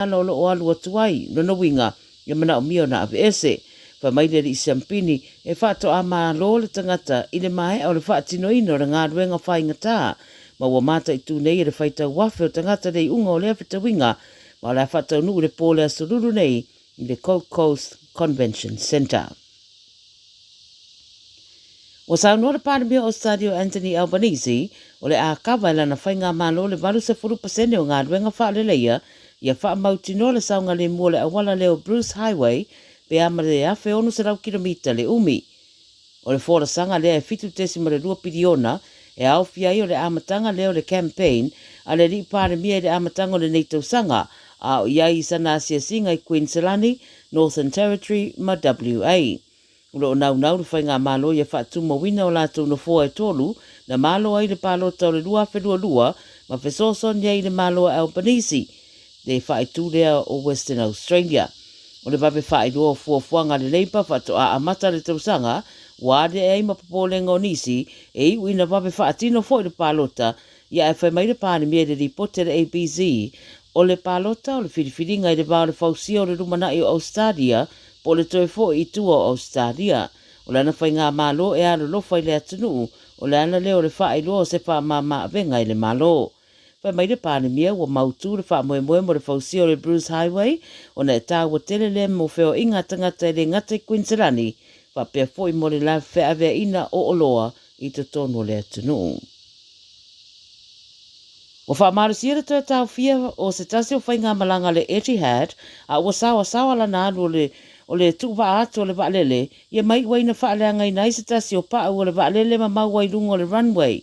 Ala o lo o alu atu ai, lona uiga, e manaomia ona aveese. Fai mai le alii siampini, e faatoa malo le tagata i le maea o le faatinoina o le galuega faigata, ma ua mataitu nei e le faitau afe o tagata le iuga o lea fetauiga, ma o le a faataunuu i le po o le Aso Lulu nei i le Gold Coast Convention Centre. Ua saunoa le Palemia o Ausetalia o Anthony Albanese, o le a kava e lana faigamalo le 80% o galuega faaleleia ia faamautinoa le saogalemu o le auala lea o Bruce Highway pe a ma le 1,600 kilomita le umi. O le folasaga lea e 7.2 piliona e aofia ai o le amataga lea o le campaign a le alii Palemia i le amataga o lenei tausaga, a o i ai i sana asiasiga i Queensland, Northern Territory ma WA. O lo o naunau le Faigamalo ia faatumauina o latou nofoa e tolu na malo ai le palota o le 2022 ma fesoasoani ai i le Malo a Albanese, le faaitu lea o Western Australia. O le vave faailoa o fuafuaga a le Labour faatoa amata le tausaga, ua aliae ai ma popolega o nisi e iu ina vave faatino foi le palota ia ae fai mai le Palemia i le lipoti a le ABC, o le palota o le filifiliga i le va o le fausia o le lumanai o Ausetalia po o le toe foi i tua o Ausetalia. O lana faigamalo e alolofa i le atunuu, o le ala lea o le faailoa o se faamama-avega i le Malo. Fai mai le Palemia ua mautu le faamoemoe mo le fausia o le Bruce Highway ona e taua tele lea mo feoaiga a tagata e le gata i Kuiniselani faapea foi mo le feaveaiina o oloa i totonu o le atunuu. Ua faamalosia le toe taofia o se tasi o faigamalaga a le Etihad a ua saoasaoa lana alu o le o le tuuvaa atu o le vaalele ia ma iu ai na faaleagaina ai se tasi o pau o le vaalele ma mau ai luga o le runway.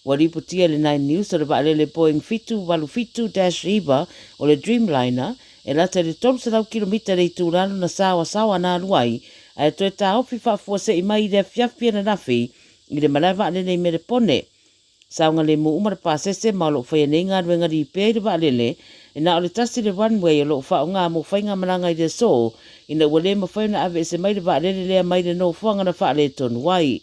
Ua lipotia e le Nine News o le vaalele Boeing 787-9 o le Dreamliner e lata i le 300 kilomita le itulalo na saoasaoa na alu ai ae toe taofi faafuasei mai i le afiafi ananafi i le malae vaalele i Melepone. Saogalemu uma le pasese ma o lo o faia nei galuega lipea i le vaalele, e na o le tasi le runway o lo o faaaoga mo faigamalaga i le aso, ina ua le mafai ona aveese mai le vaalele lea mai le nofoaga na faaletonu ai.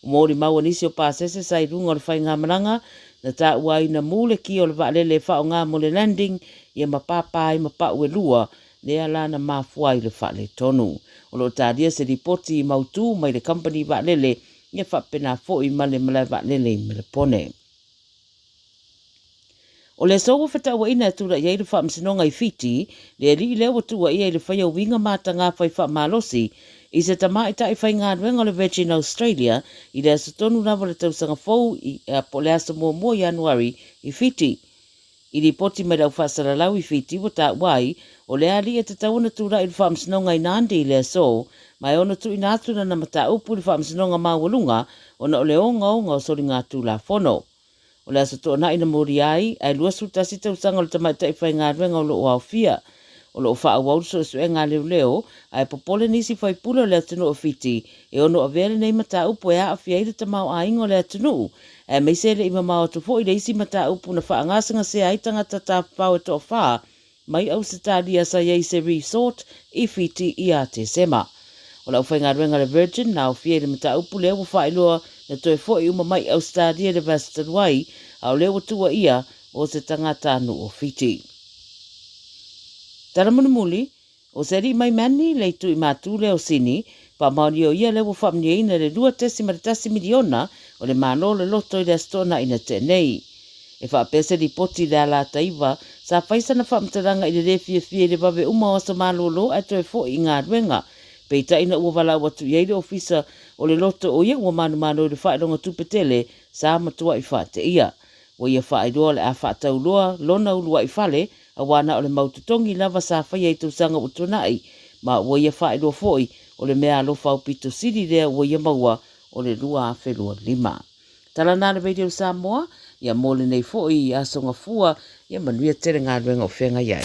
Ua molimau a nisi o pasese sa i luga o le faigamalaga, na taua ai na mū le kia o le vaalele e faaaoga mo le landing ia ma pāpā ai ma pau e lua, lea la na mafua ai le faaletonu. O lo o talia se lipoti mautū mai le kamupani vaalele ia faapena foi ma le malae vaalele i Melepone. O le aso ua fetauaiina e tulai ai le faamasinoga i Fiti, le alii lea ua tuuaia i le faia uiga matagā fai faamalosi i se tamaitai faigaluega o le Virgin Australia i le aso tonu lava o le tausaga fou i, po o le aso muamua o Ianuari i Fiti. I lipoti mai le au faasalalau i Fiti ua taua ai, o le alii e tatau ona tulai i le faamasinoga i Nandi i le aso, ma e ono tuuina atu lana mataupu i le faamasinoga maualuga ona o le ogaoga o soligatulafono. O le aso Toonai na molia ai, ae 21 tausaga o le tamaitai faigaluega o lo o aofia. O lo o faaauau le suesuega a leoleo, ae popole nisi faipule o le atunuu o Fiti e ono avea lenei mataupu e aafia ai le tamaoaiga o le atunuu, aemaise e le i mamao atu foi le isi mataupu na faagasegasea ai tagata tafafao e toafa mai Ausetalia sa i ai i se resort i Fiti ia Tesema. O le aufaigaluega a le Virgin na aofia i le mataupu lea ua faailoa na toe foi uma mai i Ausetalia i le vaiaso talu ai, a o lea ua tuuaia o se tagatanuu o Fiti. Tala mulimuli, O se alii mai Manly, le itu i Matu lea o Sini, faamaonia o ia lea ua faamanuiaina le $2.1 miliona o le Malo o le Loto i le Aso Toonai na tea nei. E faapea se lipoti i le ala ataiva, sa fai sana faamatalaga i le le fiafia i le vave uma o aso malolo ae toe foi i galuega. Peitai ina ua valaau atu i ai le Ofisa o le Loto o ia ua manumalo i le faailoga tupe tele sa matuai faateia. Ua ia faailoa o le a faatauloa lona uluai fale aua na o le mau totogi lava sa faia i tausaga ua tuanai, ma ua ia faailoa foi o le meaalofa aupito sili lea ua ia maua o le 2025. Tala na le Radio Samoa, ia mo lenei foi aso gafua, ia manuia tele galuega o feagai ai.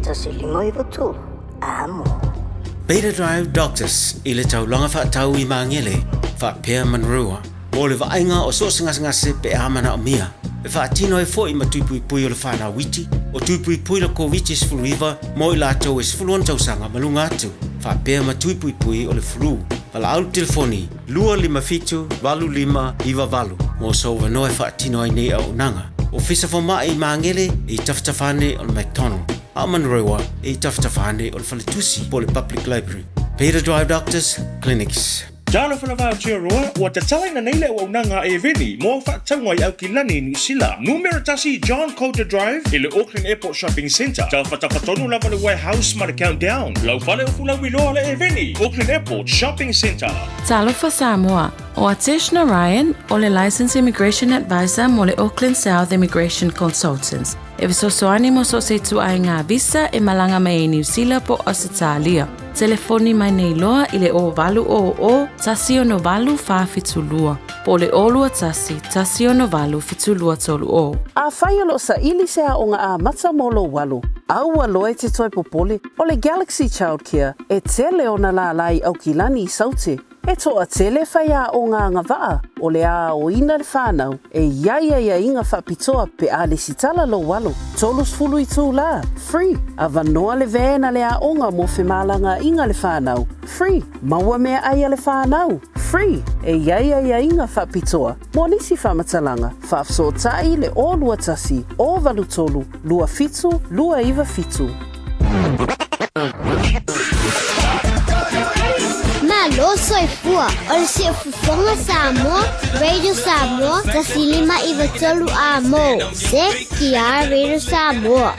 Tasi lima iwa tolu. Amo. Beta Drive Doctors i le taulaga faatau i Magele, faapea Manurewa, mo le vaaiga o so o se gasegase pe a manaomia. E faatino ai foi ma tuipuipui o le whanau iti, o tuipuipui le Koviti-19 mo i latou e 16 tausaga ma luga atu. faapea ma tui puipui o le flu. Valaau i le telefoni 257 8598 mo sou avanoa e faatino ai nei auaunaga. Ofisa Fomai i Magele e i tafatafa ane o le McDonald, a o Manurewa e i tafatafa ane o le Faletusi po o le Public Library. Peter Drive Doctors Clinics. Talofa lava Aotearoa, ua tatalaina nei le auaunaga a Eveni mo au faatauga i Aukilani i Niu Sila. Numera tasi John Coulter Drive i le Auckland Airport Shopping Centre. Tafatafa tonu lava le Warehouse ma le Countdown. Lau fale o Fulauiloa le Eveni, Auckland Airport Shopping Centre. Talofa Samoa, ʻO Atesh Narayan, ʻo le Licensed Immigration Advisor mo le Auckland South Immigration Consultants, e fesoasoani mo so o se ituaiga visa e malaga mai ai Niu Sila po o Ausetalia. Telefoni mai nei loa i le 0800 168 472 po o le 021 168 7230. Afai o lo o saili se aoga amata mo lou alo, aua loa e te toe popole, o le Galaxy Childcare e tele ona lālā i Aukilani i Saute. E toatele faiaoga agavaa o le a aoina le whanau e i ai aiaiga faapitoa pe a lesitala lou alo. 30 itulā, free, avanoa le van a le aoga mo femalagaaiga le whanau, free, maua meaai a le whanau, free, e i ai aiaiga faapitoa mo nisi faamatalaga, faafesootai le 021 083 27 297. Malo soifua, o le Siufofoga Samoa, Radio Samoa, 1593 A mo, CKR Radio Samoa.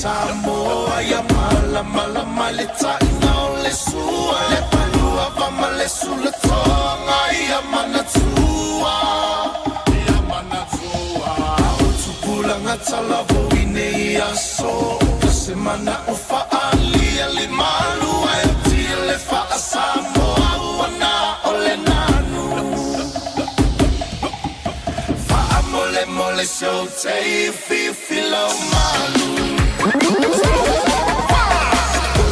Samoa ia malamalama le taina o le sua le palua va ma le sulatoga ia manatua ia manatua o tupulaga talavou i nei aso ka se mana'o fa'aalia le malu ae oti le fa'asamoa ua na o le nanu fa'amolemole so te fifi lau malu o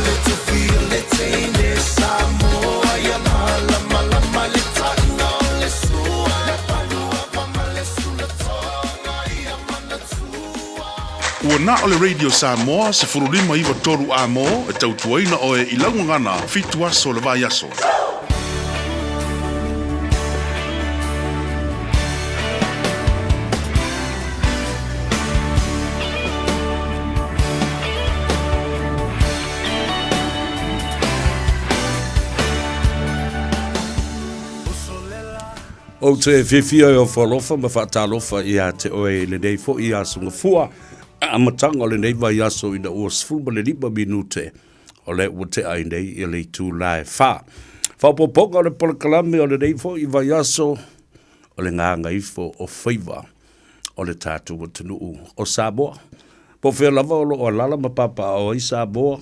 le tufi o le teine Samoa ia malamalama le taina o le sua le palua va ma le sulatoga ia manatua. Ua na o le Radio Samoa 1593 A-mo e tautuaina oe i lau gagana fitu aso o le vaiaso. Ou te fiafia e ofo alofa ma faatalofa ia te oe i lenei foi aso gafua, amataga o lenei vaiaso ina ua 15 minute o lea ua tea ai nei i le itula e fa. Faaopoopoga o le polokalame o lenei foi vaiaso o le gagaifo o faiva o le tatou atunuu o Samoa. Po o fea lava o lo o alala ma papaaao ai Samoa,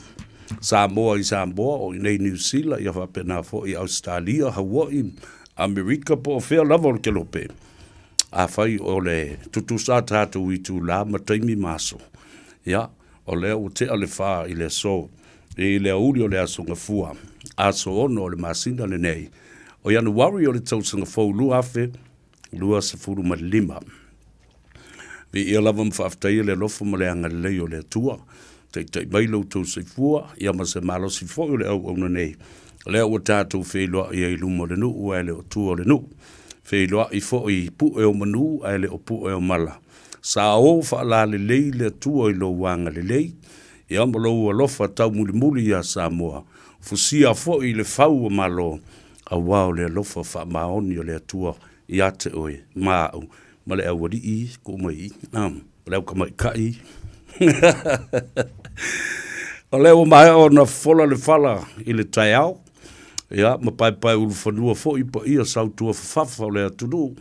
Samoa i Samoa, o i inei i Niu Sila, ia faapena foi i Ausetalia, Hawaii, Amerika, po o fea lava o le kelope. Afai o le tutusa a tatou itula ma taimi ma aso, ia, o lea ua tea le fa i le aso, i le aoauli o le Aso Gafua, aso 6 o le masina lenei, o Ianuari o le tausaga fou 2025. Viia lava ma faafetaia le alofa ma le agalelei o le Atua. Taitai mai lo outou soifua, ia ma se malosi foi o le auauna nei, lea ua tatou feiloai ai i luma o le nuu ae le o tua o le nuu. Feiloai foi i pue o manu ae le o pue o mala. Sa o faalalelei le Atua i lou agalelei, ia ma lou alofa taumulimuli iā Samoa, fusia foi i le fau o Malo, auā o le alofa faamaoni o le Atua ia te oe ma au ma le aualii kuu mai i ma le autamaitai. O lea ua maea ona fofola le fala i le taeao, ia, ma paepae ulufanua foi paia sautuafafafa o le atunuu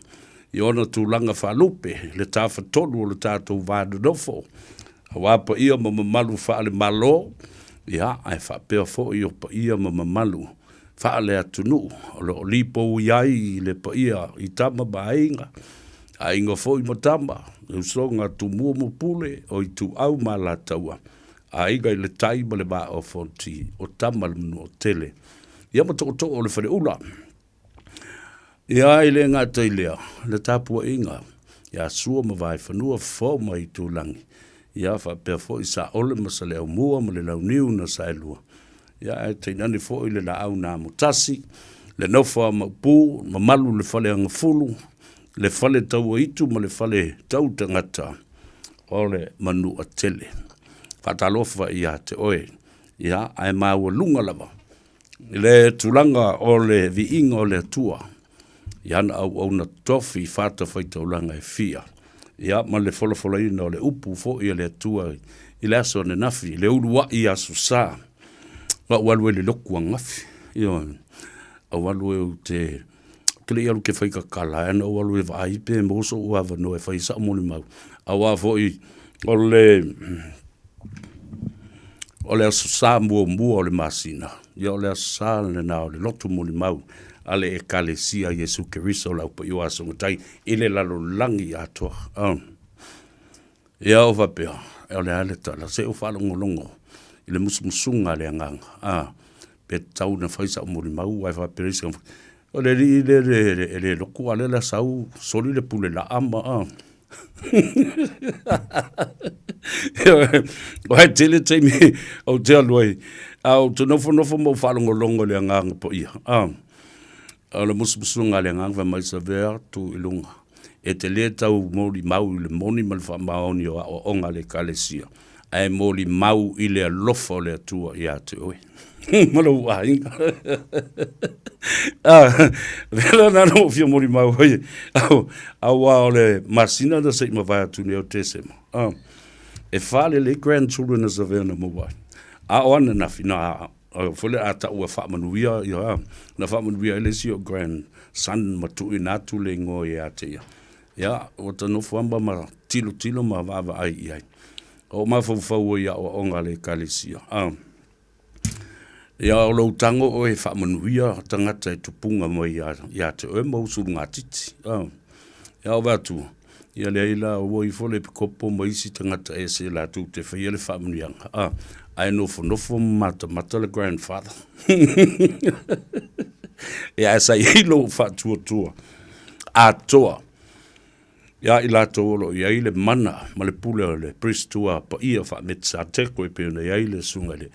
i ona tulaga faalupe, le tafatolu o le tatou va nonofo, auā paia ma mamalu faale-Malo, ia, ae faapea foi o paia ma mamalu faale-atunuu o lo o lipoi ai le paia i tama ma aiga, aiga foi ma tama, le usoga a Tumua ma Pule, o Ituau ma Alataua, aiga i le tai ma le vaa o Fonoti, o Tama le Manuatele, ia ma tootoo o le Faleula. Ia, e le gata i lea, le tapuaiga ia Sua ma Vaefanua, Fofo ma Aitulagi, ia faapea foi Saole ma Saleaaumua ma le Launiu na Saelua, Ia, ae tainane foi le laau na amotasi, le nofo a Maopu, mamalu le fale agafulu, le fale tauaitu ma le fale tautagata o le Manuatele. Faatalofa ia te oe, ia, ae maualuga lava le tulaga o le viiga o le Atua i ana auauna tofi fatafaitaulaga e fia, ia, ma le folafolaina o le upu foi a le Atua i le aso ananafi, le uluai aso sa, ma ou alu ai i le loku ananafi, ioe, ou alu ai ou te, ou te le i alu ou te fai tatala, ae na ou alu e vaai pe maua so'u avanoa e fai ai sa'u molimau, aua foi o le O le Aso Sa muamua o le masina, ia o le Aso Sa lena o le loto molimau a le Ekalesia Iesu Keriso o le Aupaia o Aso Matai i le lalolagi atoa. Oh. Ia o faapea, o le a le tala, se o faalogologo i le musumusuga a le agaga, ah, pe tatau ona fai sa'u molimau, ae faapea isi, o le alii lea e le loku, a o lea o le a sau soli le pule laa ma, ah. Aua e tele taimi ou te alu ai, a ou te nofonofo ma ou faalogologo i le Agaga Paia, a, o le musumusuga a le Agaga fai mai, Savea, tu i luga, e te lē tau molimau i le moni ma le faamaoni o aoaoga a le Ekalesia, ae molimau i le alofa o le Atua ia te oe ma lou aiga. Ah, lea na na fia molimau ai, auā o le masina na se i mavae atu nei o Tesema. Ah, E falelei grandchildren e savea na maua ai. A o ananafi, na foi le a taua faamanuia, ia, na faamanuia ai le isi o grandson ma tuuina atu le igoa ia te ia. Ia, ua ta nofo lava ma tilotilo ma vaavaai i ai. O mafaufau ai i aoaoga a le Ekalesia. A, ia o lou tago oe e faamanuia tagata e tupuga mai ia, ia te oe ma ou sulugatiti. A, ia o atu, ia leai la, ua ifo le epikopo ma isi tagata ese latou te faia le faamanuiaga. A, ae nofonofo ma matamata le grandfather. Ia, ae sa i ai lou faatuatua atoa ia i latou o lo o i ai le mana ma le pule o le Priest-ua paia faa-Metisateko e pei ona i ai le susuga i le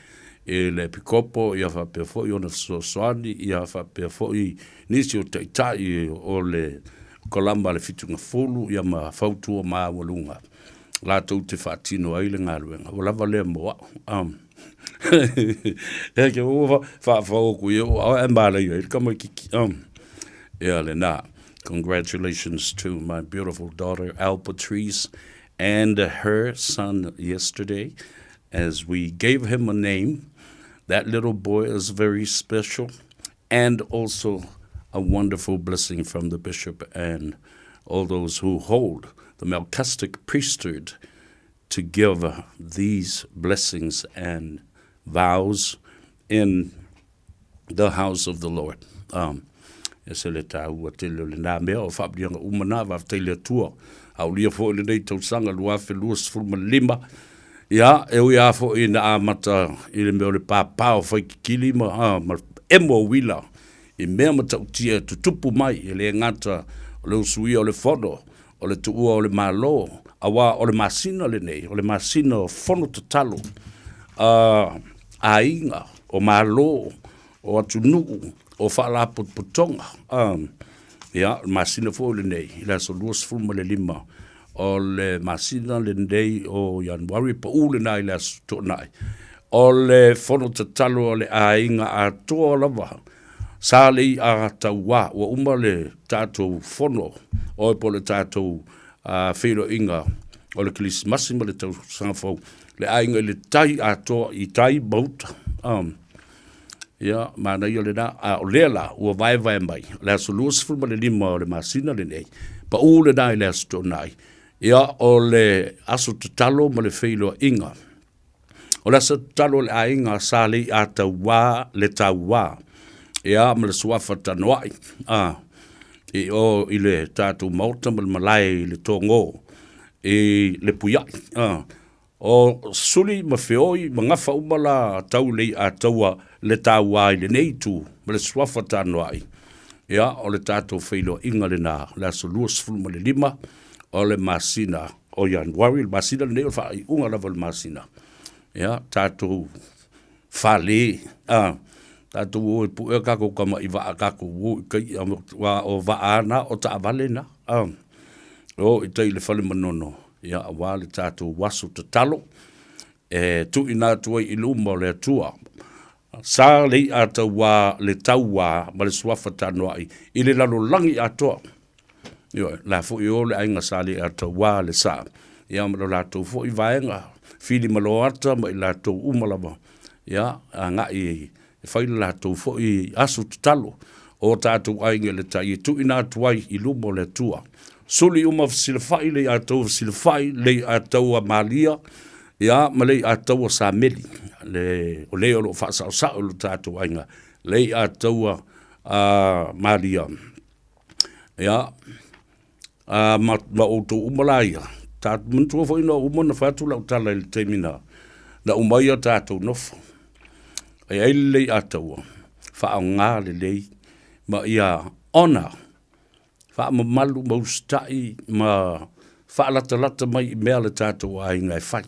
i le Epikopo, ia faapea foi ona fesoasoani, ia faapea foi nisi o taitai o le Kalama a le Fitugafulu, ia ma fautua maualuga latou te faatino ai le galuega. Ua lava lea mo au. Um, e ke ua faafau aku i o ae manaia ai le tamaititi. Ia lena. Congratulations to my beautiful daughter Al Patrice and her son yesterday as we gave him a name. That little boy is very special and also a wonderful blessing from the bishop and all those who hold the Melchizedek priesthood to give these blessings and vows in the house of the Lord. Um, e se le tāua tele o lenā mea o faamanuiaga uma nā, faafetai i le Atua. Aulia foi lenei tausaga 2025, ia, e ui lava foi ina amata i le mea o le pāpā o Faikikili ma, ah, ma emo o uila i mea matautia e tutupu mai, e le gata o le usuia o le fono, o le tuua o le Malo, auā o le masina lenei, o le masina o fono tatalo a aiga, o Malo, o atunuu, o faalapotopotoga. A, ia, o le masina foi lenei, i le aso 25 o le masina lenei o Ianuari, pau lena i le aso Toonai, o le fono tatalo a le aiga atoa lava Sa le i'a tauā, ua uma le tatou fono oe po o le tatou feiloaiga o le Kerisimasi ma le tausaga fou, le aiga i le tai atoa i tai ma uta. Ia, manaia lena. A o lea la ua vaevae mai, o le aso 25 o le masina lenei, pau lena i le aso Toonai, ia o le aso tatalo ma le feiloaiga. O le aso tatalo a le aiga sa le i'a tauā le tauā, ia ma le suafa Tanoai, a, i o i le tatou maota ma le malae i le Togō i Lepuia'i, a. O Suli ma Feoi ma Gafa uma la tau le i'a taua le tauā i lenei itu ma le suafa Tanoai, ia o le tatou feiloaiga lena o le aso 25 o le masina o Ianuari, le masina lenei o le faaiuga lava o le masina. Ia, tatou fale, a, tatou o e puea tatou tama'i vaa, tatou o i tai, aua o vaa na, o taavale na, a, o i tai i le fale Manono, ia, aua le tatou aso tatalo, e tuuina atu ai i luma o le Atua. Sa le i'a tauā le tauā ma le suafa tanoa'i i le lalolagi atoa. Ioe, la foi o le aiga sa le i'a tauā le sa, ia ma lo latou foi vaega, Fili ma Loata ma i latou uma lava, ia, agai e fai le latou foi aso tatalo o tatou aiga i le tai e tuuina atu ai i luma o le Atua. Suli uma fesilafai le i'a taua fesilafai le i'a taua Malia, Ia, ma le i'a taua Sameli, le, o le o lo o faasaosao i lo tatou aiga, le i'a taua a Malia. Ia, a, ma, ma outou uma la ia, ta, manatua foi na uma ona fai atu lau tala i le taimi na, na uma ai a tatou nofo. E ai le i'a taua, faaaoga lelei ma ia honor Faamamalu ma usitai ma faalatalata mai i mea le tatou aiga e fai.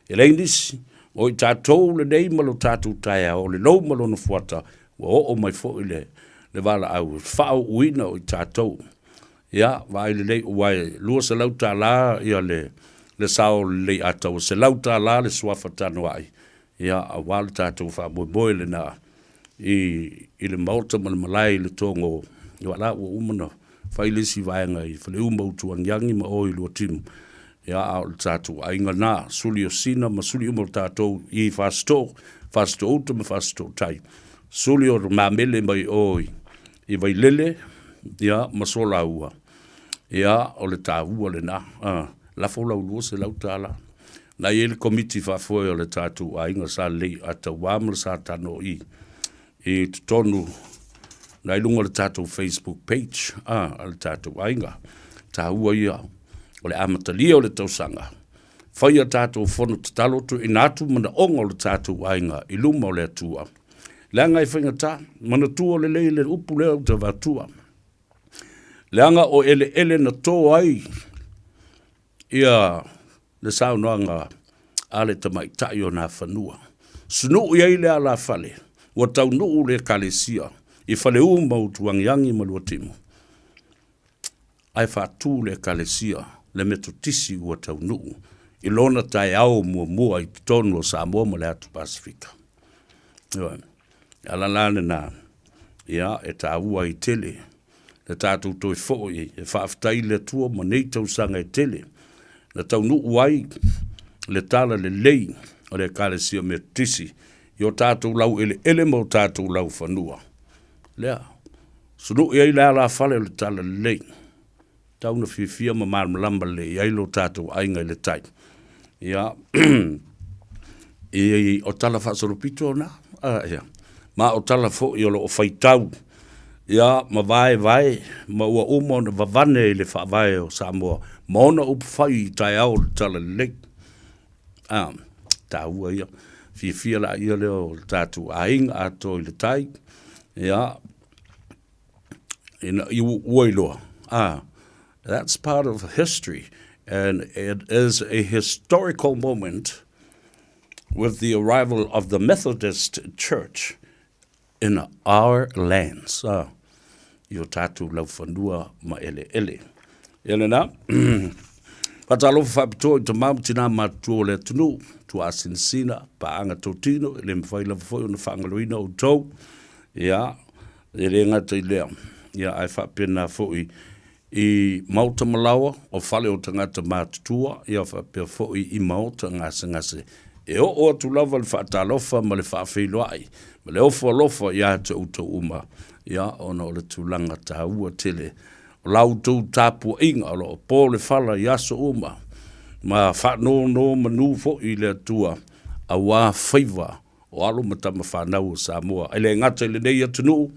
E leai nisi, o i tatou lenei ma lo tatou taeao, o le lou ma lona fuata, ua oo mai foi le, le valaau e faauluina o i tatou. Ia, vaai lelei, ua e $200 ia le, le sao o le Leiataua, $100 le suafa Tanoai, ia, aua le tatou faamoemoe lena i, i le maota ma le malae i le Togo, ia la ua uma ona fai le isi vaega i Faleu ma Utuagiagi ma o i Luatimu. Ia, a o le tatou aiga na, suli o Sina ma suli uma o tatou i Fasitoo, Fasitoo uta ma Fasitoo tai. Suli o Mamele mai o i Vailele, ia, ma Solaua. Ia, o le taua lena. Ah, lafo lau $200. Na i ai le komiti faafoe o le tatou aiga sa lelei a tauā ma le sa tano i i totonu na i luga o le tatou Facebook page a, a le tatou aiga. Taua ia o le amatalia o le tausaga. Fai a tatou fono tatalo tuuina atu manaoga o le tatou aiga i luma o le Atua. Leaga e faigata, manatua lelei le upu lea ou te avatua. Leaga o eleele na to ai ia le saunoaga a le tamaitai o Nafanua. Sunui ai le alafale, ua taunuu le Ekalesia i Faleu ma Utuagiagi ma Luatimu, ae faatu le Ekalesia le Metotisi ua taunuu i lona taeao muamua i totonu o Samoa ma le Atu Pasefika. Ioe. Ala la lena, ia, e taua ai tele le tatou toe foi e faafetai i le Atua ma nei tausaga e tele na taunuu ai le tala lelei o le Ekalesia Metotisi i o tatou laueleele ma o tatou laufanua. Lea, sunui ai le alafale o le tala lelei. Tau na fiafia ma malamalama lelei ai lo tatou aiga i le tai. Ia, i, o tala faasolopito na, a, ia. Ma o tala foi o lo o faitau, ia, ma vaevae, ma ua uma ona vavane i le faavae o Samoa, ma ona upu fai i taeao o le tala lelei. A, taua ia. Fiafia la ia lea o le tatou aiga atoa i le tai, ia, ina ua iloa, ah, that's part of history and it is a historical moment with the arrival of the Methodist Church in our lands. Ah, i o tātou laufanua ma eleele. Ia lena, faatalofa faapitoa i tamā ma tinā matutua o le atunuu, tuaasinasina, paaga totino, e le mafai lava foi ona faagaloina outou. Ia, E le gata i lea, ia ae faapena foi i maota malaoa o fale o tagata matutua, ia faapea foi i maota gasegase. E oo atu lava le faatalofa ma le faafeiloai ma le ofo alofa ia te outou uma, ia ona o le tulaga taua tele o la outou tapuaiga o lo o po le fala i aso uma ma faanonomanu foi i le Atua aua faiva o alo ma tama fanau o Samoa. E le gata i lenei atunuu,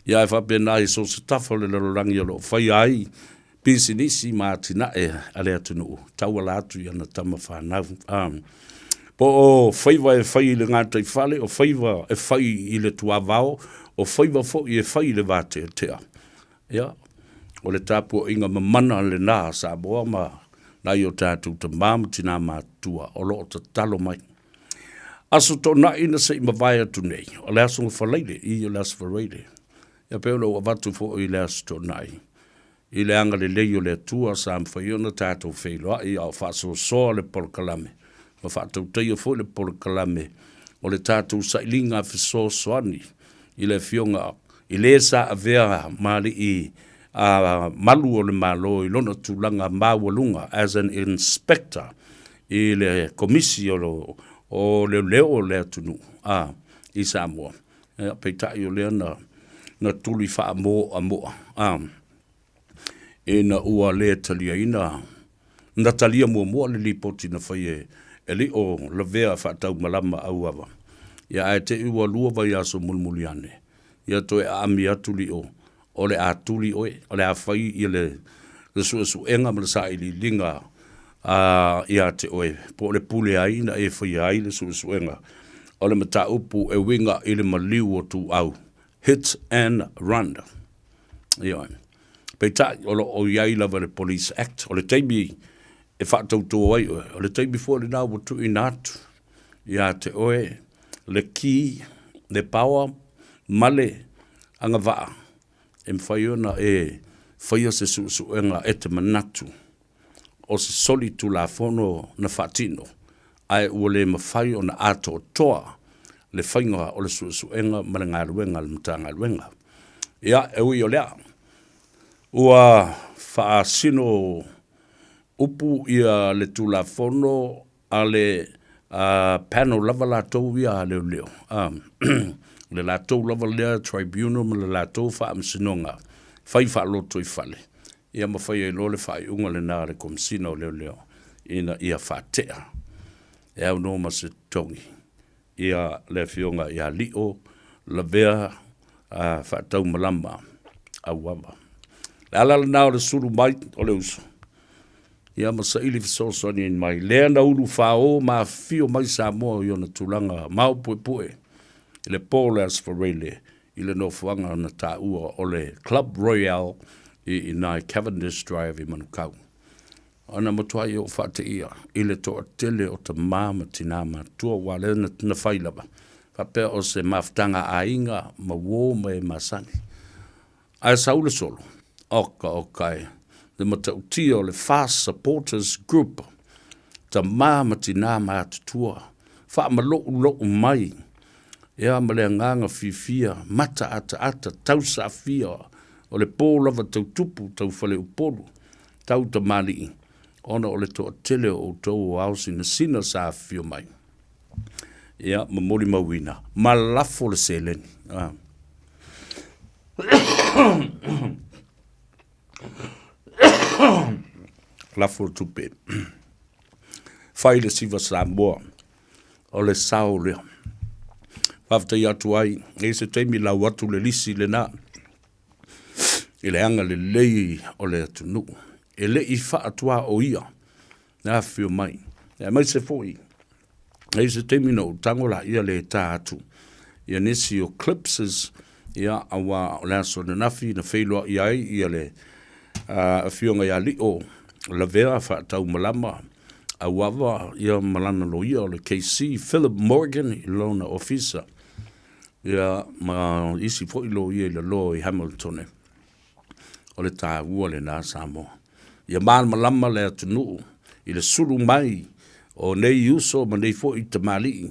ia ae faapena i so o se tafa o le lalolagi o lo o faia ai pisinisi ma atinae a le atunuu, tauala atu i ana tama fanau. Po o faiva e fai i le gataifale, o faiva e fai i le tuavao, o faiva foi e fai i le vateatea. Ia, o le tapuaiga mamana lena a Samoa ma nai o tatou tama ma tina matutua o lo o tatalo mai. Aso Toonai na se i mavae atu nei, o le Aso Faraile, i o le Aso Faraile. Ia pei ona ou avatu foi i le Aso Toonai, i le agalelei o le Atua sa mafai ona tatou feiloai a o faasoasoa le polokalame, ma faatautaia foi le polokalame o le tatou sailiga fesoasoani i le Afioga i le sa avea ma alii a malu o le Malo i lona tulaga maualuga as an inspector i le Komisi o o Leoleo o le atunuu a i Samoa. Ia, peitai o lea na, na tuli faamoamoa a, ina ua le taliaina, na talia muamua le lipoti na fai e, e lio lavea faataumalama auava. Ia, ae te i ua lua vaiaso mulimuli ane, ia toe aami atu lio o le a tuli oe, o le a fai ia le, le suesuega ma le sailiiliga a, ia te oe, po o le pule ai na e faia ai le suesuega o le mataupu e uiga i le maliu o Tuau, hit and run. Ioe. Peitai, o lo o i ai lava le Police Act, o le taimi e faatauto ai oe, o le taimi foi lena ua tuuina atu ia te oe le key, le power ma le agavaa e mafai ona e faia se suesuega e te manatu o se solitulafono na faatino, ae ua le mafai ona atoatoa le faiga o le suesuega ma le galuega a le Matagaluega. Ia, e ui o lea, ua faasino. Upu ia le Tulafono a le panel lava latou ia a leoleo, le latou lava lea tribunal ma le latou faamasinoga fai faalotoifale, ia ma fai ai loa le faaiuga lena a le Komesina o Leoleo ina ia faatea e aunoa ma se totogi ia le Afioga ia Lio Lavea Faataumalama Auava. Le ala lena o le sulu mai o le uso, ia ma saili fesoasoani mai lea na ulufāō ma afifio mai Samoa i ona tulaga maopuepue i le po o le Aso Faraile i le nofoaga na taua o le Club Royale i ina i Cavendish Drive i Manukau. Ona matuai ou faateia i le toatele o tamā ma tinā matutua aua lea na fai lava faapea o se mafutaga a aiga ma uō ma e masani. Ae sau le solo, oka oka e, le matautia o le Fast Supporters Group, tamā ma tinā matutua, faamaloulou mai, ia ma le agaga fiafia, mata ataata, tausaafia, o le pō lava tau tupu, tau faleupolu, tau tamalii, ona o le toatele o outou o ao sinasina sa afifio mai. Ia, ma molimauina, ma lafo le seleni. Ah. Lafo le tupe. Fai le siva Samoa. O le sao lea. Faafetai atu ai, i se taimi lau atu le lisi lena i le agalelei o le atunuu. E le i faatuaoia na afifio mai. Aemaise foi, e i se taimi na ou tago laia le ta atu ia nisi o clipses, ia, aua o le aso ananafi na feiloai ai ia le afioga ia Lio Lavea Faataumalama Auava ia ma lana loia o le KC Philip Morgan i lona ofisa, ia ma isi foi loia i lalo i Hamiltone. O le taua lena Samoa. Ia malamalama le atunuu i le sulu mai o nei uso ma nei foi tamalii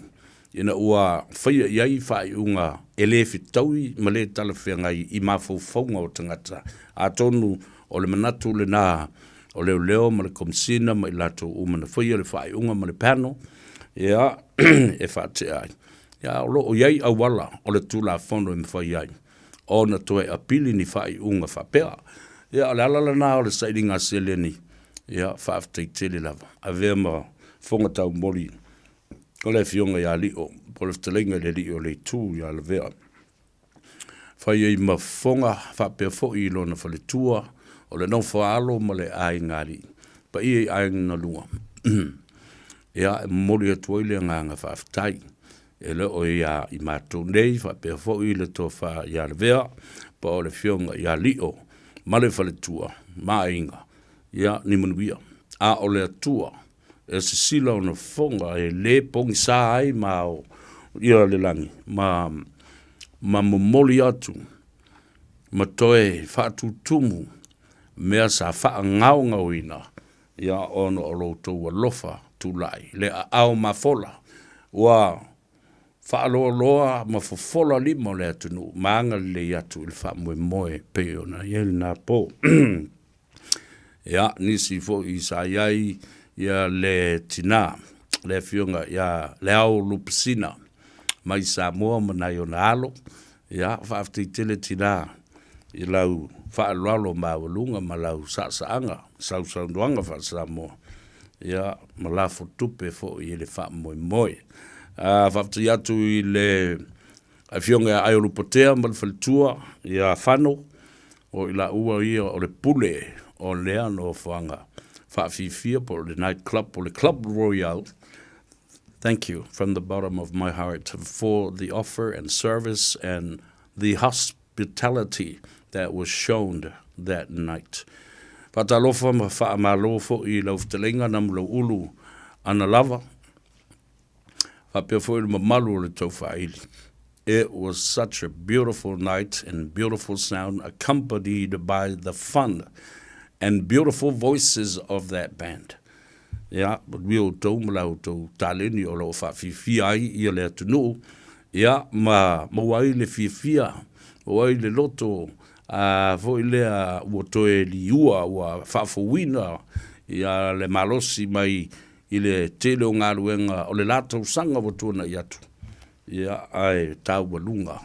ina ua faia i ai faaiuga e le fetaui ma le talafeagai i mafaufauga o tagata. Atonu o le manatu lena o leoleo ma le Komesina ma i latou uma na faia le faaiuga ma le panel, ia, e faatea ai. Ia, o lo o i ai auala o le Tulafono e mafai ai ona toe apili ni faaiuga faapea. Ia, o le ala lena o le sailiga seleni, ia, faafetai tele lava. Avea ma fofoga taumoli o le Afioga ia Lio, po o le fetalaiga i le Alii o le Itu ia Lavea. Fai ai ma fofoga faapea foi i lona faletua, o le nofo a alo ma le aiga alii, paia i aiga na lua. Ia, e momoli atu ai le agaga faafetai. E le o ia i matou nei faapea foi le tofa ia Lavea po o le Afioga ia Lio ma le faletua ma aiga, ia ni manuia. A o le Atua e sisila ona fofoga e le pogisa ai ma ao ia le lagi ma ma momoli atu ma toe faatutumu mea sa faagaogaoina ia ona o lo outou alofa tulai le aao mafola ua faaloaloa ma fofola lima o le atunuu ma agalelei atu i le faamoemoe e pei ona i ai lena po. Ia, nisi foi sa i ai ia le tina, le afioga ia Leao Lupesina mai Samoa ma nai ona alo. Ia, faafetai tele tina i lau faaaloalo maualuga ma lau saasaaga, sausaunoaga faa-Samoa, ia, ma lafo tupe foi i le faamoemoe. Faafetai atu i le Afioga ia Aiolupotea ma le faletua ia Fano, o i laua ia o le pule o lea nofoaga faafiafia po o le night club po o le Club Royale. Thank you from the bottom of my heart for the offer and service and the hospitality that was shown that night. Faatalofa ma faamalo foi i lau fetalaiga Namulauulu Analava faapea foi le mamalu o le taufaaili. It was such a beautiful night and beautiful sound accompanied by the fun and beautiful voices of that band. Ia, manuia outou ma la outou taleni o lo o faafiafia ai ia le atunuu, ia, ma maua ai le fiafia, maua ai le loto a foi lea ua toe liua, ua faafouina Ia le malosi mai i le tele o galuega o le la tausaga ua tuanai atu, ia, ae taualuga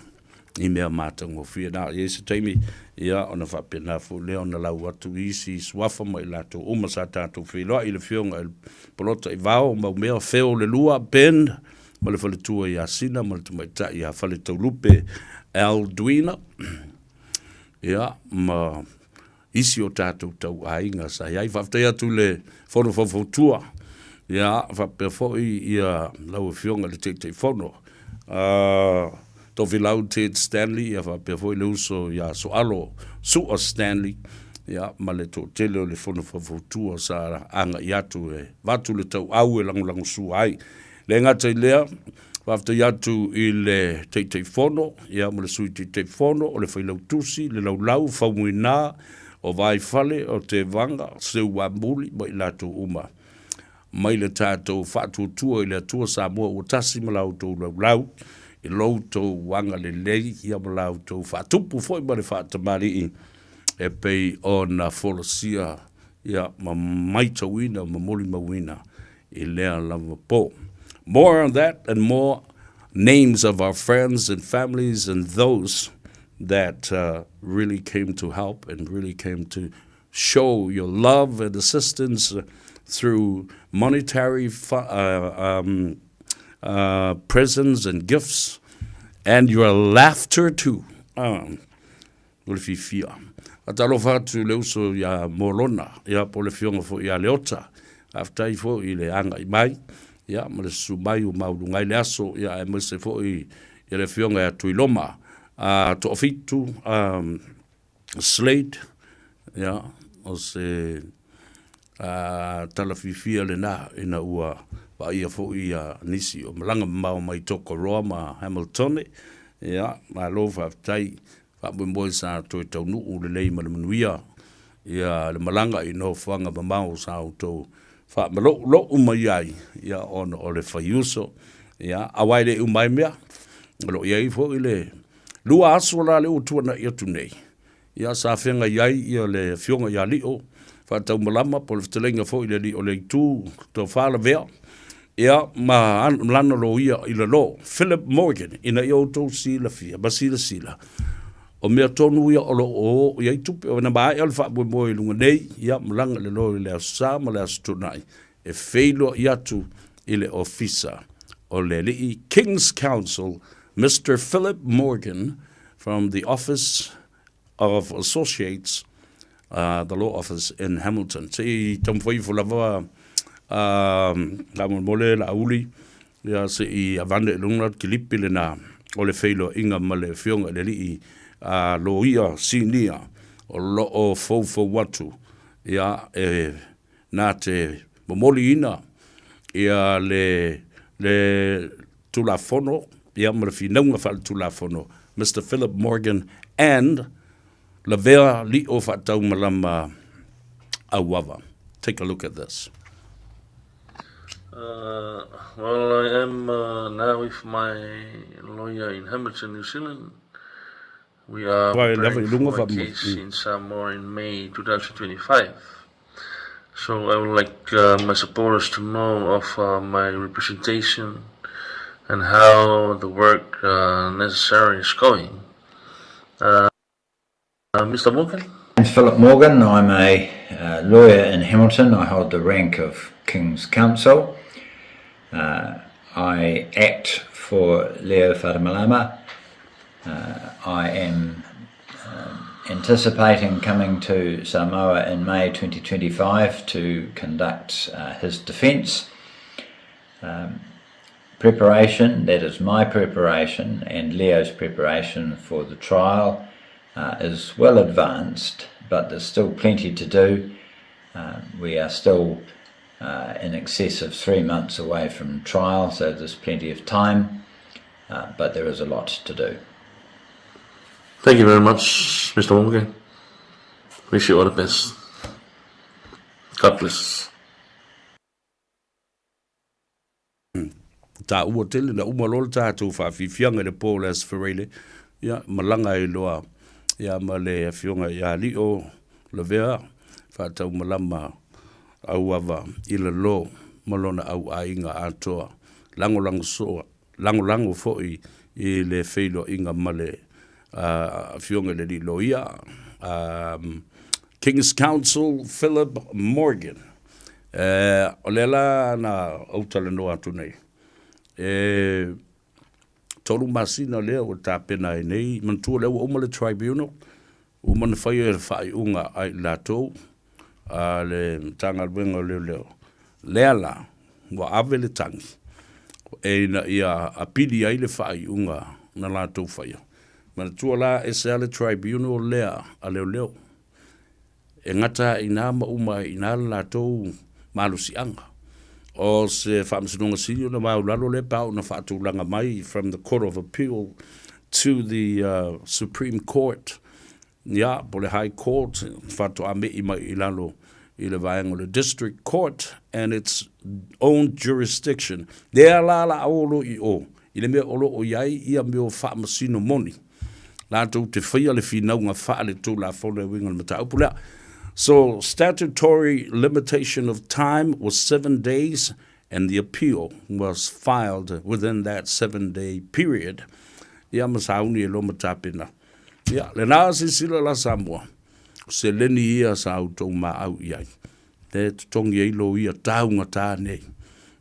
i mea matagofie. Na i ai se taimi, ia, ona faapena foi lea ona lau atu i isi suafa ma i latou uma sa tatou feiloai i le Afioga i le Polota i Vao, Maumea, Feo le Lua, Ben ma le faletua ia Sina ma le tamaitai ia Faletaulupe Aldwina, ia, ma isi o tatou tauaiga sa i ai. Faafetai atu i le Fono Faufautua, ia, faapea foi ia lau Afioga i le Taitaifono, Tofilau Ted Stanley, ia faapea foi le uso ia Soalo Sua Stanley, ia, ma le toatele o le Fono Faufautua sa agai atu e avatu le tauau e lagolagosua ai. Le gata i lea, faafetai atu i le Taitaifono, ia, ma le Sui Taitaifono, o le Failautusi, le Laulau, Faumuina, o Vaifale, o Tevaga, Seuamuli ma i latou uma mai le tatou faatuatua i le Atua Samoa ua tasi ma la outou laulau i lo outou agalelei, ia, ma la outou faatupu foi ma le faatamalii e pei ona folasia, ia, ma maitauina ma molimauina i lea lava po. More on that and more names of our friends and families and those that really came to help and really came to show your love and assistance through monetary presents and gifts and your laughter too. O le fiafia. Faatalofa atu i le uso ia Molona, ia po o le afioga foi ia Leota. Faafetai foi i le agai mai, ia ma le susu mai ua maualuga ai le aso, ia aemaise foi ia le afioga ia Tuiloma a Toafitu Slade, ia o se tala fiafia lena ina ua vaaia foi ia nisi o malaga mamao mai Tokoroa ma Hamiltone. Ia, malo faafetai. Faamoemoe sa toe taunuu lelei ma le manuia ia le malaga i nofoaga mamao sa outou faamaloulou mai ai, ia ona o le faiuso. Ia, aua e le uma ai mea. O lo o i ai foi le lua aso la lea ua tuanai atu nei, ia sa feagai ai ia le Afioga ia Lio Faataumalama po o le fetalaiga foi i le alii o le Itu Tofa Lavea, ia ma lana loia i lalo, Philip Morgan, ina ia outou silafia ma silasila, o mea tonu ia o lo o o i ai tupe. Ina maea le faamoemoe i luga nei, ia malaga i le loa i le Aso Sa ma le Aso Toonai e feiloai atu i le Ofisa o le Alii King's Counsel Mister Philip Morgan from the Office of Associates, the Law Office in Hamilton. Se i taumafai ifo lava faamolemole Laauli, ia se i avane i luga le kilipi lena o le feiloaiga ma le Afioga i le Alii Loia Sinia o lo o foufou atu ia e na te momoliina ia le le Tulafono ia ma le finauga faaletulafono Mister Philip Morgan and Lavea Lio Faataumalama Auava. Take a look at this. Well, I am now with my lawyer in Hamilton, New Zealand. We are preparing for my case in Samoa in May 2025. So I would like uh, my supporters to know of uh, my representation and how the work uh, necessary is going. Uh, Mr. Morgan? I'm Philip Morgan. I'm a uh, lawyer in Hamilton. I hold the rank of King's Counsel. Uh, I act for Leo Fatumalama. Uh, I am anticipating coming to Samoa in May 2025 to conduct uh, his defence. Um, preparation, that is my preparation and Leo's preparation for the trial, uh, is well advanced, but there's still plenty to do. Uh, we are still uh, in excess of three months away from trial, so there's plenty of time, uh, but there is a lot to do. Thank you very much, Mr. Morgan. Wish you all the best. God bless. Taua tele na uma loa le tatou faafiafiaga i le po o le Aso Faraile, ia, malaga ai loa ia ma le Afioga ia Lio Lavea Faataumalama. Auava i lalo ma lona au aiga atoa, lagolago soa, lagolago foi i le feiloaiga ma le Afioga i le Alii Loia, King's Counsel Philip Morgan. O lea la na ou talanoa atu nei, e 3 masina lea ua tapena ai nei, manatua lea ua uma le tribunal, ua uma ona faia le faaiuga a i latou a le Matagaluega o Leoleo, lea la ua ave le tagi e ina ia apili ai le faaiuga na latou faia. Manatua la e ese lava le tribunal lea a leoleo e gata ai i ina ma uma ai i ina le latou malosiaga. O se Faamasinoga Sili ona maualalo lea pe a oo ina faatulaga mai from the Court of Appeal to the Supreme Court, ia, po o le High Court, faatoa me'i mai i lalo i le vaega o le District Court and its own jurisdiction. Lea la la o lo i o, i le mea o lo o i ai ia mea o faamasino moni, latou te faia le finauga faale-tulafono e uiga i le mataupu lea. So, statutory limitation of time was 7 days and the appeal was filed within that 7-day period. Ia ma sauni e loa ma tapena. Ia, lena silasila la Samoa, o seleni ia sa outou maau i ai, e totogi ai loia taugata nei.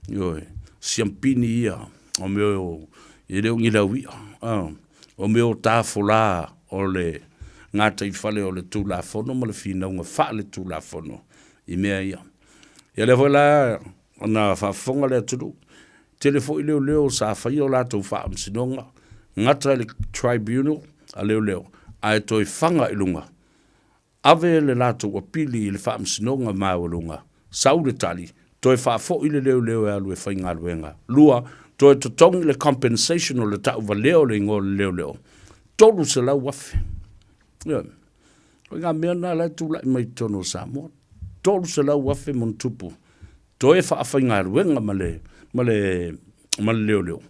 Ioe, siampini ia o mea o, e le o ni lauia, o mea o tafolā o le gataifale o le Tulafono ma le finauga faale-Tulafono i mea ia. Ia lea foi la na faafofoga le atunuu, tele foi leoleo sa faia o latou faamasinoga, gata i le tribunal a leoleo, ae toe faga i luga, ave le latou apili i le faamasinoga maualuga, sau le tali, toe faafoi le leoleo e alu e faigaluega. 2, toe totogi le compensation o le tauvalea o le igoa o le leoleo, $300,000. Ioe. O ngā mea nā la e tūlaʻi mai i totonu o Samoa. 300,000 ma ona tupu toe faafaigaluega ma le, ma le, ma le leoleo.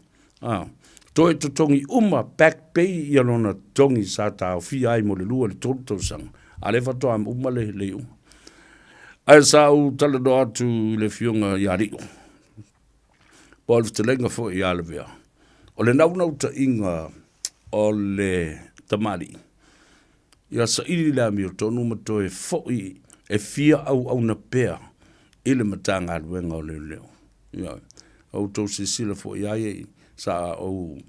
Ah, toe totogi uma back pay ia lona totogi sa taofia ai mo le 2 i le 3 tausaga. A lea faatoa uma le, le iuga. Ae sa ou talanoa atu i le afioga ia Lio, po o le fetalaiga foi ia Lavea, o le naunautaiga o le tamalii, ia saili le amiotonu ma toe foi e fia auauna pea i le Matagaluega o Leoleo. Ioe. A outou silasila foi i ai, sa ou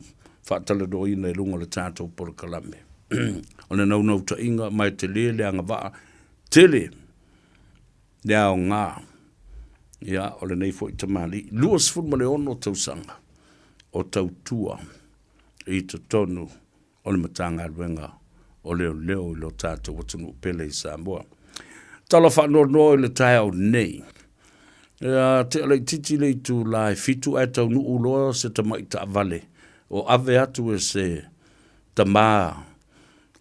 faatalanoaina i luga o le tatou polokalame. O le naunautaiga ma e tele le agavaa tele le aoga ia, o lenei foi tamalii. 26 tausaga o tautua i totonu o le Matagaluega o Leoleo i lo tatou atunuu pele i Samoa. Tala faanoanoa i le taeao nei. Ia tea laitiiti le itula e 7 ae taunuu loa se tamai taavale o ave atu e se tamā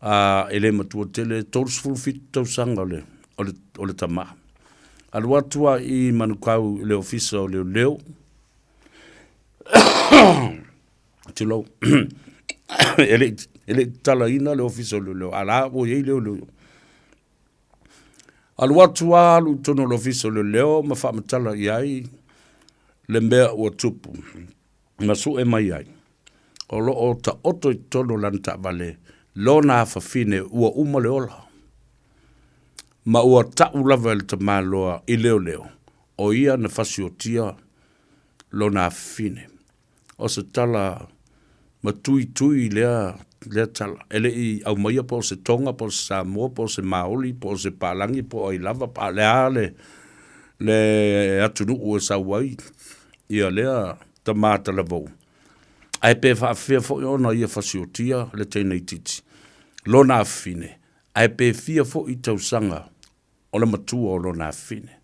a e le matua tele, 37 tausaga o le, o le, o le tamā. Alu atu a i Manukau i le ofisa o Leoleo, tulou, e le e le i tatalaina le ofisa o leoleo, a la ua i ai leoleo. Alu atu a alu i totonu o le ofisa o leoleo ma faamatala i ai le mea ua tupu ma sue mai ai, o lo o taoto i totonu o lana taavale lona afafine ua uma le ola, ma ua ta'u lava e le tamaloa i leoleo o ia na fasiotia lona afafine. O se tala matuitui lea, lea tala. E le i aumaia po o se Tonga, po o se Samoa, po o se Maoli, po o se Palangi, po o ai lava, po o le a le, le atunuu e sau ai ia lea tama talavou. Ae pe faafefea foi ona ia fasiotia le teine itiiti, lona afafine, ae pe fia foi tausaga o le matua o lona afafine.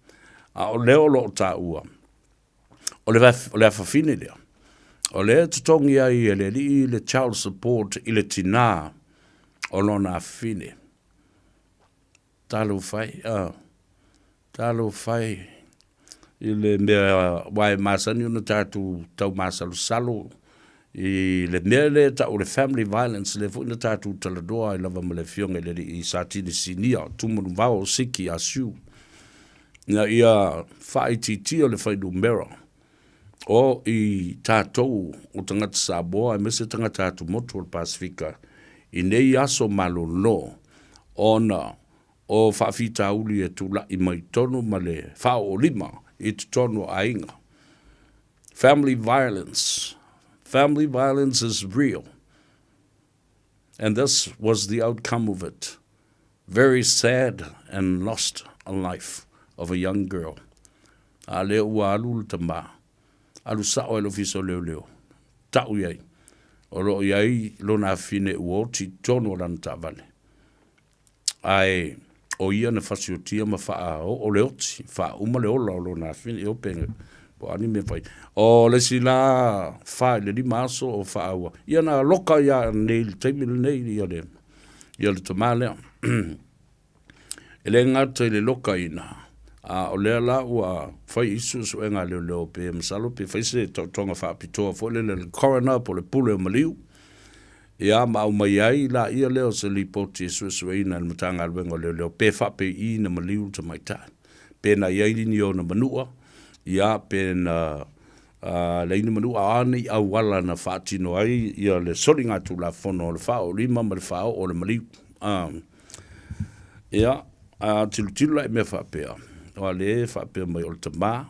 A o lea o lo o taua, o le, o le afafine lea, o lea e totogi ai e le alii le child support i le tinā o lona afafine. Talofa e, talofa e i le mea aua e masani ona tatou taumasalosalo i le mea lea e tau o le family violence lea foi na tatou talanoa ai lava ma le afioga i le alii Satini Sinia Tumanuvao Siki Asiu. Ina ia faaitiitia le fuainumera o i tatou o tagata Samoa aemaise tagata atumotu o le Pasefika i nei aso malolo ona o faafitauli e tula'i mai totonu ma le faaoolima i totonu o aiga. Family violence. Family violence is real. And this was the outcome of it. Very sad and lost a life of a young girl. A lea ua alu le tama, alu sa'o ai le Ofisa o Leoleo, ta'u i ai, o lo o i ai lona afine ua oti i totonu o lana taavale. Ae o ia na fasiotia ma faaoo le oti, faauma le ola o lona afine, io pe po o a ni mea fai. O le isi la fa i le lima aso o faaua, ia na loka ia nei i le taimi lenei ia le, ia le tama lea. E le gata i le lokaina, a o lea la ua fai i suesuega a leoleo pe masalo pe fai se taotoga faapitoa foi lele le coroner po o le pule o maliu, ia ma aumai ai laia lea o se lipoti e suesueina e le Matagaluega o Leoleo pe faapei na maliu le tamaitai, pe na i ai ni ona manua, ia pe na leai ni manua, a nei auala na faatino ai ia le soligatulafono o le faaoolima ma le faaoo o le maliu. Ia, a tilotilo la i mea faapea, aua o lea e faapea mai o le tama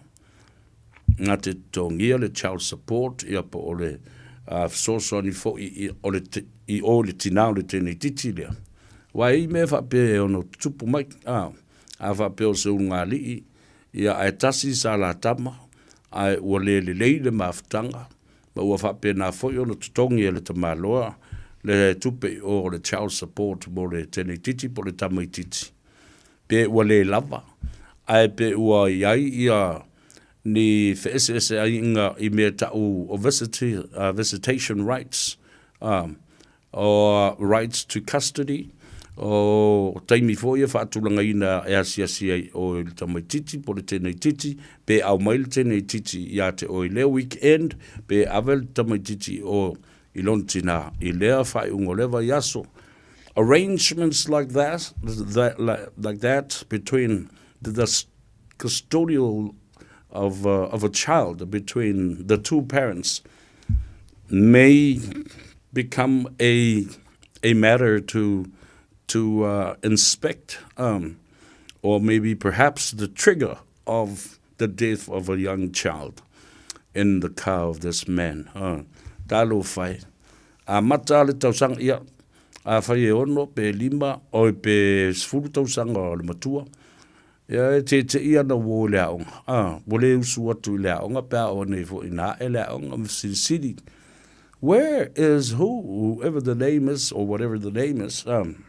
na te totogia le child support, ia po o le fesoasoani foi i, o le, i o i le tinā o le teineitiiti lea. Aua e i ai mea faapea e ono tutupu mai, a, a faapea o se ulugalii, ia ae tasi sa la tama, ae ua le lelei le mafutaga, ma ua faapena foi ona totogi e le tamaloa le tupe i o o le child support mo le teneititi po o le tamaititi, pe ua le lava, ae pe ua i ai ia ni feeseeseaiga i mea tau o visitation rights, o rights to custody, o taimi foi e faatulagaina e asiasi ai oe i le tamaititi po o le teneititi, pe aumai le teneititi ia te oe i lea weekend, pe ave le tamaititi i o i lona tinā i lea faaiuga o lea vaiaso. Arrangements like that, that, like that between the, the custodial of, of a child between the two parents may become a, a matter to, to uh, inspect um, or maybe perhaps the trigger of the death of a young child in the car of this man. Uh, talofa e. Amata le tausaga, ia, afai e ono pe lima, oi pe sefulu tausaga o le matua, Ia, e teteʻi ana ua o i le aoga, a, ua le usu atu i le aoga pe a oo nei foi ina ae le aoga ma fesilisili, Where is who, whoever the name is or whatever the name is, um,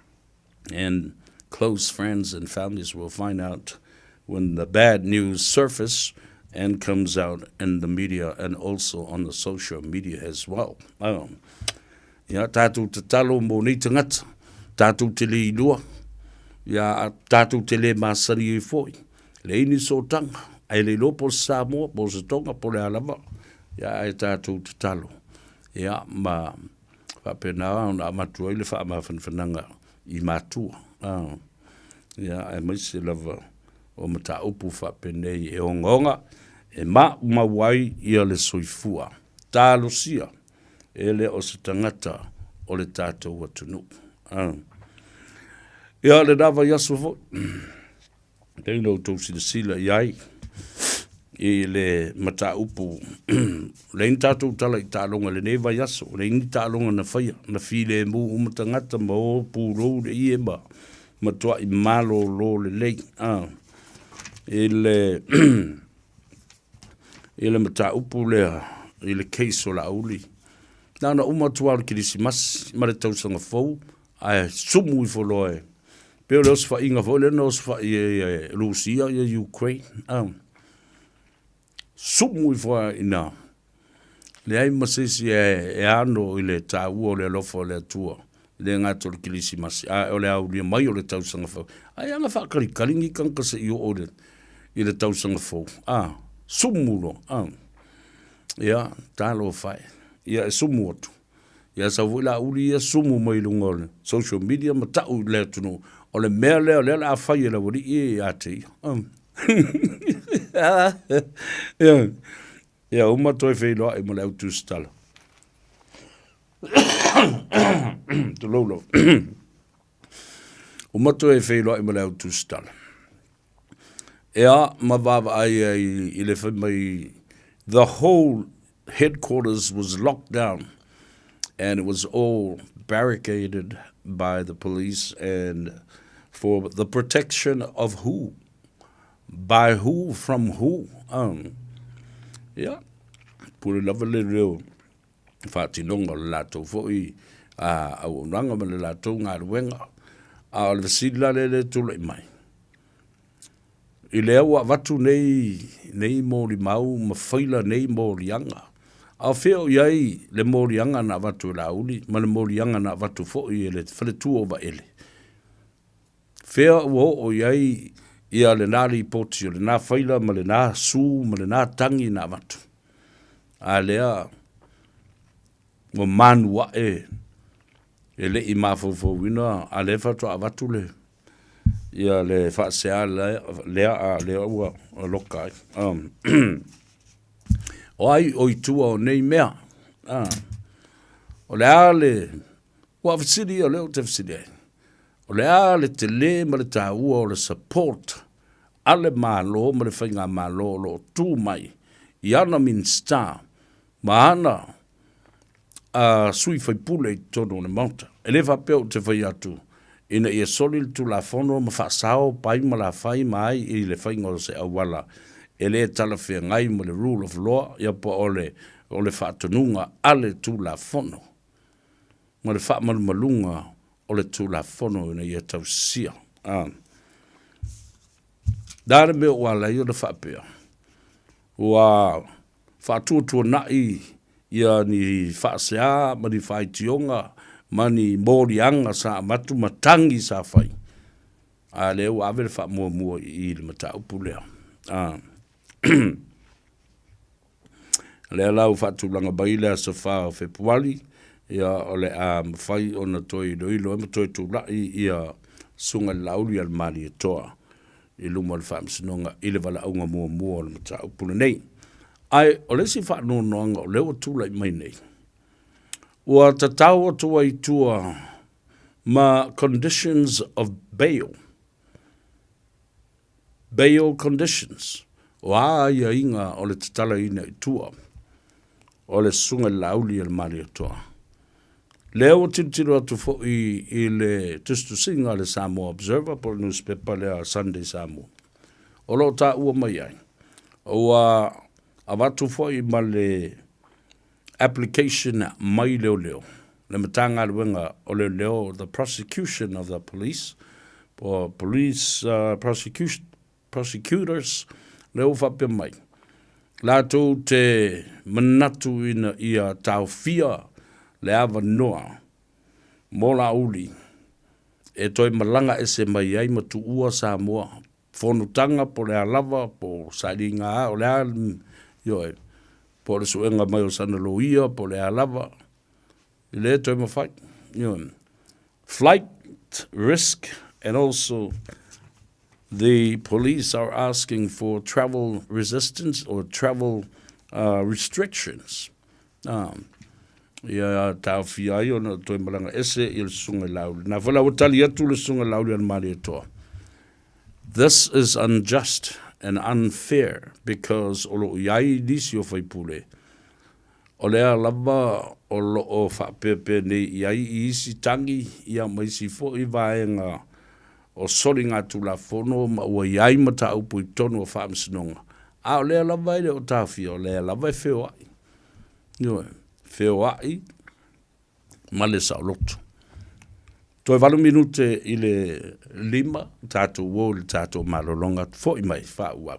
and close friends and families will find out when the bad news surface and comes out in the media and also on the social media as well. Um, Ia, tātou tatalo mō nei tangata, tātou te le iloa, ia, tātou te le masani ai foi, leai ni sootaga, ae le iloa po o se Samoa, po o se Tonga, po o le a lava, ia, ae tātou tatalo. Ia, ma faapena ona avatu ai le faamafanafanaga i matua. A, ia, aemaise lava o mataupu faapenei e ogaoga, e maumau ai ia le soifua. Talosia e le o se tagata o le tatou atunuu. Ia, lena vaiaso foi, pei ona outou silasila i ai i le mataupu, leai ni tatou tala i taaloga i lenei vaiaso, leai ni taaloga na faia, na filemu uma tagata ma o pulou le ie ma matuai malolo lelei i le i le mataupu lea i le case o Laauli. Na ona uma atu lava o le Kerisimasi ma le tausaga fou, ae sumu ifo loa e pei o le osofaiga foi lea na osofai ai e Rusia ia Ukraine. Ah. Sumu ifo lava ina leai ma se isi e, e ano i le taua o le alofa o le Atua e le gata o le Kerisimasi, ae o le aulia mai o le tausaga fou. Ai aga faakalikali ni tagata se i oo i le, i le tausaga fou. A, sumu loa. A, ia, talofa e. Ia, e sumu atu. Ia, sau foi Laauli ia sumu mai i luga o le social media ma tau i le atunuu, o le mea lea o lea o le a fai e le aualii ia ia te ia. A. Ia uma toe feiloai ma le au tusitala. Tulou lava. Uma toe feiloai ma le au tusitala. Ea ma vaavaai ai i le fai mai the whole headquarters was locked down and it was all barricaded by the police and for the protection of who? By who? From who? Um, ia, pule lava le reo faatinoga o le latou foi auaunaga ma le latou galuega. A o le fesili la lea e tulai mai, i lea ua avatu nei, nei molimau ma faila nei moliaga, a o fea o i ai le moliaga na avatu e Laauli ma le moliaga na avatu foi e le faletua o Vaele? Fea ua oo i ai ia lena lipoti o lena faila ma lena su ma lena tagi na avatu? A lea ua manu ae e le i mafaufauina, a lea faatoa avatu le ia le faasea lea, a lea ua loka ai. O ai o i tua o nei mea? O le a le, ua fesili ia o lea ou te fesili ai. O le a le tele ma le taua o le support a le Malo ma le Faigamalo o lo o tu mai i ana Minisita ma ana sui faipule i totonu o le Maota. E le faapea ou te fai atu ina ia soli le Tulafono ma faasao pai ma lafai ma ai i le faiga o se auala e le talafeagai ma le rule of law ia po o le o le faatonuga a le Tulafono ma le faamalumaluga o le Tulafono ina ia tausisia. A. Le a le mea ua ala ai ona faapea? Ua faatuatuanai ia ni faasea ma ni faitioga ma ni moliaga sa avatu ma tagi sa fai, a lea ua ave le faamuamua i i le mataupu lea. A. Lea la ua faatulaga mai le aso 4 o Fepuari, ia o le a mafai ona toe iloilo ai ma toe tulai ia Susuga i le Laauli a le Malietoa i luma o le Faamasinoga i le valaauga muamua o le mataupu lenei. Ae o le isi faanoanoaga o lea ua tulai mai nei, ua tatao atu ai i tua ma conditions of bail, bail conditions, o a aiaiga o le tatalaina i tua o le Susuga i le Laauli a le Malietoa. Lea ua tilotilo atu foi i le tusitusiga a le Samoa Observer po o le nusipepa lea Sunday Samoa, o lo o taua mai ai, ua avatu foi ma le application mai leoleo, le Matagaluega o Leoleo, the prosecution of the police, po o police prosecution, prosecutors, lea ua faapea mai, latou te manatu ina ia taofia le avanoa mo Laauli e toe malaga ese mai ai ma tuua Samoa, fonotaga po o le a lava, po o sailiga a, o le a, ioe, po o le suega mai o sana loia, po o le a lava, e le toe mafai. Ioe. Flight risk and also the police are asking for travel resistance or travel restrictions. Ia taofia ai ona toe malaga ese i le susuga i Laauli. Na foi la ua tali atu le susuga i Laauli a le Malietoa. This is unjust and unfair because o lo o i ai nisi o faipule O lea lava o lo o faapeapea nei i ai i isi tagi ia ma isi foi vaega o soligatulafono ma ua i ai mataupu i totonu o faamasinoga, a o lea lava e le o taofia, o lea lava e feoai. Ioe, feoai ma le saoloto. Toe 8 minute i le 5, tatou o i le tatou malologa, foi mai faaauau.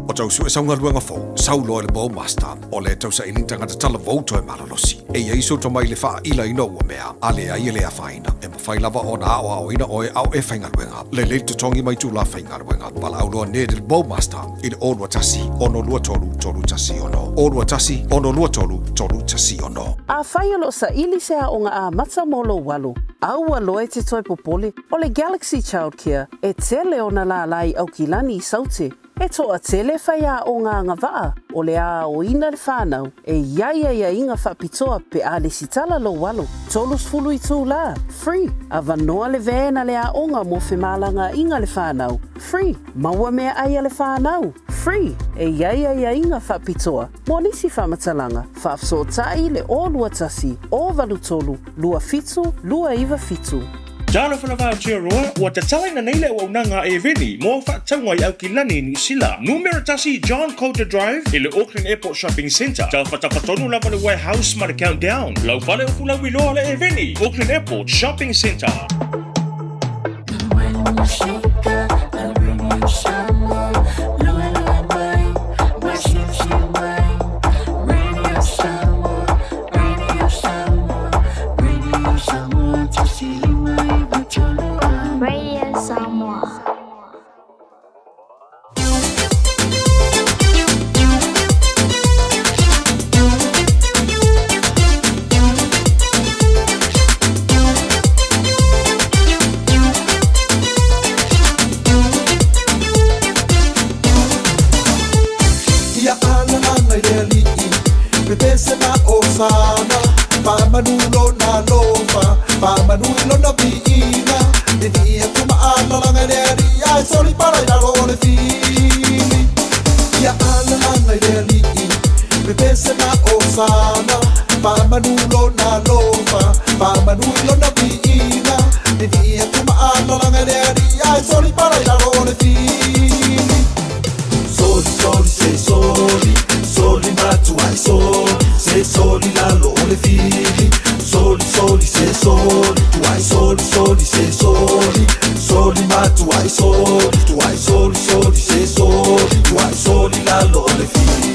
O tau sue sau galuega fou, sau loa i le Bowmaster, o le tausaili tagata talavou toe malolosi. E i ai sou tomai i le faailaina o ua mea, a leai e le afaina. E mafai lava ona aoaoina oe a o e faigaluega. Lelei le totogi ma itula faigaluega. Valaau loa Ned i le Bowmaster i le 021 623 316. 021 623 316. Afai o lo o saili se aoga amata mo lou alo. Aua loa e te toe popole, o le Galaxy Childcare e tele ona lālā i Aukilani i Saute. E toatele faiaoga agavaa o le aoina le whanau e i ai aiaiga faapitoa pe a lesitala lou alo. 30 itulā, free, avanoa le van a le aoga mo femalagaaiga le whanau, free, maua meaai a le whanau, free, e i ai aiaiga faapitoa mo nisi faamatalaga, faafesootai le 021 083 27 297. Talofa lava Aotearoa, ua tatalaina nei le auaunaga a Eveni mo au faatauga i Aukilani, Niu Sila. Numera 1 John Coulter Drive i le Auckland Airport Shopping Centre. Tafatafa tonu lava le Warehouse ma le Countdown. Lau fale upu lauiloa le Eveni, Auckland Airport Shopping Centre. Radio Samoa. Ia ana ana i le alii, pepese ma osana, faamanu lona alofa, faamanu i lona viiga, vivii atu ma alalaga i le alii, ae soli pala i lalo o le fili. Ia ana ana i le alii, pepese ma osana, faamanu lona alofa, faamanu i lona viiga, vivii atu ma alalaga i le alii, ae soli pala i lalo o le fili. Soli, soli, se soli, soli matuai soli, se soli lalo o le fili. Soli, soli, se soli, tuai soli, soli, se soli, soli matuai soli, tuai soli, soli, se soli, tuai soli lalo o le fili.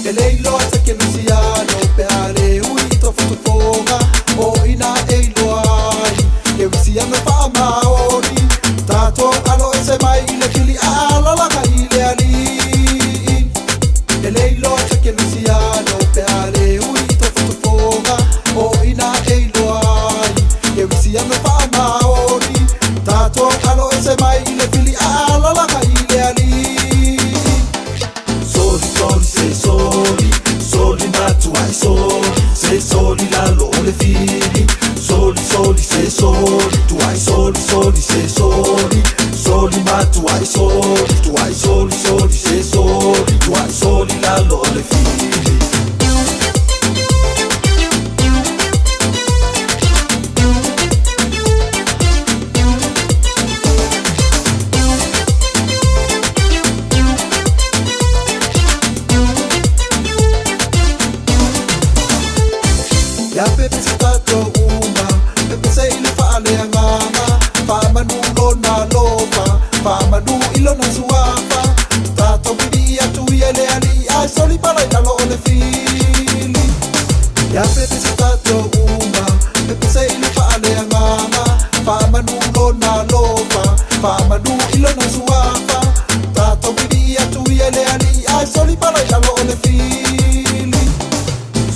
E le iloa se kerisiano pe a le ui i tofotofoga o ina e iloa ai kerisiano faamaoni tatou alo ese mai i le fili a alalaga i le alii. E le iloa se kerisiano pe a le ui i tofotofoga o ina e iloa ai kerisiano faamaoni tatou alo ese mai i le fili a alalaga i le alii. Soli, soli, se soli, soli matuai soli, se soli lalo o le fili. Soli, soli, se soli, tuai soli, soli, se soli, soli matuai soli, tuai soli, soli, se soli, tuai soli lalo o le fili. Ia pepese tatou uma, pepese i le faaleagaga, faamanu lona alofa, faamanu i lona suafa, tatou vivii atu ia i le alii, ae soli pala i lalo o le fili. Ia pepese tatou uma, pepese i le faaleagaga, faamanu lona alofa, faamanu i lona suafa, tatou vivii atu ia i le alii, ae soli pala i lalo o le fili.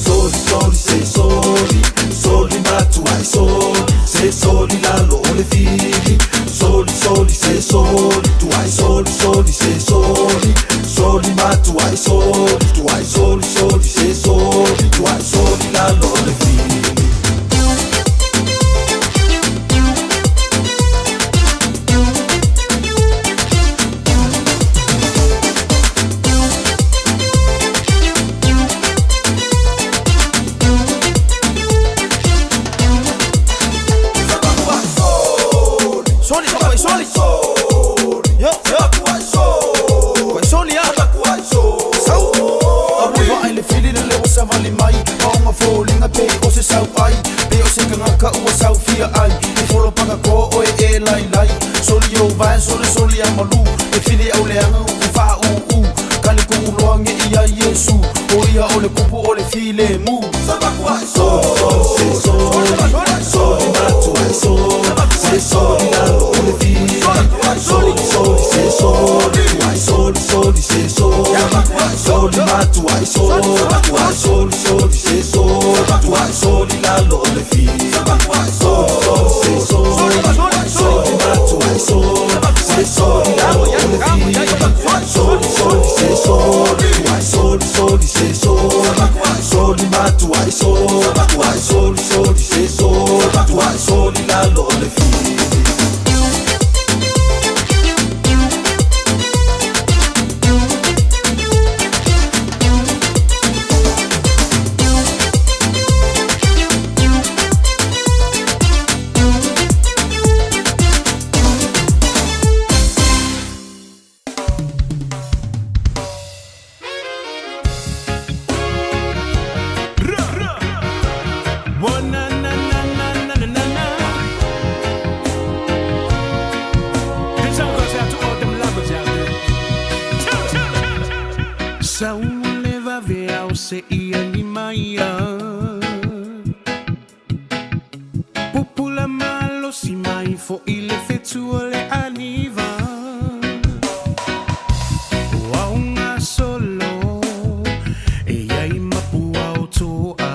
Soli, soli, se soli, soli matuai soli, se soli lalo o le fili. Soli, soli, se soli, tuai soli, soli, se soli, soli matuai soli, tuai soli, soli, se soli, tuai soli lalo o le fili. Soli, soli, soli. Yo, yo. Soli, ah. Sau. Aua ai le fili le leo sa vali mai. Maonga fōlinga pe o se sau ai. Pe o se kangaka ua sau fia ai. E folo paka ko oe e lai lai. Soli o vai, soli, soli a malu. E fili au leanga uku wha u u. Kale ku uloa nge ia Yesu. O ia o le kupu o le file mu. Soli, soli, se Soli matuai soli Tuai soli soli se soli Tuai soli lalo o le fili Soli soli se soli Soli matuai soli Se soli lalo o le fili Soli soli se soli Tuai soli soli se soli Soli matuai soli Tuai soli soli se soli Tuai soli lalo o le fili. Pupula malosi mai foʻi le fetu o le aniva. O auga solo e iai mapua o toa.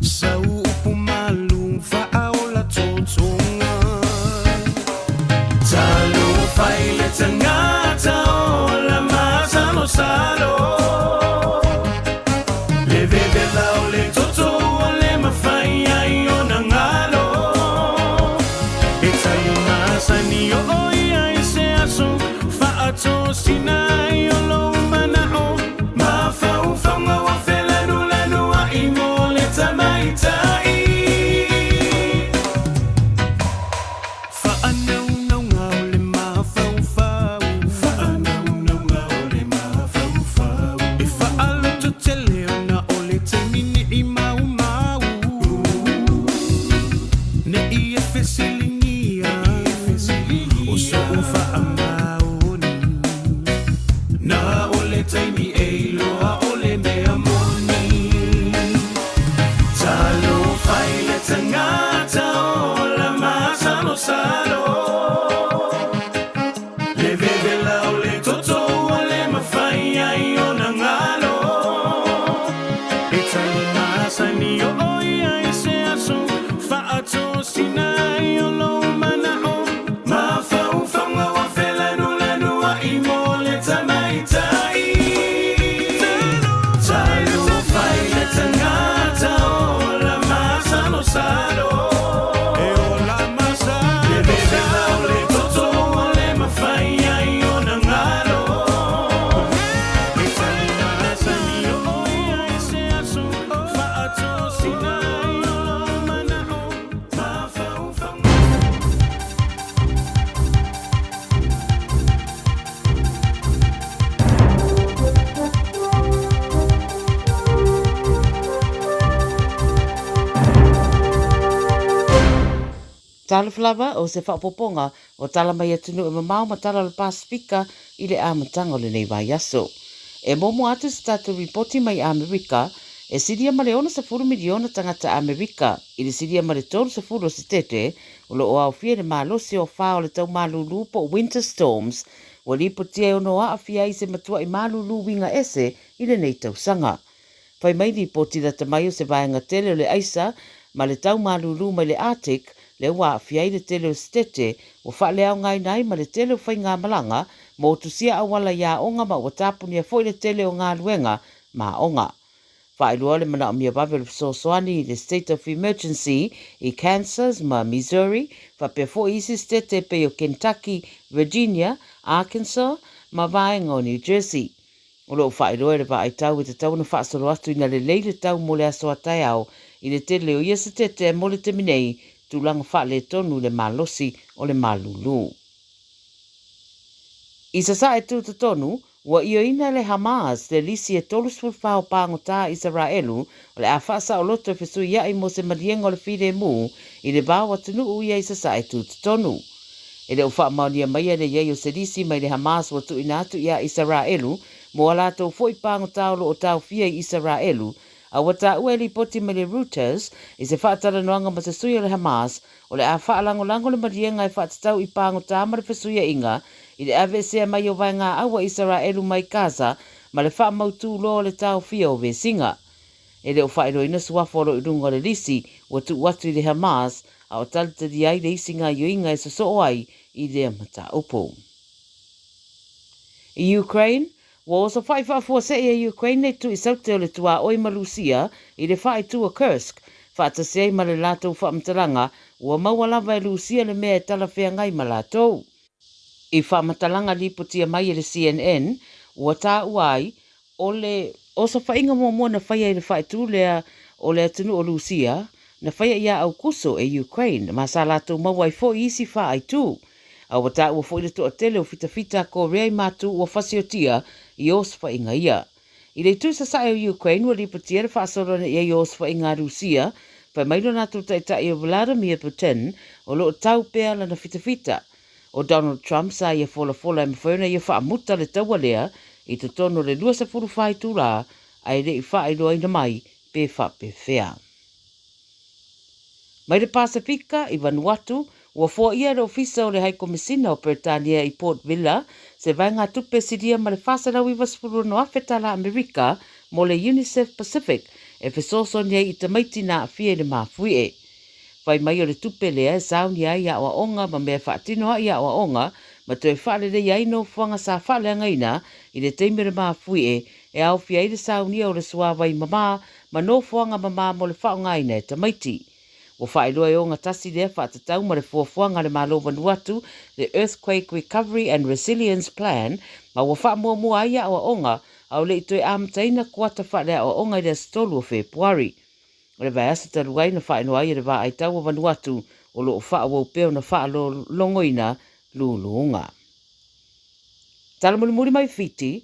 Sau upu malu faaola totoga. Talofa i le tagata ola masalosalo. Le vevela o le toto ua le mafai ai ona galo. E tali masani o ia i se aso faatosina ai o lou manao. Mafaufauga ua felanulanuai mo le tamaitai. Faanaunauga o le mafaufau. Faanaunauga o le mafaufau. E faalototele ona o le taimi nei maumau. Ne i e fesiligia o soʻu faamaoni. Na o le taimi e iloa o le mea moni. Talofa i le tagata ola masalosalo. Le vevela o le toto ua le mafai ai ona galo. E tali masani o ia i se aso faatosina ai o lou manao. Mafaufauga ua felanulanuai mo le tamaitai. Talofa i le tagata ola masalosalo. Le vevela o le toto ua le mafai ai ona galo. E tali masani o ia i se aso faatosina ai o lou manao. Mafaufauga. Talofa lava o se faaopoopoga o tala mai atunuu e mamao ma tala o le Pasefika i le amataga o lenei vaiaso. E muamua atu se tatou ripoti mai Amerika, e silia ma le 60 miliona tagata Amerika i le silia ma le 30 o Setete o lo o aofia i le malosi o afa o le tau malūlū po o winter storms ua lipotia e ono aafia ai se matuaʻi malūlū uiga ese i lenei tausaga. Fai mai lipoti lata mai o se vaega tele o le aisa ma le tau malūlū mai le Arctic lea ua aafia ai le tele o Setete ua faaleaogaina ai ma le tele o faigamalaga motusia auala i aoga ma ua tapunia foi le tele o galuega ma aoga. Faailoa le manaomia vave o le fesoasoani i le State of Emergency i Kansas ma Missouri, faapea foi isi setete e pei o Kentucky, Virginia, Arkansas ma vaega o New Jersey. O lo o faailoa e le vaai tau e tatau ona faasolo atu ina lelei le tau mo le aso a taeao i le tele o ia setete mo le taimi nei, tulaga faaletonu i le malosi o le malulu. I Sasae Tutotonu, ua ioeina e le Hamas le lisi e 34 o pagota a Isaraelu o le a faasaoloto e fesuiaʻi mo se maliega o le filemu i le va o atunuu ia i Sasae Tutotonu. E le o faamaonia maia le i ai o se lisi mai le Hamas ua tuuina atu iā Isaraelu mo a latou foi pagota o lo o taofia i Isaraelu, a ua taua e lipoti mai le Reuters i se faatalanoaga ma se sui o le Hamas o le a faalagolago le maliega e faatatau i pagota ma le fesuiaiga i le aveesea mai o vaegaaau a Isaraelu mai Gaza ma le faamautū loa o le taofia o vesiga. E le o faailoaina suafa o lo o i luga o le lisi ua tuu atu i le Hamas a o talitalia ai le isi gaoioiga e sosoo ai i lea mataupu. I Ukraine, ua osofa'i faafuasei e Ukraine le itu i saute o le tuaoi ma Lusia i le faaitu o Kursk, faatasi ai ma le latou faamatalaga ua maua lava e Lusia le mea e talafeagai ma latou. I faamatalaga lipotia mai e le CNN, ua taua ai, o le osofaiga muamua na faia i le faaitu lea o le atunuu o Lusia, na faia ia Aukuso e Ukraine ma sa latou maua ai foi isi faaitu. A ua taua foi le toatele o fitafita a Korea i matu ua fasiotia i osofaiga ia. I le itu sasae o Ukraine ua lipotia le faasolo ina i ai o osofaiga a Rusia, fai mai lo latou taitai o Vladimir Putin o lo o tau pea lana fitafita. O Donald Trump sa ia folafola e mafai ona ia faamuta le taua lea i totonu o le 24 itulā ae le i faailoaina mai pe faapefea. Mai le Pasefika i Vanuatu, ua foaia e le Ofisa o le Haikomisina o Peretania i Port Vila se vaegatupe silia ma le $496,000 tala Amerika mo le UNICEF Pacific e fesoasoani ai i tamaiti na aafia i le mafuie. Fai mai o le tupe lea e sauni ai aoaoga ma mea e faatino ai aoaoga ma toe faaleleia ai nofoaga sa faaleagaina i le taimi o le mafuie e aofia ai le saunia o le suavai mamā ma nofoaga mamā mo le faaaogaina e tamaiti. Ua faailoa e ogatasi lea faatatau ma le fuafuaga a le Malo Vanuatu, le Earthquake Recovery and Resilience Plan, ma ua faamuamua ai aoaoga a o le i toe amataina kuata faaleaoaoga i le aso 3 o Fepuari. O le vaiaso talu ai na faailoa ai e le Vaai Tau o Vanuatu o lo o faaauau pea ona faalologoina luluga. Tala mulimuli mai Fiti,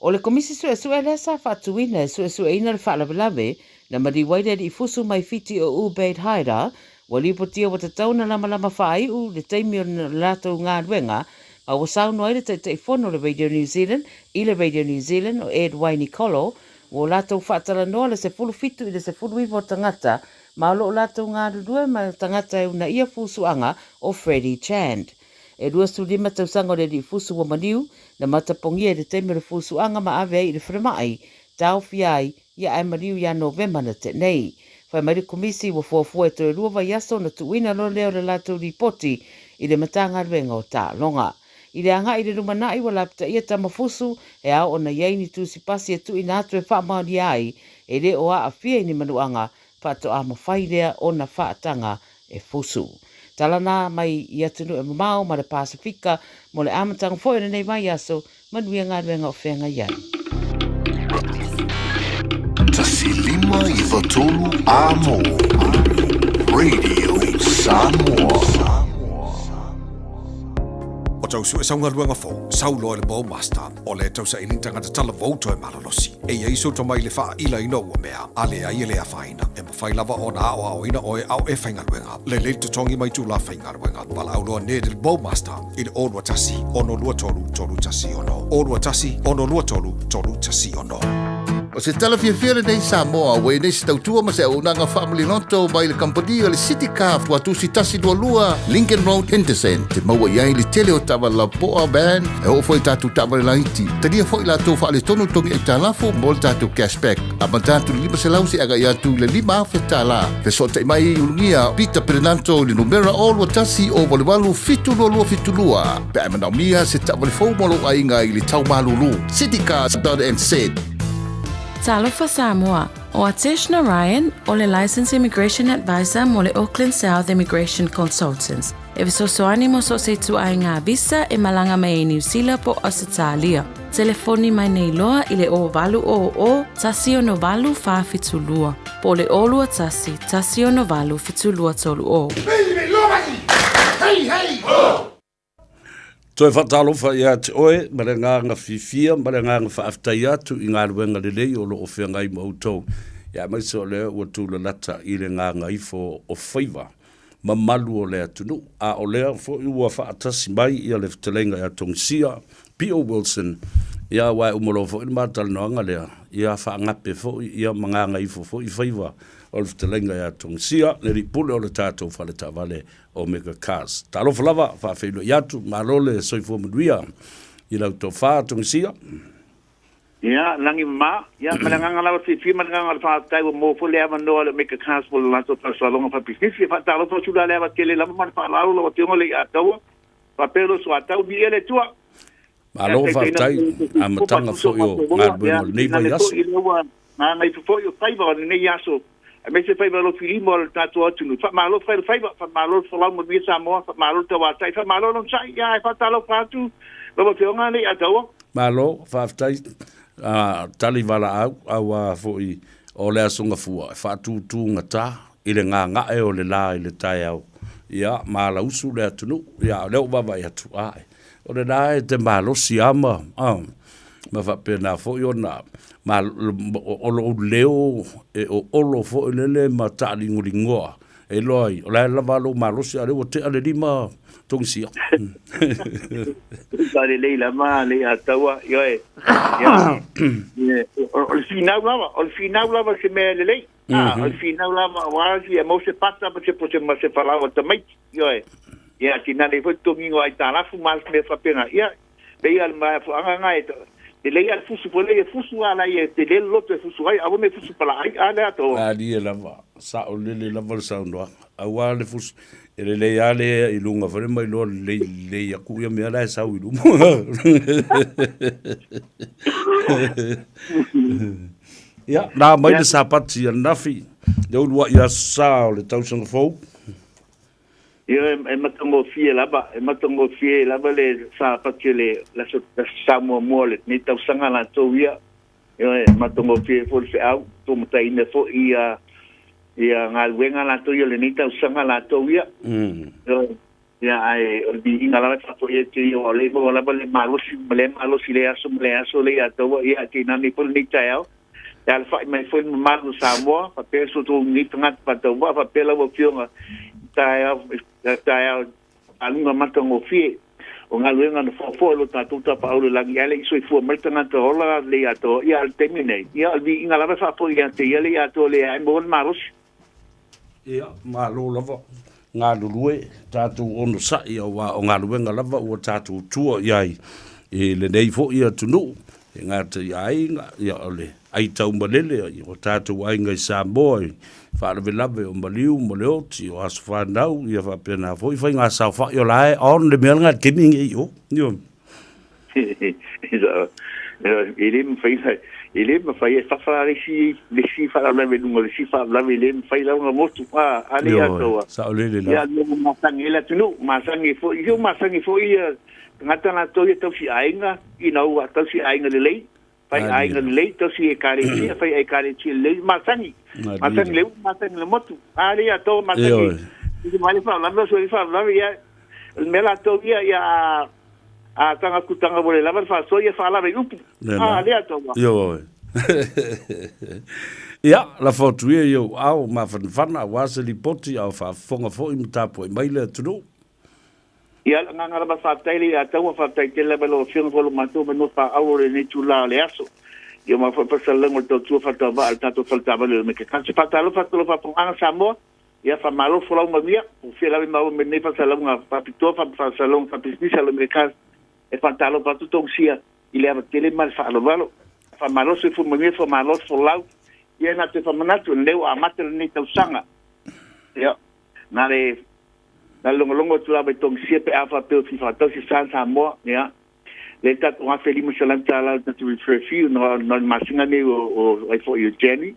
O le Komisi Suesue lea sa faatuina e suesueina le faalavelave na maliu ai le alii fusu mai Fiti o Ubaid Haidar, ua lipotia ua tatau ona lamalama faaiu le taimi o le latou galuega ma ua saunoa ai le Taitaifono o le Radio New Zealand i le Radio New Zealand o Ed Waini-Kolo ua o latou faatalanoa le 17 i le 19 o tagata ma o lo o latou galulue ma tagata e unaia fusuaga o Freddie Chand. E 25 tausaga o le alii fusu ua maliu, na matapogia i le taimi o le fusuaga ma ave ai i le falemai, taofia ai ia ae maliu ia Novema na tea nei. Fai mai le Komisi ua fuafua e toe lua vaiaso ona tuuina loa lea o le latou lipoti i le Matagaluega o Taaloga. I le agai i le lumanai ua lapitaia tama fusu e ao ona i ai ni tusi pasi e tuuina atu e faamaonia ai e le o aafia i ni manuaga faatoa mafai lea ona faataga e fusu. Tala na mai i atunuu e mamao ma le Pasefika mo le amataga foi o lenei vaiaso, manuia galuega o feagai ai. 1593 Amo Radio Samoa. O tau sue saugaluega fou, sau loa i le Bowmaster, o le tausaili tagata talavou toe malolosi. E i ai sou tomai i le faaailaina o ua mea, a leai e le afaina, e mafai lava ona aoaoina oe a o e faigaluega. Lelei le totogi mai itulā faigaluega. Valaau loa Ned i le Bowmaster i le 021 623 316. 021 623 316. O se tala fiafia lenei Samoa ua i nei se tautua ma se auaunaga faamaliloto mai le kamupani o le City Car Tuatusi 122 Lincoln Road Henderson. Te maua i ai le tele o taavale lapoa van e oo foi i tatou taavale laiti. Talia foi latou faaletonu togi aitalafu mo le tatou cashback. Amata atu i le 500 seia agai atu i le 5,000 tala. Fesootai mai i Ulugia Peter Perenanto i le numera 021 088 722 pe a e manaomia se taavale fou mo lou aiga i le tau malulu. Citycars.nz. Talofa Samoa, O Atesh Narayan, o le Licensed Immigration Advisor mo le Auckland South Immigration Consultants, e fesoasoani mo so o se ituaiga visa e malaga mai ai Niu Sila po o Ausetalia. Telefoni mai nei loa i le 0800 168 472 po o le 021 168 7230. Toe faatalofa ia te oe ma le agaga fiafia ma le agaga faafetai atu i galuega lelei o lo o feagai ma outou, ia aemaise o lea ua tulalata i le gagaifo o faiva mamalu o le atunuu, a o lea foi ua faatasi mai ia le fetalaiga ia Togisia P.O. Wilson, ia aua e uma loa foi le ma talanoaga lea, ia faagape foi ia ma gagaifo foi faiva o le fetalaiga ia Togisia, le alii pule o le tatou faletaavale Omega Cars. Talofa lava, faafeiloai atu, malo le soifua manuia i lau tofa Togisia. Ia, lagi mamao. Ia, ma le agaga lava fiafia ma le agaga o le faafetai ua maua foi le avanoa a le Omega Cars mo le latou faasoaloga faapisinisi. E faatalofa atu la le ava tele lava ma le faaaloalo lau Afioga Leiataua, faapea lou soatau, viia le Atua. Malo faafetai amataga foi o galuega o lenei vaiaso. Gagaifo foi o faiva o lenei aso, aemaise faiva alofilima o le tatou atunuu. Faamalo fai le faiva, faamalo le folau manuia Samoa, faamalo le tauatai, faamalo le onosai. Ia, ae faatalofa atu lau Afioga Leiataua. Malo faafetai tali valaau auā foi o le Aso Gafua e faatutugata i le gaga'e o le la i le taeao ia ma alausu le atunuu. Ia o lea ua vaavaai atu ae O lena e te malosi lava ma, ma faapena foi ona ma, o lou leo e oolo foi lele ma taaligoligoa e iloa ai, o la e lava lou malosi, a o lea ua tea le lima togisia. Sa lelei lava Leiataua, ioe. Ia, o le finau lava, o le finau lava se mea lelei. Ah, o le finau lava, aua fia maua se pata ma se pose ma se falaoa tamaiti. Ioe. Ia, tinane foi totogiga o aitalafu ma mea faapena. Ia, pei lava o le mafuaaga lena e lelei lava le fusu foi lea, e fusu lava la ia, e tele le loto e fusu ai, aua ne i fusu palaai, a lea atoa. Malie lava, saolele lava le saunoaga. Aua le fusu, e lelei lava le ea i luga foi lea ma iloa lelei lelei atu ia mea la e sau i luma. Ia, na mai le Sapati ananafi, le uluai aso sa o le tausaga fou. Ia, e matagofie lava, e matagofie lava le Sapati o le Aso Sa muamua o lenei tausaga latou ia. Ia, e matagofie foi le feau, tuumataina foi ia ia galuega latou ia o lenei tausaga latou ia. Ia, ae o le viiga lava e faafoi atu ia, aua o lea e maua lava le malosi ma lea malosi i lea aso ma lea aso lea ia taua, ia, tainane foi lenei taeao. E alafai mai foi le mamalu o Samoa, faapea so outou nei tagata faatauvaa, faapea lau Afioga i taeao, taeao faluga matagofie o galuega na foafoa e lo tatou Tapaau i le lagi, ae le i soifua mai le tagata ola le atoa, ia, a o le taimi nei, ia, o le viiga lava e faafoi ia te ia le atoa le ae maua le malosi. Ia, malo lava galulue, tatou onosai aua o galuega lava ua tatou tua i ai i lenei foi atunuu, e gata i aiga, ia o le aitaumalele o tatou aiga i Samoa i faalavelave o maliu ma le oti, o aso fanau, ia faapena foi faiga saofai, o la e on le mea lena i le taimi lenei i o. Ioe. E le mafai ona, e le mafai e fafa le isi, le isi faalavelave i luga o le isi faalavelave, e le mafai lava ona motu, a, a le atoa. Saolele lava. Ia, ua masani ai le atunuu, masani foi, ua masani foi ia tagata latou ia tausi aiga, ina ua tausi aiga lelei, fai aiga lelei, tausi ekalesia, fai ekalesia lelei, masani, masani le ulu, masani le motu, a le atoa masani. I mai le faalavelave, sui le faalavelave, ia, o le mea latou ia, ia, a tanga ku tanga vole lava le faasoa ia faalave i upu. A lea atoa. Ioe. Ia, lafo atu ia i ou ao mafanafana aua se lipoti a o faafofoga foi ma tapuai mai le atunuu. Ia, le agaga lava faafetai le ia taua, faafetai tele lava i lau Afioga foi lo matou manoa faaauau o lenei itula o le aso. Ia ma foi faasalasalauga o le tautua faatauvaa a le tatou faletaavale o le Mekekasi. Faatalofa atu lau faafofogaaga Samoa, Ia, faamalo folau manuia. Ua fia lawe maua me lenei faasalalauga faapitoa faasalalauga faapisinisi a Lomekaz e faatalofa atu Tongisia i le ava tele ma le faaaloalo. Faamalo soifua manuia, faamalo folau. Ia, na te faamanatu, o lenei ua amata lenei tausaga. Ia, na le na le logologo atu lava i Tongisia pe a faapea ua fia faatau se sa Samoa, ia, lea tatou $1,500 le tatou refer fee no le masina nei o ai foi o January.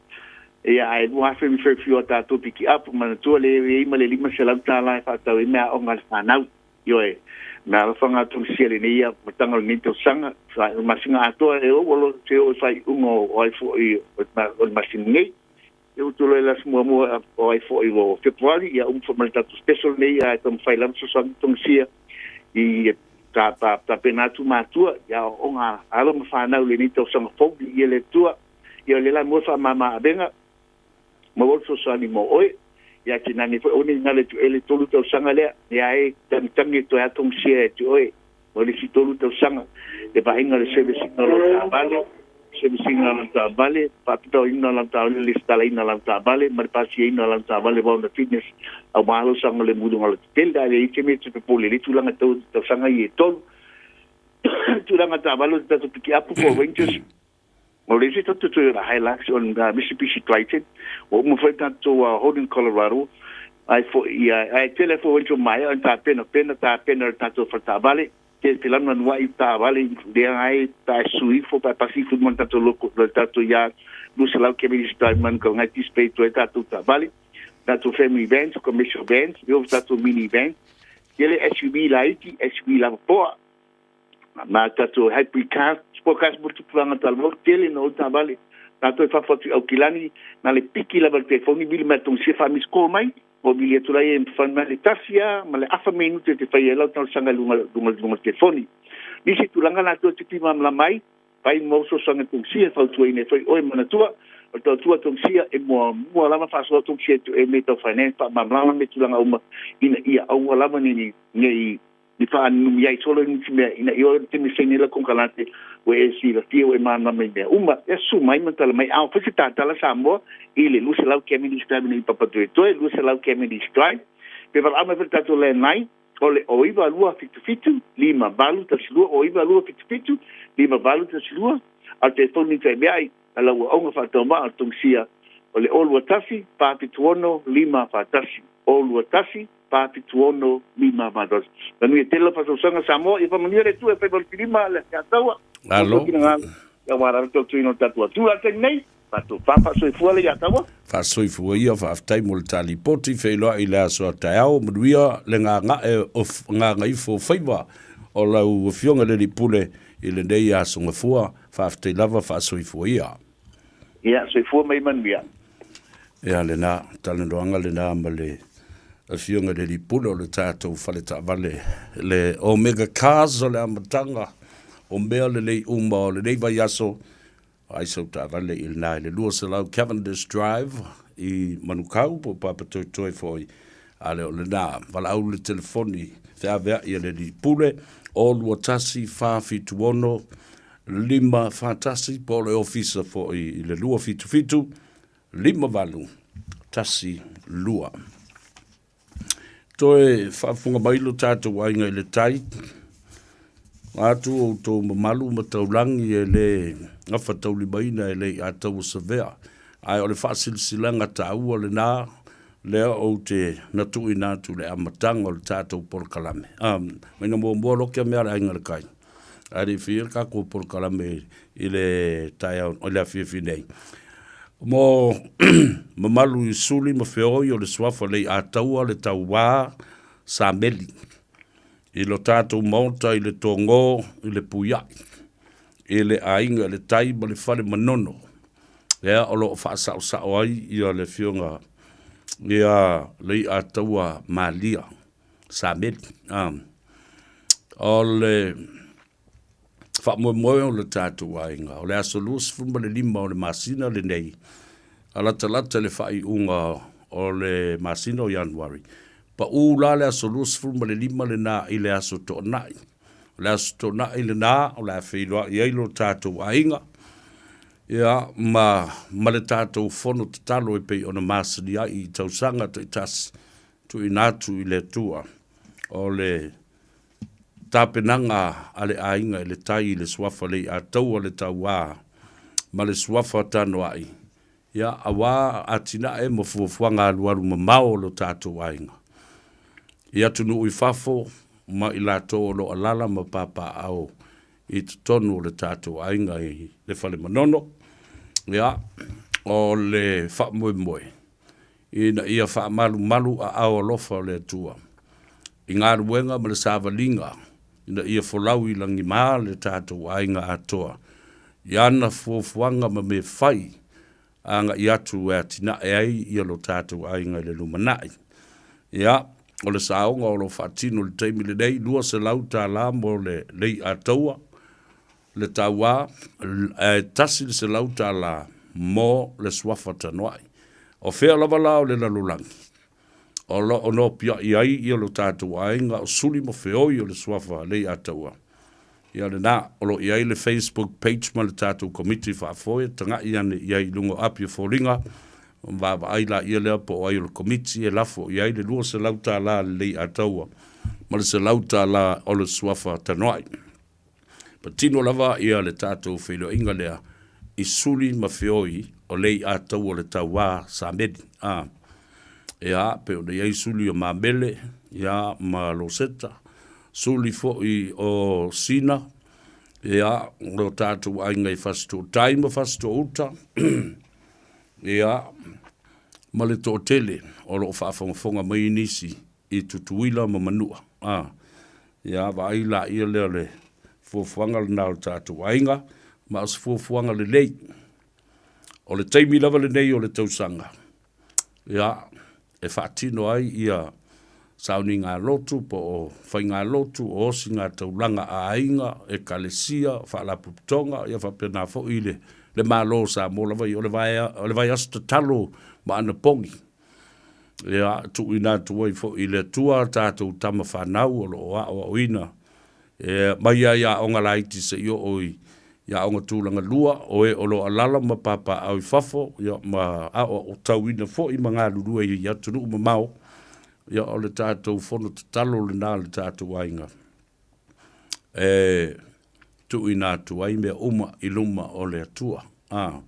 Ia, ae $2,000 refer fee o tatou piki up, manatua le i ai ma le $500 e faatau ai meaaoga a le fanau. Ioe, mea alofa ngā Tongisia lenei ia mataga o lenei tausaga, o le masina atoa e ou alo se oo i faaiuga o ai foi o le masina nei. E utu loa i le aso muamua o ai foi o Fepuari, ia uma foi ma le tatou special nei, ae taumafai lava fesoasoani Tongisia i tapena atu matua i aoaoga a alo ma fanau i lenei tausaga fou, viia le Atua. Ia o lea la e mua le faamama avega, maua le fesoasoani mo oe. Ia tainane foi aua ne i galo e te le 3 tausaga lea, lea e tagitagi e toe atogisia e te oe mo le isi 3 tausaga le vaaiga o le service ina o lau taavale, service ina o lau taavale, faapitoaina o lau taavale, lesitalaina o lau taavale ma le pasiaina o lau taavale vaona fitness aua lou saogalemu i luga o le tetele. Ae leai se mea e te popole i le tulaga tau tausaga ia e tolu. Tulaga taavale o le tatou pikiapu po o Rangers. Ma o le isi tatou Toyota Hilux o le Mitsubishi Triton, ua uma foi tatou Holden Colorado, ai foi ia, ae tele foi o maea ona tapenapena, tapena le tatou faletaavale, te te lanuanuai taavale lea ai pa sui ifo pa pasi ifo ma tatou loko le tatou yard 200 km drive man ka ngai display toe tatou taavale, tatou family vans, commercial vans, yo tatou mini vans, tele SUV laiti, SUV lava poa, ma tatou hybrid cars, sport cars mo tupulaga talavaou, tele na o taavale. Tatou e fafo atu i Aukilani, na le piki lava le telefoni, vili mai tongisia faamis call mai, o vili atu lai e mafai mai le tasi a ma le afa minute te fai ai lau talosaga i luga luga luga o le telefoni. Nisi tulaga latou te fimalamalama ai, fai mo fesoasoani tongisia e fautuaina ai foi oe manatua, o le tautua tongisia e muamua lava faasoa tongisia e tu e mea tau finance faamalamalama me tulaga uma ina ia aua lava nei nei ni faanunumi ai solo i nisi mea ina ia o le taimi e saini ai lau konekarate ua e silafia ua e malamalama i mea uma. Ia susu mai ma tala mai a o fai se tatala Samoa i le 200 Cavendish Drive nei i Papatoetoe, 200 Cavendish Drive. Pe valaau mai foi le tatou landline o le 09277 5812, 09277 5812, a o le telefoni feaveai a lau auaunga faataumaa o le tongisia o le 021 476 541, 021 476 541. Manuia tele lau faasausaga Samoa, ia faamanuia le Atua e fai malofilima le Alataua. Malo. Ia aua lava tautuaina o le tatou Atua i le taimi nei. Faatofa faasoifua le Alataua. Faasoifua ia, faafetai mo le ta lipoti, feiloai i le aso a taeao, manuia le gaga'e o gagaifo o faiva o lau Afioga i le Alii Pule i lenei aso gafua, faafetai lava faasoifua ia. Ia, soifua ma ia manuia. Ia lena, talanoaga lena ma le Afioga i le Alii Pule o le tatou fale taavale, le Omega Cars o le amataga o mea lelei uma o lenei vaiaso. Ai sau taavale i lena i le 200 Cavendish Drive i Manukau po o Papatoetoe foi. A le o lena, valaau le telefoni feaveai a le Alii Pule, 021 476 541 po o le ofisa foi i le 277 58 12. Toe faafofoga mai lo tatou aiga i le tai, atu outou mamalu ma taulagi e le gafataulimaina e le i ataua savea. Ae o le faasilasilaga taua lena lea ou te na tuuina atu i le amataga o le tatou polokalame. Mai na muamua loke mea a le aiga i le kai. Ae le i faia le tatou polokalame i le taeao i le afiafi nei. Mo mamalu i suli ma feoi o le suafa lei ataua le tauā Sameli i lo tatou maota i le togō i le puia'i i le aiga i le tai ma le fale manono lea o lo o faasaosao ai ia le afioga ia Leiataua Malia Sameli. O le faamoemoe o le tatou aiga, o le aso 25 o le masina lenei, a latalata le faaiuga o le masina o Ianuari, pau la le aso 25 lena i le aso Toonai. O le aso Toonai lena o le a feiloai ai lo tatou aiga, ia, ma le tatou fono tatalo e pei ona masani ai i tausaga taitasi tuuina atu i le Atua o le tapenaga a le aiga i le tai i le suafa Leiataua le Tauā ma le suafa Tanoai, ia, auā atinae ma fuafuaga alualu mamao o lo tatou aiga i atunuu i fafo ma i latou o lo o alala ma papaaao i totonu o le tatou aiga i le Fale Manono. Ia, o le faamoemoe ina ia faamalumalu aao alofa o le Atua i galuega ma le savaliga ina ia folau i lagima le tatou aiga atoa i ana fuafuaga ma mea fai agai atu e atinae ai ia lo tatou aiga i le lumanai. Ia, o le saoga o lo o faatino i le taimi lenei, $200 mo le lei ataua, le tauā, ae $100 mo le suafa tanoai. O fea lava la o le lalolagi o lo o nopiai ai ia lo tatou aiga o suli ma feoi o le suafa Leiataua? Ia lena, o lo o i ai le Facebook page ma le tatou komiti faafoe, taga'i ane i ai i luga o api o foliga, ona vaavaai laia lea po o ai o le komiti e lafo i ai le $200 a le Leiataua ma le $100 o le suafa tanoai. Patino lava ia le tatou feiloaiga lea i suli ma feoi o Lei'ataua o le tauā Sameli, a. Ia, pei ona i ai suli o Mamele, ia, ma Loseta, suli foi o Sina, ia, o tatou aiga i Fasitooutai ma Fasitoouta, ia, ma le toatele o lo o faafogafoga mai nisi i Tutuila ma Manua. A, ia, vaai laia lea o le fuafuaga lena o le tatou aiga, ma o se fuafuaga lelei. O le taimi lava lenei o le tausaga, ia, e faatino ai ia sauniga lotu po o faiga lotu o osiga taulaga a aiga, ekalesia, faalapotopotoga, ia faapena foi le, le Malo o Samoa lava ia. O le, vae, o le vaiaso tatalo ma anapogi. Ia, tuuina atu ai foi i le Atua tatou tama fanau o lo o aoaoina e mai lava i aoga laiti seia oo i aoga tulaga lua, o e o lo o alaala ma papaaao i fafo, ia, ma aoaotauina foi ma galulue i atunuu mamao, ia, o le tatou fono tatalo lena a le tatou aiga e tuuina atu ai mea uma i luma o le Atua. A,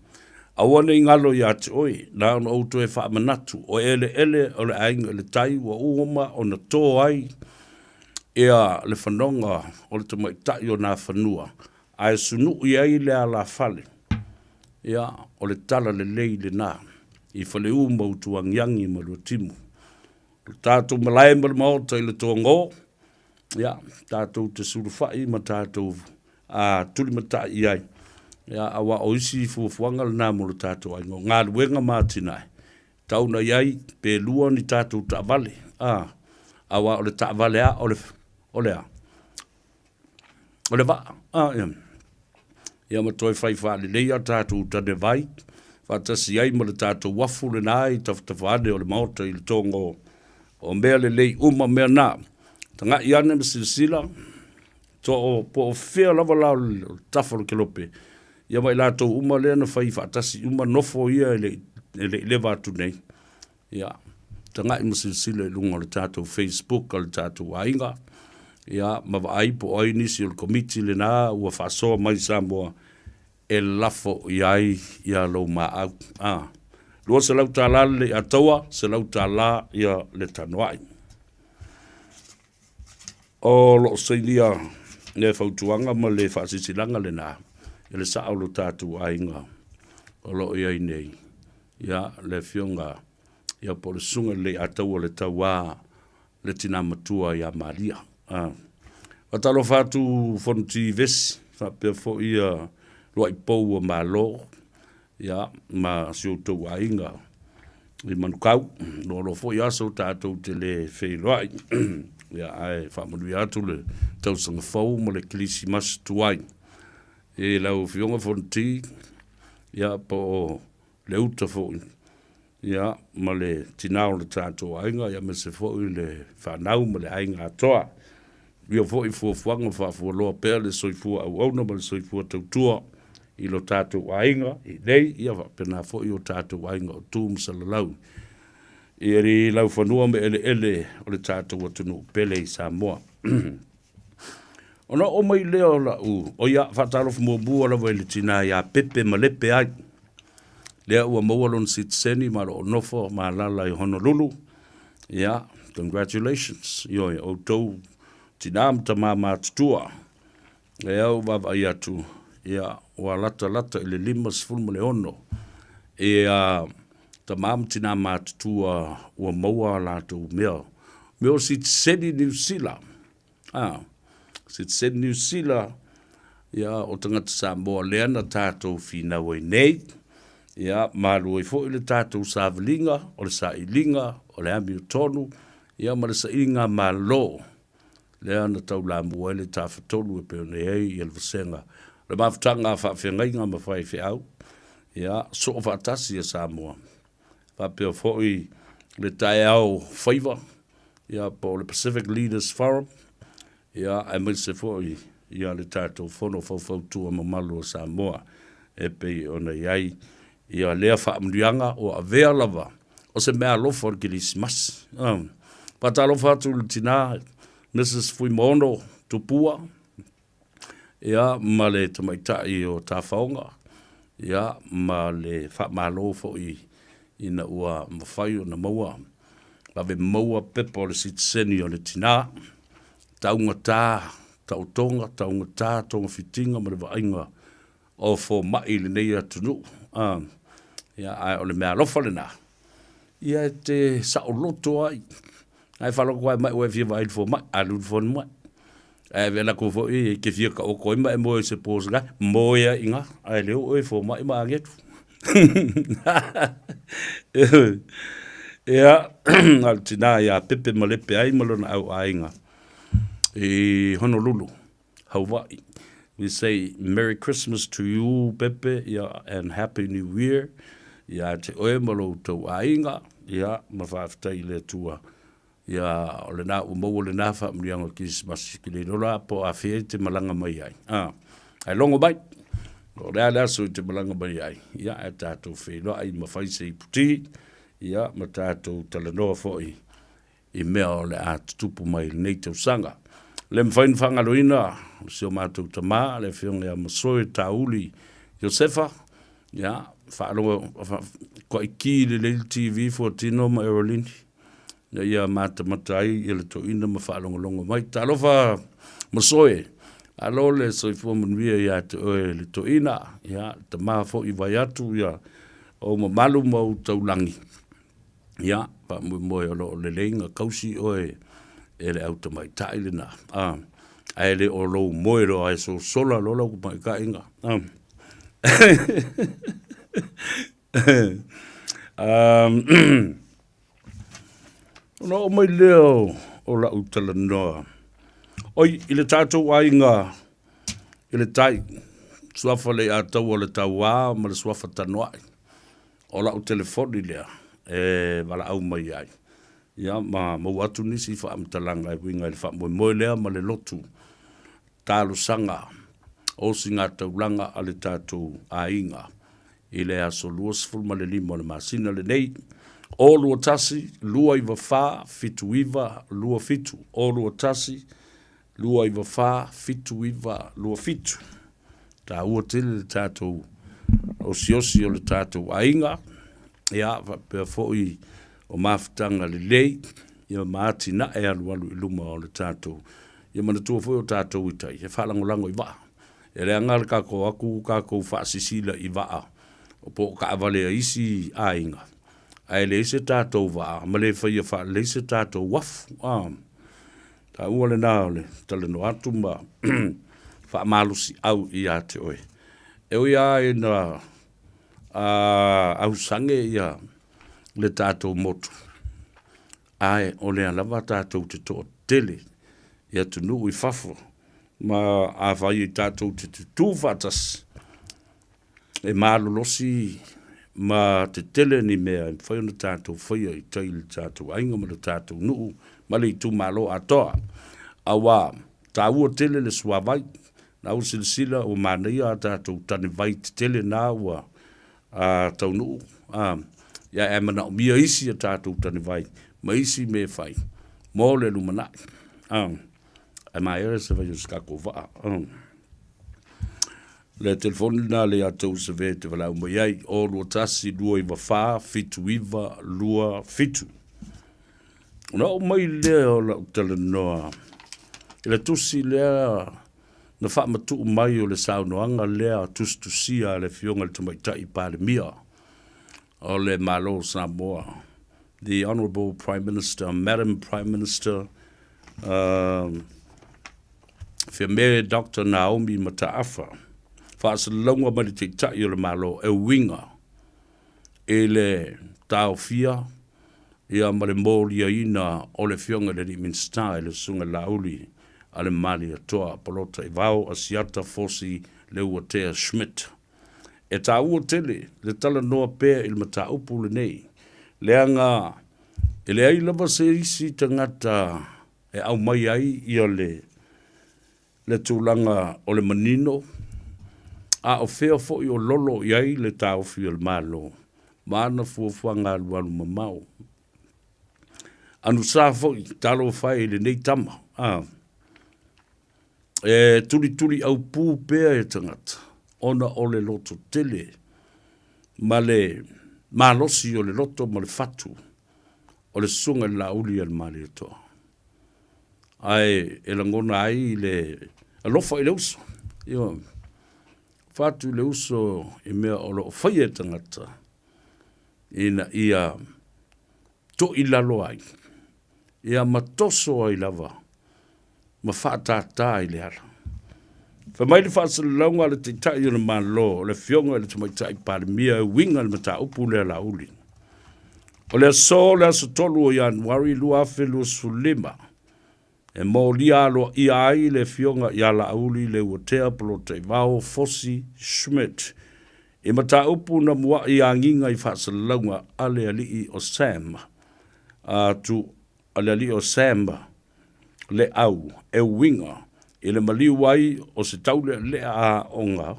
aua ne i galo iā te oe, na ona ou toe faamanatu, o eleele o le aiga i le tai ua uma ona tō ai ia le fanoga o le tamaitai o Nafanua, ae sunu'i ai le alafale. Ia, o le tala lelei lena i Faleu ma Utuagiagi ma Luatimu. O le tatou malae ma le maota i le Togō, ia, tatou te sulufai ma tatou a tulimatai i ai, ia, aua o isi fuafuaga lena mo le tatou aiga, o galuega ma atinae, tau na i ai pe lua ni tatou taavale, a, aua o le taavale a o le, o le a? O le vaa, a, ia. Ia ma toe fai faalelei a tatou tanevai, faatasi ai ma le tatou uafu lena i tafatafa ane o le maota i le Togo. O mea lelei uma mea na. Taga'i ane ma silasila, to o, po o fea lava la o le tafa o le kelope, ia ma i latou uma lea na fai faatasi uma nofo ia e le i, e le i leva atu nei. Ia, taga'i ma silasila i luga o le tatou Facebook a le tatou aiga, ia, ma vaai po o ai nisi o le komiti lena ua faasoa mai i Samoa e lafo i ai ia lou maau. A, $200 le Leiataua, $100 ia le Tanoai. O lo o sainia le fautuaga ma le faasilasilaga lena e le sao o lo tatou aiga o lo o i ai nei, ia, le Afioga ia po o le Susuga i le Leiataua o le Tauā le tinā matua ia Maria. A. Faatalofa atu Fonoti Vesi, faapea foi ia Luaipou o Malo, ia, ma si outou aiga i Manukau. Loaloa foi aso tatou te le feiloai. Ia, ae faamanuia atu le tausaga fou ma le Kerisimasi tuai. I lau Afioga Fonoti, ia, po o le uta foi, ia, ma le tinā o le tatou aiga, ia, aemaise foi le fanau ma le aiga atoa. Ia foi fuafuaga faafualoa pea le soifua auauna ma le soifua tautua i lo tatou aiga i nei, ia faapena foi o tatou aiga o tu ma salalau i alii laufanua ma eleele o le tatou atunuu pele i Samoa. Ona oo mai lea o lau, o ia, faatalofa muamua lava i le tinā ia Pepe Malepe ai, lea ua maua lona sitiseni ma lo o nofo ma alaala i Honolulu. Ia, congratulations, ioe, outou tinā ma tamā matutua. Lea ua vaavaai atu, ia, ua latalata i le 56 ia tamā ma tinā matutua ua maua a latou mea, mea o sitiseni Niu Sila. A, sitiseni Niu Sila, ia, o tagata Samoa lea na tatou finau ai nei, ia, ma alu ai foi le tatou savaliga, o le sailiga, o le amiotonu, ia, ma le sailiga malo, lea na taulamua ai le Tafatolu e pei ona i ai ia le vasega o le mafutaga a faafeagaiga ma faifeau, ia, soo faatasi a Samoa. Faapea foi le taeao faiva, ia, po o le Pacific Leaders Forum, ia, aemaise foi ia le tatou Fono Faufautua Mamalu o Samoa e pei ona i ai ia lea faamanuiaga ua avea lava o se meaalofa o le Kerisimasi. Faatalofa atu i le tina Mrs Fuimaono Tupua, ia, ma le tamaitai o Tafaoga. Ia, ma le faamalo foi ina ua mafai ona maua, vave maua pepa o le sitiseni o le tina, taugata taotoga, taugata togafitiga ma le vaaiga o fomai i lenei atunuu. A, ia, ae o le meaalofa lena, ia e te saoloto ai. Ae faalogo lava mai ua e fia vaai i le fomai, alu i le fomai. Ae avea latou foi e te fia taoto ai ma e moe i se po se moe ai i ina, ae le oo oe i fomai ma agi atu. Ia, a o le tina ia Pepe Malepe ai ma lona au aiga i Honolulu, Hawaii. We say Merry Christmas to you Pepe, ia, and Happy New Year ia te oe ma lo outou aiga, ia, ma faafetai i le Atua. Ia, o lena ua maua lena faamanuiaga o Kerisimasi, ke le iloa la po o afea e te malaga mai ai. A, ae logo mai, o le a le aso i te malaga mai ai, ia, ae tatou feiloai ma fai se iputi, ia, ma tatou talanoa foi i mea o le a tutupu mai i lenei tausaga. Le mafai ona faagaloina si o matou tama, le afioga ia Masoe Tauli Iosefa, ia, faalogo, koaiki lelei le TV Fuatino ma Erolini, ina ia matamata ai ia le toeaina ma faalogologo mai. Talofa Masoe, malo le soifua manuia ia te oe le toeaina, ia, le tama foi vae atu ia ou mamalu ma ou taulagi, ia, faamoemoe o lo o lelei na kausi oe e le au tamaitai lena, a, ae le o lou moe loa e sosola loa lau tamaitaiga. A. Ona oo mai lea o lau talanoa, oi, i le tatou aiga i le tai, suafa Leiataua o le Tauā ma le suafa Tanoai, o lau telefoni lea e valaau mai ai, ia ma maua atu nisi faamatalaga e uiga i le faamoemoe lea ma le lotu talosaga osigataulaga a le tatou aiga i le aso 25 o le masina lenei, o 21 294 79 27, o 21 294 79 27. Taua tele le tatou osiosi o le tatou aiga, ia faapea foi o mafutaga lelei, ia ma atinae alualu i luma o le tatou. Ia manatua foi o tatou i tai, e faalagolago i vaa. E leaga le tatou atu tatou faasisila i vaa po o taavale a isi aiga, ae leai se tatou vaa ma le faia faalelei se tatou uafu. A, taua lena o le talanoa atu ma faamalosiau ia te oe. E ui lava ina ausage ia le tatou motu, ae o lea lava tatou te toatele i atunuu i fafo, ma afai tatou te tutū faatasi, e malolosi ma tetele ni mea e mafai ona tatou faia i tai i le tatou aiga ma le tatou nuu ma le itumalo atoa. Aua taua tele le suavai, na ua silasila ua manaia a tatou tanevai tetele na ua taunuu, ia ae manaomia isi a tatou tanevai ma isi mea e fai mo le lumanai. Ae maea se fai o se tatou vaa. Le telefoni lena le ia te Usave te valaau mai ai, o 21 294 79 27. Ona oo mai lea o lau talanoa i le tusi lea na faamatuu mai o le saunoaga lea tusitusia a le Afioga i le Tamaitai Palemia o le Malo o Samoa, the Honourable Prime Minister, Madam Prime Minister, Fiame Doctor Naomi Mataafa, faasalalauga mai le Taitai o le Malo e uiga i le taofia ia ma le moliaina o le Afioga i le Alii Minisita i le Susuga Laauli a le Malietoa Polota Ivao Asiata Fosi Leuatea Schmidt. E taua tele le talanoa pea i le mataupu lenei, leaga e leai lava se isi tagata e aumai ai ia le le tulaga o le manino, a o fea foi o lolo i ai le taofi o le Malo ma ana fuafuaga alualu mamao. Anusa foi, talofa e i lenei tama, a, e tulituli aupū pea e tagata ona o le loto tele. ma le malosi o le loto ma le fatu o le susuga i le Laauli a le Malietoa. Ae e lagona ai le alofa i le uso. Ioe. Fatu i le uso i mea o lo o faia e tagata ina ia to'i lalo ai, ia ma toso ai lava ma faatātā i le ala. Fai mai le faasalalauga a le Taitai o le Malo, o le Afioga i le Tamaitai Palemia e uiga i le mataupu lea Laauli. O le aso le aso 3 o Ianuari 2025, e molia aloaia ai le Afioga ia Laauli Leuatea Polataivao Fosi Schmidt i mataupu na mua'i agiga i faasalalauga a le alii o Sam a tu a le alii o Sam Leau e uiga i le maliu ai o se taulealea aoga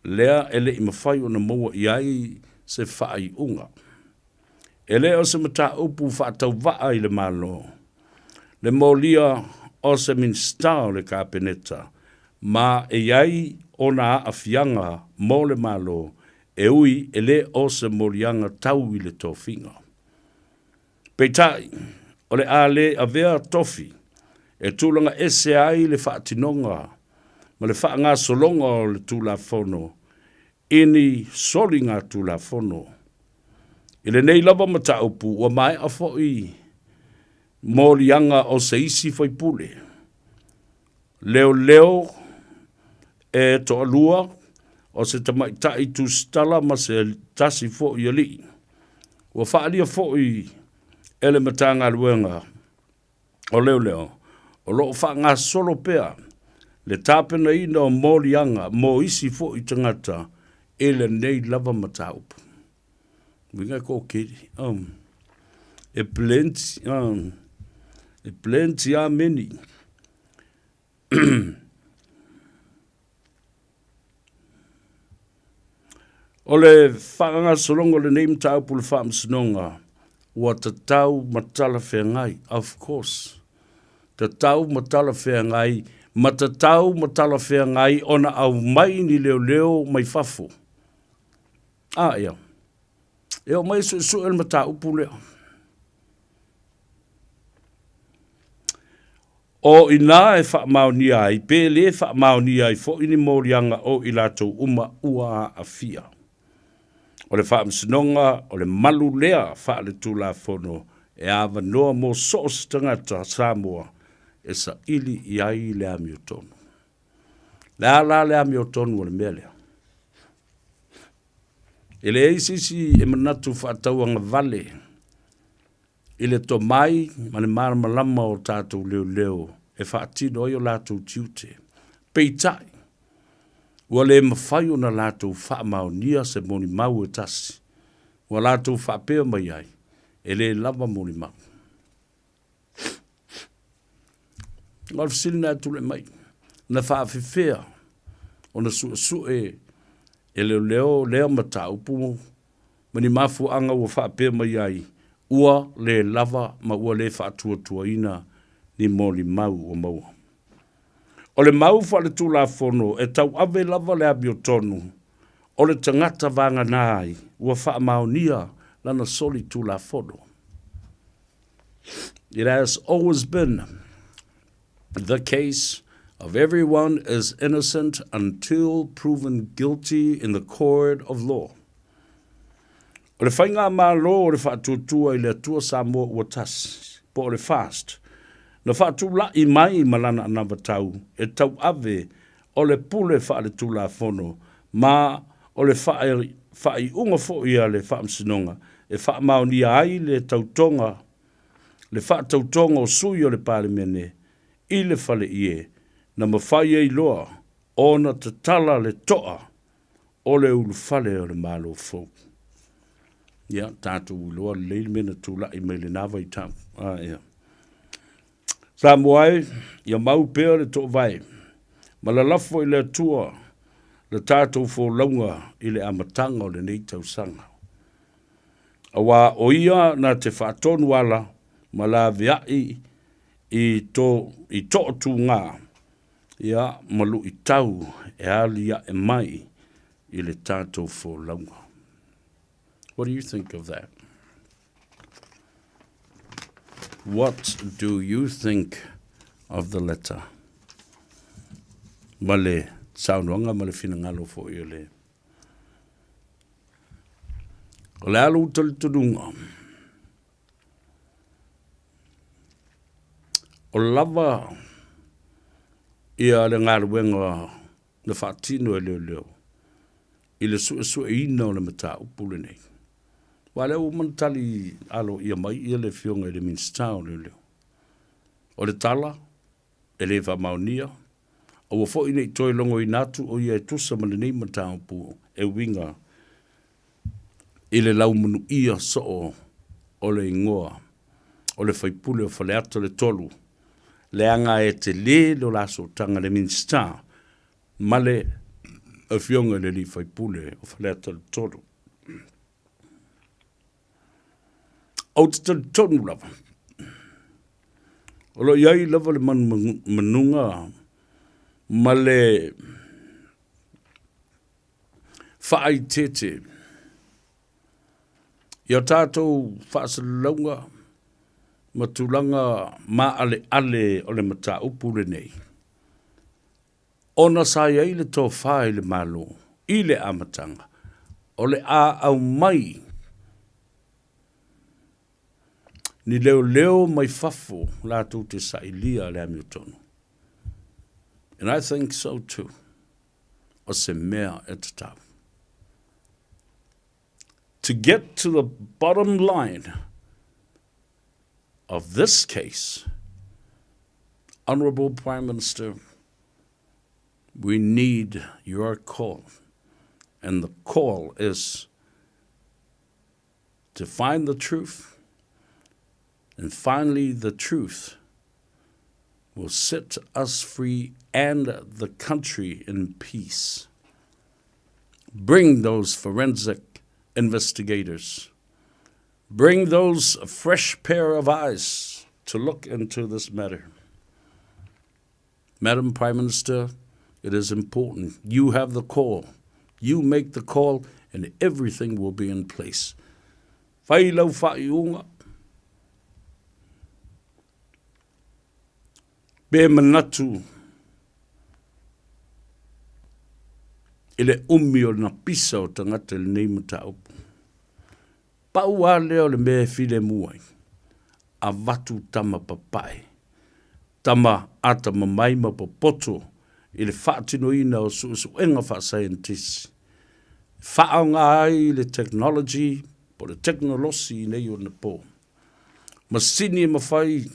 lea e le i mafai ona maua i ai se faaiuga. E le o se mataupu faatauvaa i le Malo, le molia o se Minisita o le Kapeneta ma e i ai ona aafiaga mo le Malo e ui e le o se moliaga tau i le tofiga. Peitai, o le a le avea tofi e tulaga ese ai le faatinoga ma le faagasologa o le Tulafono i ni soligatulafono. I lenei lava mataupu, ua maea foi moliaga o se isi faipule leoleo e toalua o se tamaitai tusitala ma se tasi foi alii. Ua faaalia foi e le Matagaluega o Leoleo o lo o faagasolo pea le tapenaina o moliaga mo isi foi tagata i lenei lava mataupu. Uiga e toatele. Um, e plenty, um, e plenty a many. O le faagasologa o lenei mataupu i le Faamasinoga, ua tatau ma talafeagai, of course, tatau ma talafeagai, ma tatau ma talafeagai ona aumai ni leoleo mai fafo. A ia, e oo mai e suesue le mataupu lea. O i ina e faamaonia ai pe lē faamaonia ai foi ni moliaga o i latou uma ua aafia. O le Faamasinoga o le malu lea faaletulafono e avanoa mo so o se tagata Samoa e saili i ai le amiotonu. Le a la le amiotonu o le mea lea? E leai se isi e manatu faatauagavale i le tomai ma le malamalama o tatou leoleo e faatino ai o latou tiute. Peitai, ua le mafai ona latou faamaonia se molimau e tasi ua latou faapea mai ai, e le lava molimau. O le fesili lena e tulai mai, na faafefea ona suesue e leoleo lea mataupu ma ni mafuaaga ua faapea mai ai ua le lava ma ua le faatuatuaina ni molimau ua maua. O le mau faaletulafono e tauave lava le amiotonu o le tagata vagana ai ua faamaonia lana solitulafono. It has always been the case of everyone is innocent until proven guilty in the court of law. O le faigamalo o le Faatuatua i le Atua Samoa Ua Tasi, po o le FAST, na faatula'i mai ma lana anavatau e tauave o le pule faaletulafono ma o le faaiuga foi a le Faamasinoga e faamaonia ai le tautoga le faatautoga o sui o le Palemene i le faleie na mafai ai loa ona tatala le to'a o le ulufale o le Malo fou. Ia, tatou iloa lelei le mea na tula'i mai lena vaitau. A, ia. Samoa e, ia mau pea le toovae ma lalafo i le Atua le tatou folauga i le amataga o lenei tausaga. Auā o ia na te faatonu ala ma lavea'i i to i tootūgā ia ma luʻitau e aliaʻe mai i le tatou folauga. What do you think of that? What do you think of the letter? Ma le saunoaga ma le finagalo foi o le O le a lou talitonuga? O lava ia le galuega na faatino e leoleo i le suesueina o le mataupu lenei. Aua o lea ua uma ona tali aloaia mai ia le Afioga i le Minisita o Leoleo. O le tala, e le faamaonia, aua foi ne i toe logoina atu o ia e tusa ma lenei mataupu e uiga i le laumanuia soo o le igoa o le faipule o Faleata le 3, leaga e tele lo la sootaga le Minisita ma le Afioga i le alii faipule o Faleata le 3. Ou te talitonu lava, o lo o i ai lava le manumanuga ma le faaeteete i a tatou faasalalauga ma tulaga maaleale o le mataupu lenei, ona sa i ai le tofa i le Malo i le amataga, o le a aumai ni leoleo mai fafo latou te sailia le amiotonu. And I think so too. O se mea e tatau. To get to the bottom line of this case, Honourable Prime Minister, we need your call. And the call is to find the truth. And finally, the truth will set us free and the country in peace. Bring those forensic investigators. Bring those fresh pair of eyes to look into this matter. Madam Prime Minister, it is important. You have the call. You make the call and everything will be in place. Fai lau faaiuga. Pe manatu i le umi o na pisa o tagata i lenei mataupu. Pau lava lea o le mea e filemu ai, avatu tama papae, tama atamamai ma popoto i le faatinoina o suesuega faasaienitisi, e faaaoga ai le technology po o le tekonolosi i nei ona po. Masini e mafai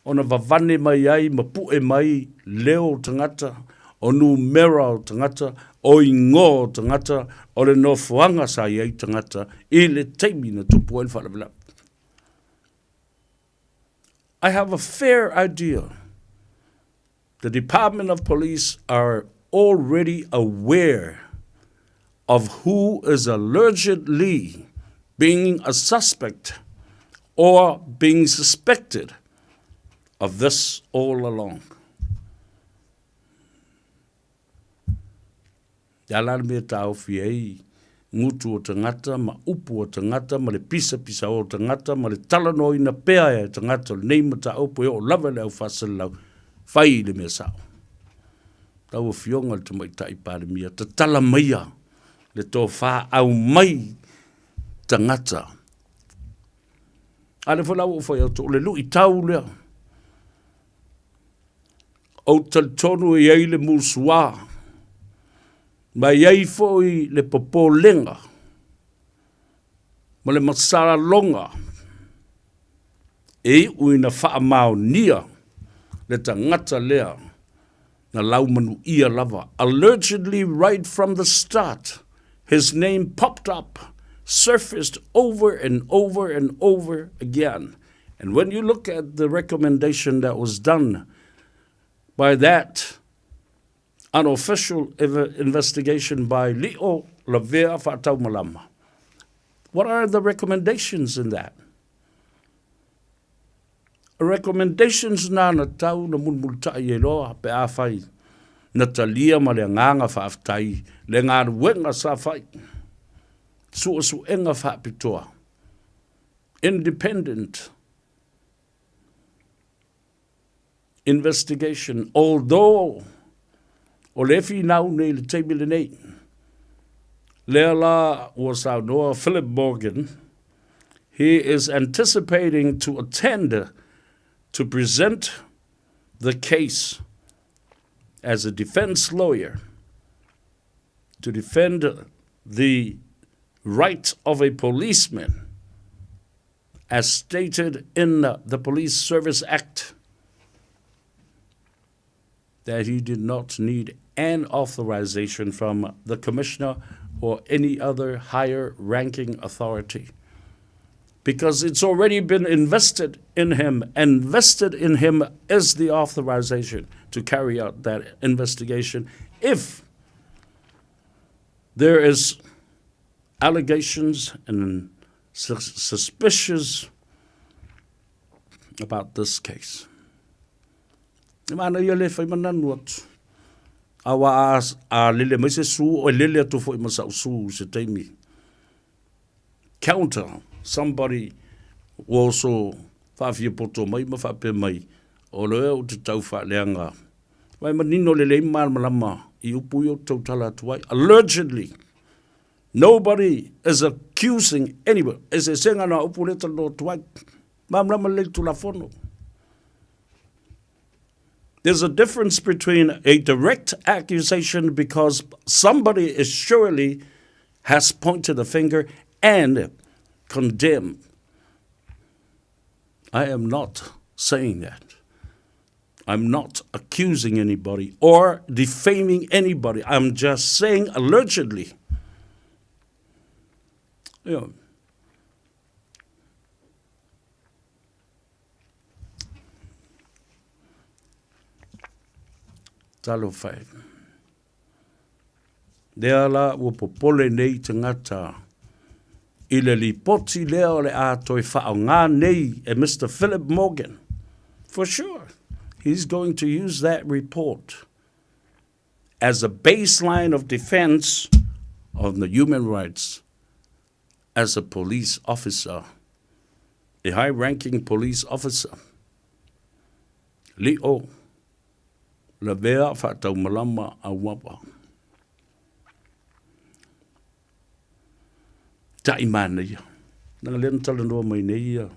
ona vavane mai ai ma pu'e mai leo o tagata, o numera o tagata, o igoa o tagata, o le nofoaga sa i ai tagata i le taimi na tupu ai le faalavelave. I have a fair idea the Department of Police are already aware of who is allegedly being a suspect or being suspected of this all along. Le a la le mea e taofi ai ngutu o tagata ma upu o tagata ma le pisapisa o tagata ma le talanoaina pea e tagata o lenei mataupu e oo lava i le au faasalalau, fai le mea sao. Lau Afioga i le Tamaitai Palemia, tatala maia le tofa aumai tagata. A lea foi la ua ou fai atu, o le luitau lea. Ou te talitonu e i ai le musuā, ma e i ai foi le popolega ma le masalaloga e iu ina faamaonia le tagata lea na laumanuia lava. Allegedly right from the start, his name popped up, surfaced over and over and over again. And when you look at the recommendation that was done by that unofficial investigation by Leo Lavea Faataumalama, what are the recommendations in that? Recommendations na na tau na mulimulitaʻi ai loa pe afai na talia ma le agaga faafetai le galuega sa fai. Suesuega faapitoa, independent investigation, although o lea e finau nei i le taimi lenei, lea la ua saunoa Philip Morgan, he is anticipating to attend to present the case as a defense lawyer to defend the right of a policeman as stated in the Police Service Act that he did not need an authorization from the commissioner or any other higher ranking authority because it's already been invested in him. Invested in him is the authorization to carry out that investigation if there is allegations and suspicious about this case. E mana ia le whai mananu atu. A wa a, a lele mai se su, o e lele atu foi ma sau su se taimi. Counter somebody ua oso faafia poto mai ma faapea mai, o lea ou te tau faaleaga. Vai manino lelei ma malamalama i upu ia ou te tautala atu ai. Allegedly, nobody is accusing anybody. Eseesega na upu lea talanoa atu ai. Malamalama lelei Tulafono. There's a difference between a direct accusation because somebody is surely has pointed a finger and condemned. I am not saying that. I'm not accusing anybody or defaming anybody. I'm just saying allegedly. You know, Talofa e. Lea la ua popole nei tagata i le lipoti lea o le a toe faaaoga nei e Mister Philip Morgan. For sure, he's going to use that report as a baseline of defense of the human rights as a police officer, a high-ranking police officer. Li'o, lavea faataumalama auapa. Ta'i manaia. Leaga lea na talanoa mai nei ia,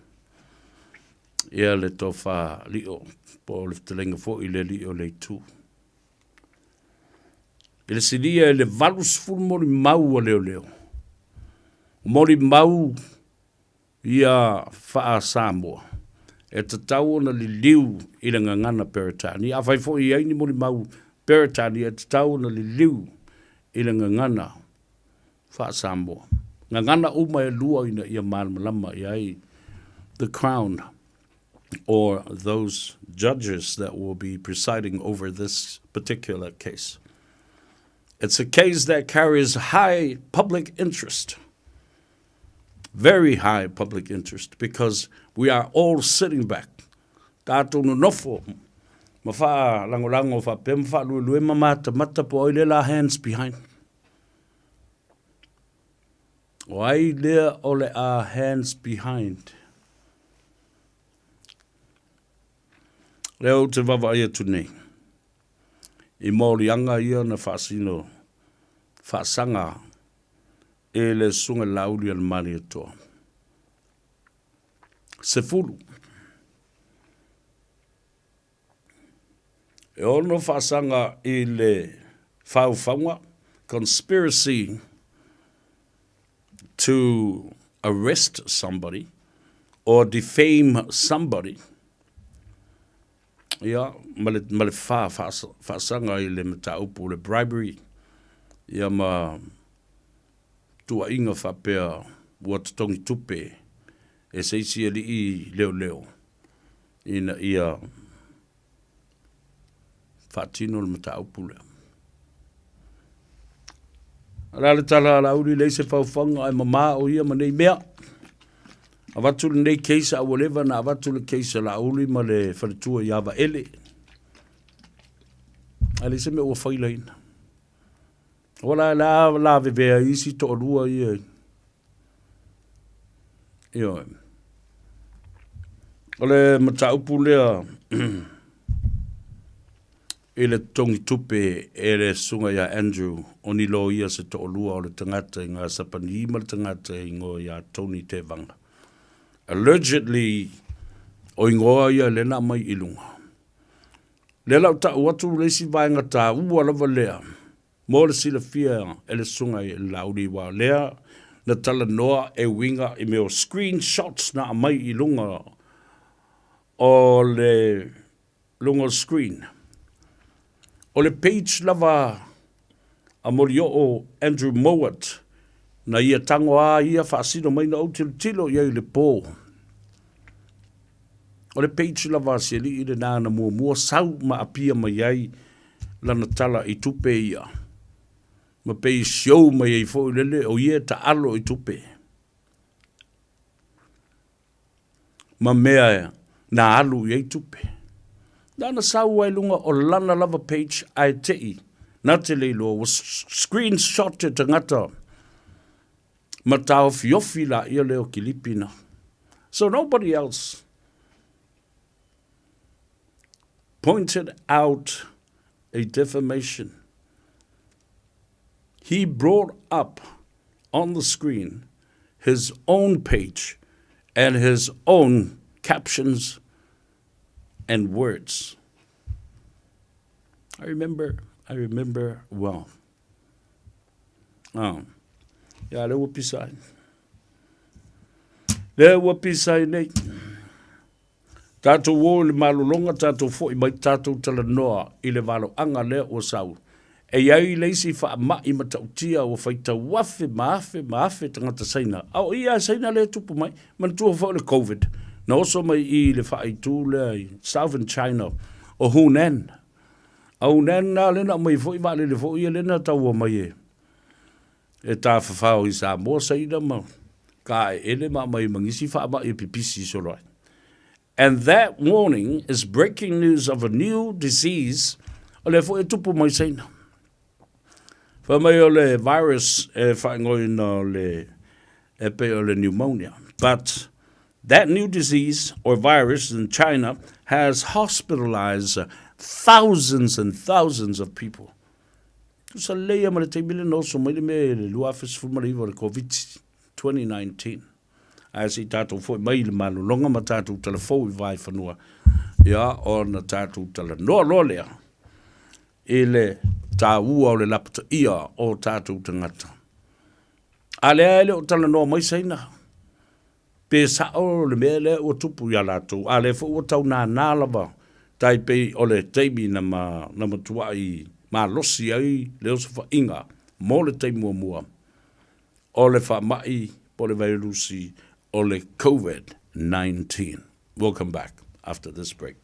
ia le tofa Li'o, po o le fetalaiga foi i le alii o le itu. I le silia e le 80 molimau a leoleo, molimau ia faa-Samoa, e tatau ona liliu i le gagana Peretania. Afai foi e i ai ni molimau Peretania, e tatau ona liliu i le gagana faa-Samoa. Gagana uma e lua ina ia malamalama i ai the Crown or those judges that will be presiding over this particular case. It's a case that carries high public interest, very high public interest, because we are all sitting back. Tātou nonofo, ma whaalangolago whaapea ma whaaluelue ma matamata po ai le la hands behind. O ai lea o le a hands behind. Lea ou te vaavaai atu nei i moliaga ia na faasino faasaga e le Susuga Laauli a le Malietoa. 10. E ono faasaga i le faufauga, conspiracy to arrest somebody or defame somebody, ia, ma le, ma le fa faasaga i le mataupu o le bribery, ia ma tuuaiga faapea ua totogi tupe e se isi alii leoleo ina ia faatino le mataupu lea. O le a le tala a Laauli, leai se faufauga ae mamā o ia ma nei mea. Avatu lenei case a ua leva na avatu le case a Laauli ma le faletua ia Vaele. Ae leai se mea ua failaina. Ua la la lavevea isi toalua ia. Ioe. O le mataupu lea i le totogi tupe e le susuga ia Andrew o ni loia se toalua o le tagata i ga Sapani ma le tagata e igoa ia Tony Tevaga. Allegedly, o igoa ia lea na aumai i luga. Lea la ua tau atu le isi vaega taua lava lea mo le silafia e le susuga i le Laauli aua o lea na talanoa e uiga i mea o screenshots na aumai i luga o le luga o le screen. O le page lava a Molioo Andrew Mowat na ia tago a ia faasino mai na ou tilotilo i ai i le po. O le page lava a si alii lena na muamua sau ma apia mai ai lana tala i tupe ia. Ma pei show mai ai foi lele o ia e taalo i tupe. Ma mea na alu i ai tupe. Na na sau ai luga o lana lava page ae te i na te le iloa ua screenshot e tagata ma taofiofi laia lea o kilipi na. So nobody else pointed out a defamation. He brought up on the screen his own page and his own captions and words. I remember, I remember well. Ah. Ia, lea ua pisa ai. Lea ua pisa ai nei. Tatou o i le malologa, tatou foi mai tatou talanoa i le valoaga lea ua sau. E i ai le isi faamai matautia ua faitau afe ma afe ma afe tagata Saina, a o ia a Saina lea e tupu mai. Manatua foi o le Covid, na oso mai i i le faaitu lea i Southern China o Hunan. A Hunan na lea na aumai foi vaalele foi ia lea na taua mai e e tafafao i Samoa, Saina ma kāʻeʻele ma aumai ma nisi faamai e pipisi solo ai. And that warning is breaking news of a new disease o lea foi e tupu mai Saina. Fai mai o le virus e faaigoaina o le e pei o le pneumonia. But that new disease or virus in China has hospitalized thousands and thousands of people. Tusa lelei ia ma le taimi lea na oso mai le mea i le 2019 o le Koviti 2019. Ae se i tatou foi mai i le malologa ma tatou talafou i Vaefanua, ia ona tatou talanoa loa lea i le taua o le lapataia o tatou tagata. A lea e le o talanoa mai Saina, Pe sao le mea lea ua tupu iā latou, a lea foi ua tau nānā lava tai pei o le taimi na ma, na matuai malosi ai le osofaiga mo le taimi muamua o le faamai po o le vailusi o le COVID-19. We'll come back after this break.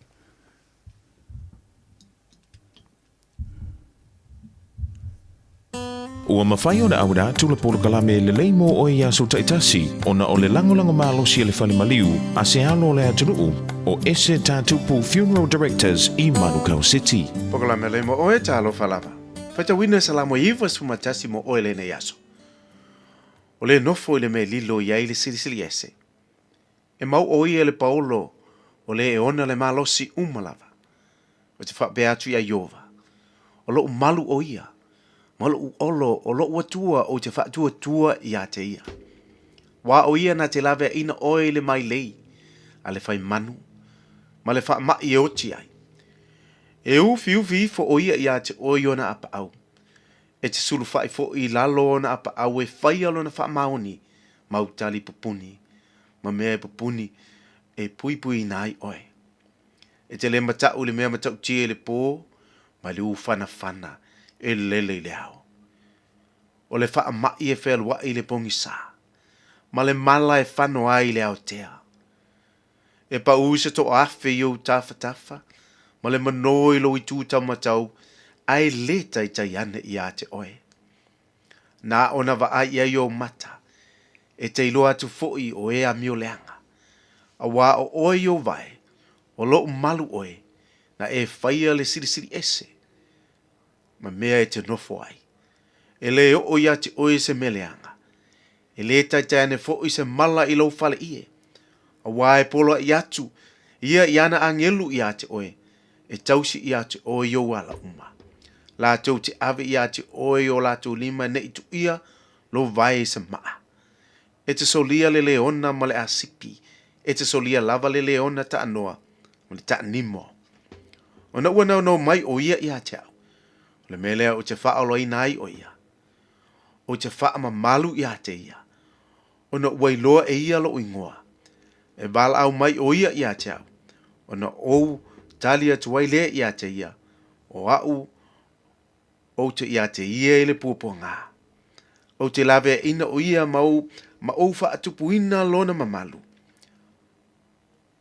Ua mafai ona auina atu le polokalame lelei mo oe i aso taitasi ona o le lagolago malosi a le fale maliu a se alo o le atunuu o Ese Tatupu Funeral Directors i Manukau City. Polokalame lelei mo oe, talofa lava. Faitauina Salamo 91 mo oe lenei aso. O le nofo i le mea lilo i ai le silisili ese. E mau ʻo ia le paolo o le e ona le malosi uma lava. Ou te faapea atu iā Iova, O loʻu malu ʻo ia, ma loʻu olo o loʻu Atua ou te faatuatua iā te ia. Wā ʻo ia na te laweaʻina ʻoe i le mailei a le fai manu, ma le faamaʻi e oti ai. E ufiufi ifo ʻo ia iā te ʻoe i ona apaʻau. E te sulufaʻi foʻi i lalo ona apaʻau e faia lona faamaoni ma utali pupuni, ma mea e pupuni e puipuiina ai ʻoe. E te le mataʻu i le mea matautia i le pō, ma le ufanafana e lele i le ao. O le faamaʻi e fealuaʻi i le pogisā, ma le mala e fano ai i le aotea. E paʻu se toʻaafe i ou tafatafa, ma le manō i lou itu taumatau, a e lē taitai ane iā te ʻoe. Na ona vaai i ai ou mata, e te iloa atu foʻi o e amio leaga. Auā o ʻoe i ou wae, o loʻu malu ʻoe, na e faia le silisili ese, ma mea e te nofo ai. E lē oʻo iā te ʻoe se mea leaga. E lē taitai ane foʻi se mala i lou faleie, auā e poloaʻi atu ia i ana agelu iā te oe, e tausi iā te oe i ou ala uma. Latou te ave iā te oe i o latou lima neʻi tuʻia lou vae i se maʻa. E te solia le leona ma le ʻasipi, e te solia lava le leona taʻanoa ma le taʻanimo. Ona ua naunau mai ʻo ia iā te aʻu, o le mea lea ou te faaolaina ai ʻo ia. Ou te faamamalu iā te ia, ona ua iloa e ia loʻu igoa. E walaʻau mai ʻo ia iā te aʻu, ona ou tali atu ai lea iā te ia, ʻo aʻu ou te iā te ia i le puapuagā. Ou te laweaʻina ʻo ia ma ou, ma ou faatupuina lona mamalu.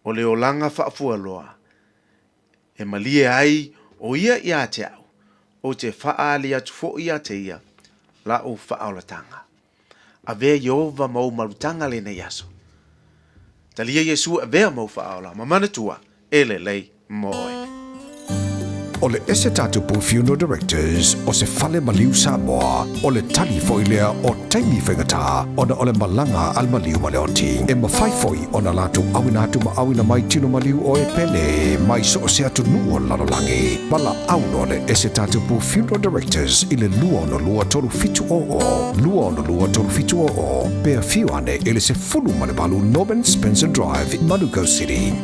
O le olaga faafualoa, e malie ai ʻo ia iā te aʻu, ou te faaali atu foʻi iā te ia, laʻu faaolataga. Avea Ieova ma ou malutaga lenei aso. Talia Iesū avea ma ou faaola, ma manatua, e lelei mo oe. O le ese tatupu Funeral Directors o se fale maliu Samoa, o le tali foi lea o taimi faigata ona o le malaga a le maliu ma le oti. E mafai foi ona latou auina atu ma auina mai tino maliu o e pele mai so o se atunuu o le lalolagi. Valaau loa le ese tatupu Funeral Directors i le 262 3700, 262 3700, pe afio ane i le 18 Norman Spencer Drive, Manukau City.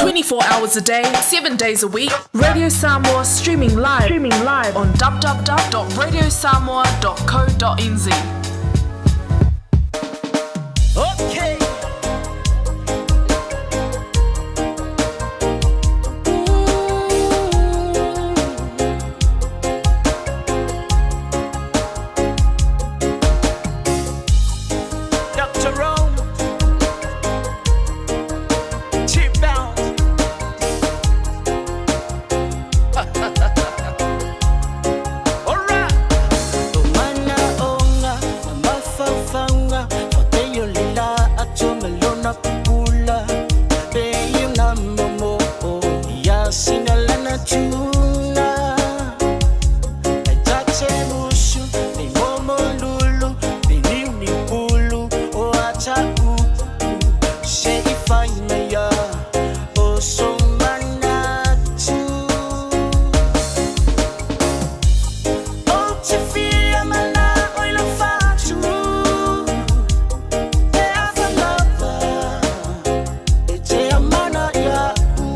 24 hours a day, 7 days a week, Radio Samoa streaming live, streaming live on www.radiosamoa.co.nz. Okay. Dr. Rome. Chip out. Alright. O manaʻoga ma mafaufauga Faapei o le lā atoa ma lona pupula Pei o nā momoʻo ia sina lana tuna Ai tate musu nei momo lulu Nei niuniu pulu o ataʻu Se i fai mai ia o sou manatu Ou te fia manaʻo i lau fatu E afa lava e te amana iaʻu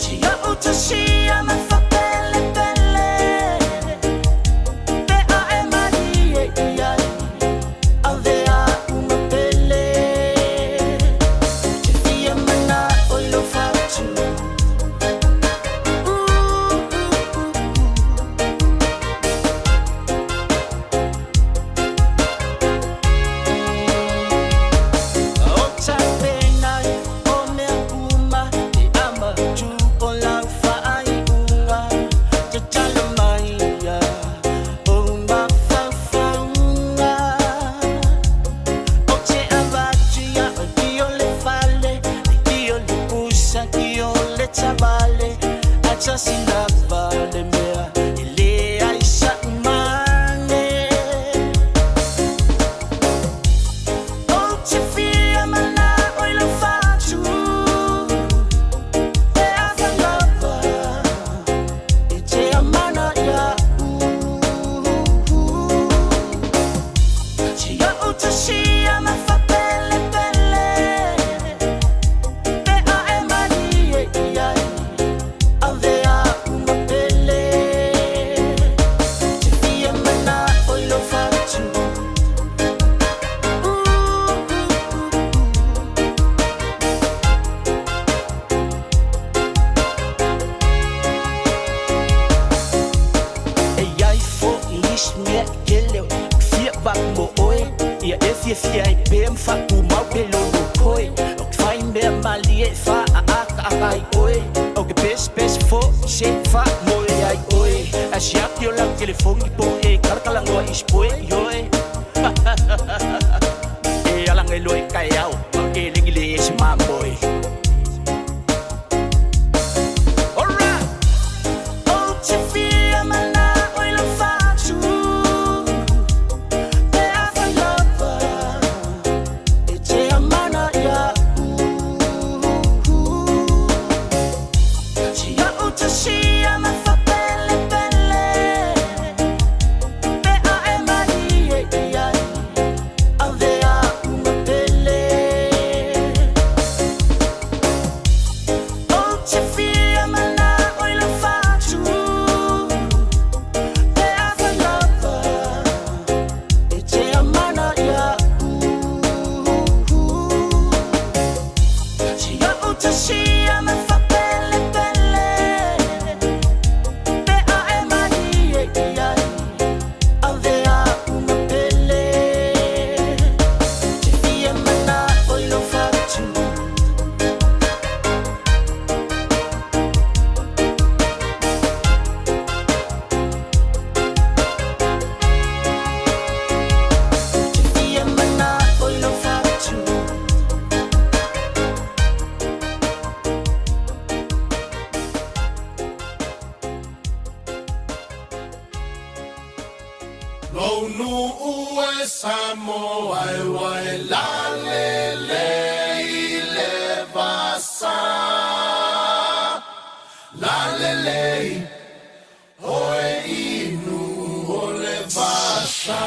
Se iaʻu tasia ma faapelepele Pe a e malie i ai Avea aʻu ma pele Te fia manaʻo i lou fatu O tapena o mea uma Te amatu o lau faaiuga Tatalo mai ia o mafaufauga Ou te avatu ia oe ki o le fale Ki o le pusa, ki o le tavale Ae tasi lava le mea e leai saʻu mane Ou te fia manaʻo i lau fatu E afa lava e te amana iaʻu Se iaʻu tasia ma faapelepele Pe a e malie i ai Avea aʻu ma pele Te fia manaʻo i lou fatu E iai foʻi isi mea e kele o fia vaku mo oe Ia e fiafia ai pea ma faatumau pe lolo koe O ke fai mea malie e faaʻakaʻaka ai oe O ke pesepese foʻi se faamoe ai oe Ae siaki o lau telefoni po o e kalakalanoa i isi poe i oe E alaga loa i kaeao ma o ke legi le ese mamoe Alright! Ou te fia manaʻo i lau fatu. nuu e Samoa e wae lalele i le vasa. Lalele oe i nuu o le vasa.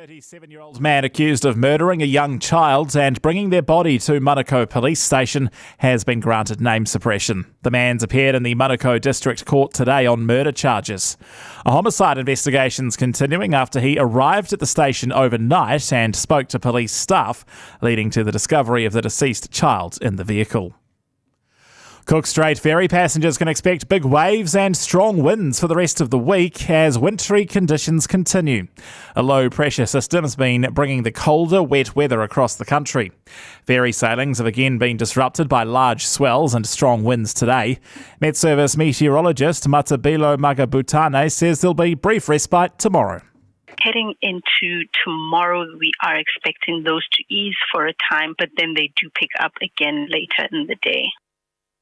37-year-old man accused of murdering a young child and bringing their body to Manukau Police Station has been granted name suppression. The man's appeared in the Manukau District Court today on murder charges. A homicide investigation's continuing after he arrived at the station overnight and spoke to police staff, leading to the discovery of the deceased child in the vehicle. Cook Strait ferry passengers can expect big waves and strong winds for the rest of the week as wintry conditions continue. A low pressure system has been bringing the colder, wet weather across the country. Ferry sailings have again been disrupted by large swells and strong winds today. Met Service meteorologist Matabilo Magabutane says there'll be brief respite tomorrow. Heading into tomorrow, we are expecting those to ease for a time, but then they do pick up again later in the day.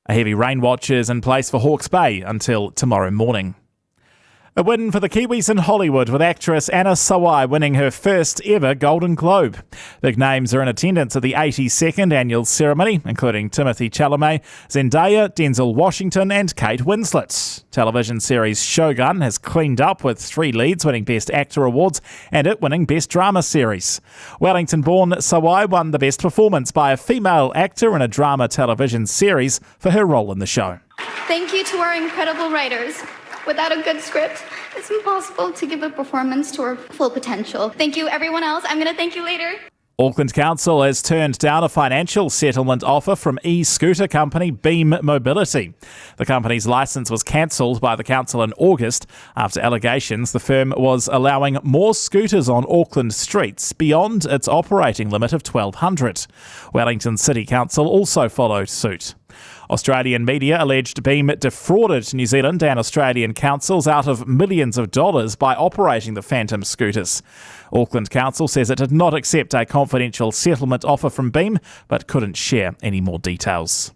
A heavy rain watch is in place for Hawke's Bay until tomorrow morning. A win for the Kiwis in Hollywood, with actress Anna Sawai winning her first ever Golden Globe. Big names are in attendance at the 82nd annual ceremony, including Timothée Chalamet, Zendaya, Denzel Washington and Kate Winslet. Television series Shogun has cleaned up with 3 leads winning Best Actor awards and it winning Best Drama Series. Wellington-born Sawai won the Best Performance by a Female Actor in a Drama Television Series for her role in the show. Thank you to our incredible writers. Without a good script, it's impossible to give a performance to our full potential. Thank you, everyone else. I'm going to thank you later. Auckland Council has turned down a financial settlement offer from e-scooter company Beam Mobility. The company's licence was cancelled by the council in August after allegations the firm was allowing more scooters on Auckland streets beyond its operating limit of 1,200. Wellington City Council also followed suit. Australian media alleged Beam defrauded New Zealand and Australian councils out of millions of dollars by operating the phantom scooters. Auckland Council says it did not accept a confidential settlement offer from Beam, but couldn't share any more details.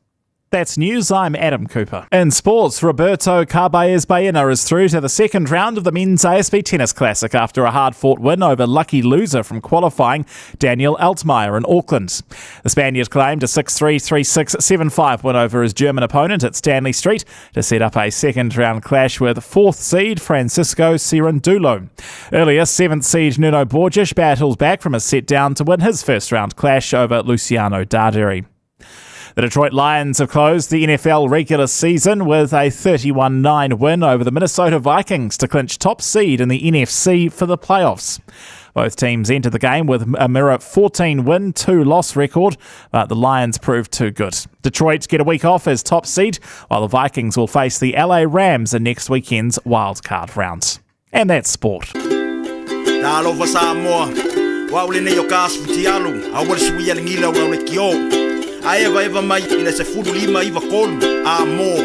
That's news. I'm Adam Cooper. In sports, Roberto Carballes Baena is through to the second round of the men's ASB Tennis Classic after a hard-fought win over lucky loser from qualifying Daniel Altmaier in Auckland. The Spaniard claimed a 6-3, 3-6, 7-5 win over his German opponent at Stanley Street to set up a second-round clash with fourth seed Francisco Cerundolo. Earlier, seventh seed Nuno Borges battles back from a set down to win his first-round clash over Luciano Darderi. The Detroit Lions have closed the NFL regular season with a 31 9 win over the Minnesota Vikings to clinch top seed in the NFC for the playoffs. Both teams entered the game with a mirror 14 win, 2 loss record, but the Lions proved too good. Detroit get a week off as top seed, while the Vikings will face the LA Rams in next weekend's wildcard round. And that's sport. Talofa Samoa, o au lenei o ka asu futialu, a ua le sui a le gila o le kio. A eva eva mai i le 15 93 a mo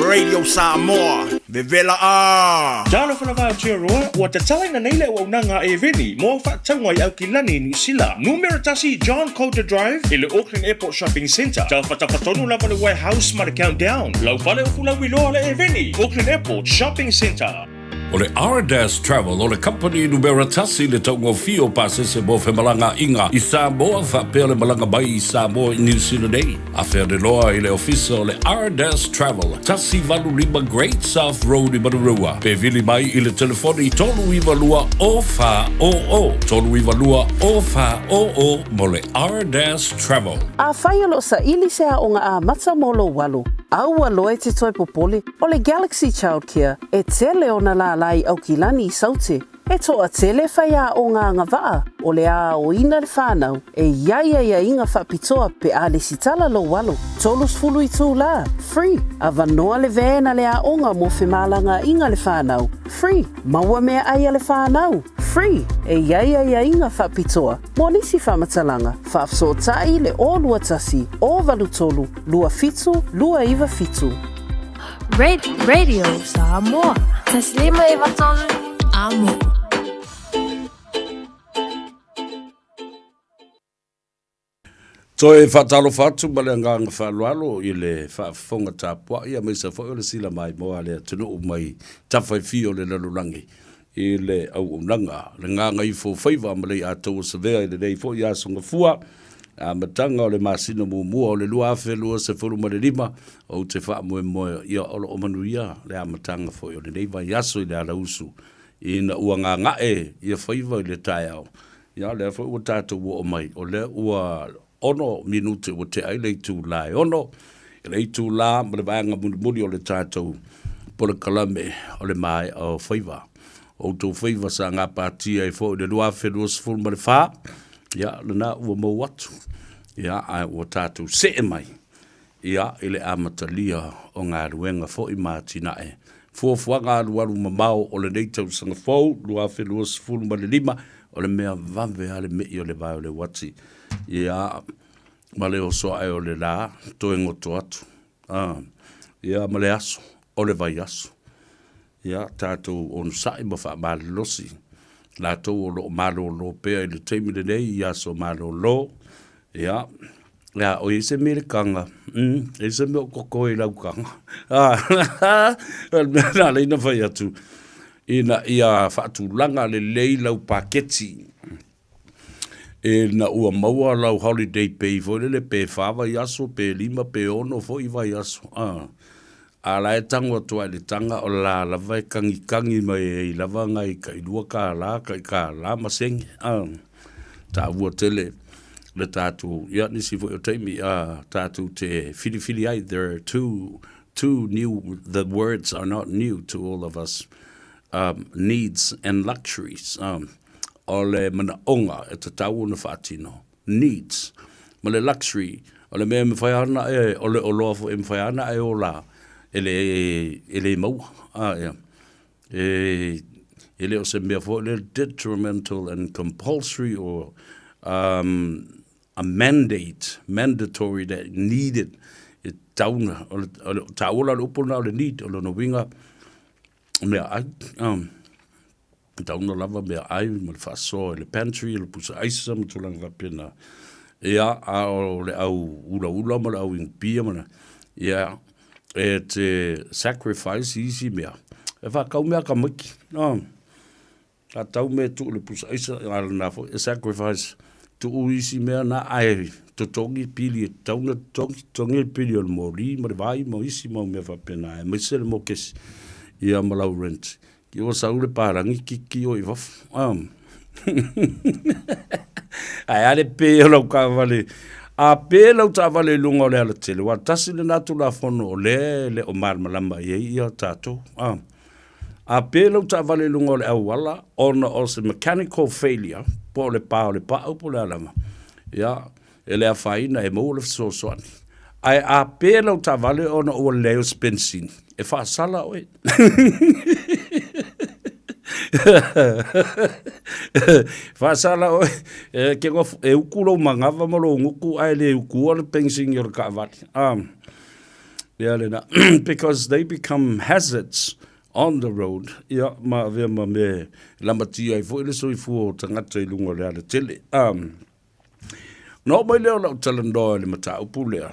Radio Samoa. Vevela a! Talofa lava Aotearoa, ua tatalaina nei le auaunaga a Eveni mo au faatauga i Aukilani, Niu Sila. Numera tasi John Coulter Drive i le Auckland Airport Shopping Centre. Tafatafa tonu lava le Warehouse ma le Countdown. Lau fale o Fulauiloa le Eveni, Auckland Airport Shopping Centre. O le Ardas Travel o le kamupani numera tasi i le taugofie o pasese mo femalagaaiga i Samoa faapea le malaga mai i Samoa i Niu Sila nei. Afea le loa i le ofisa o le Ardas Travel, 185 Great South Road i Manurewa, pe vili mai i le telefoni 392 0400, 392 0400 mo le Ardas Travel. Afai o lo o saili se aoga amata mo lou alo, a ua loa e te toe popole, o le Galaxy Childcare e tele ona lālā i Aukilani i Saute, e toatele faiaoga agavaa o le aoina le whanau e i ai aiaiga faapitoa pe a lesitala lou alo, 30 itulā, free, avanoa le van a le aoga mo femalagaaiga le whanau, free, maua meaai a le whanau, free, e i ai aiaiga faapitoa mo nisi faamatalaga, faafesootai le 021 083 27 297. Radio Samoa. Taslima Ivatolu Amo. Toe faatalofa atu ma le agaga faaaloalo i le faafofoga tapuai aemaise foi o le sila maimoa a le atunuu mai tafa e fia o le lalolagi i le auaunaga, le gagaifo faiva ma le iātou o Savea i lenei foi aso Gafua, amataga o le masina muamua o le 2025, ou te faamoemoe ia o lo o manuia le amataga foi o lenei vaiaso i le alausu ina ua gagae ia faiva i le taeao. Ia, o lea foi ua tatou oo mai, o lea ua ono minute ua tea ai le itulā e ono, i le itulā ma le vaega mulimuli o le tatou polokalame o le maea o faiva. O outou faiva sa gapatia ai foi i le 2024, ia, lena ua mou atu, ia, ae ua tatou see mai, ia, i le amatalia o galuega foi ma atinae. Fuafuaga alualu mamao o lenei tausaga fou 2025, o le mea vave lava le me'i o le vae o le uati, ia, ma le oso ae o le la, toe goto atu, a, ia, ma le aso o le vaiaso. Ia, tatou onosai ma faamalolosi latou o lo o malolo pea i le taimi lenei i aso malolo, ia, ia, o i ai se mea i le kaga, e i ai se mea o koko i lau kaga. O le mea lena lea na fai atu, ina ia faatulaga lelei lau paketi, ina ua maua lau holiday pay foi lele pe fa vaiaso pe lima pe ono foi vaiaso, a, a la e tago atu lava i le taga o la lava e kagikagi mai ai lava nai tailua kālā tai kālā ma sene, a, taua tele le tatou, ia nisi foi o taimi a tatou te filifili ai, there are two, two new, the words are not new to all of us, needs and luxuries, o le manaoga e tatau ona faatino, needs, ma le luxury, o le mea e mafai ana e, o le oloa foi e mafai ana e ola, e le, e le maua. A, ia. E, e le o se mea foi lea detrimental and compulsory or um, a mandate, mandatory that needed, e tatau ona, o le, o le, taua la o le upu lena o le need, o lona uiga, meaai, um, tauna lava meaai ma le faasoa i le pantry, le pusa aisa ma tulaga faapena. Ia, a o le au ulaula ma le au inupia ma le, ia, e te sacrifice i isi mea, e faatau mea a tamaiti. No. A tau mea e tuu i le pusa aisa, a lena foi e sacrifice tuu isi mea na ae totogi pili e tatau ona totogi, totogi le pili o le moli ma le vai ma isi mau mea faapena, aemaise le mokesi ia ma lau rent. Ki ua sau le palagi kiki o i fafo. Ae a le pe o lau taavale A pē lau taavale i luga o le alatele, aua tasi lena Tulafono o lea e le o malamalama i ai ia tatou. A, a pē lau taavale i luga o le auala ona o se mechanical failure, po o le pa o le pau po o le a lava, ia, e le afaina e maua le fesoasoani. Ae a pē lau taavale ona ua leai o se penisini, e faasala oe. Faasala oe, e, ke gof, e uku lou manava ma lou gutu ae le ukua le penisini o le taavale. Ia lena. Because they become hazards on the road, ia, ma avea ma mea e lamatia ai foi le soifua o tagata i luga o le alatele. Ona oo mai lea o lau talanoa i le mataupu lea,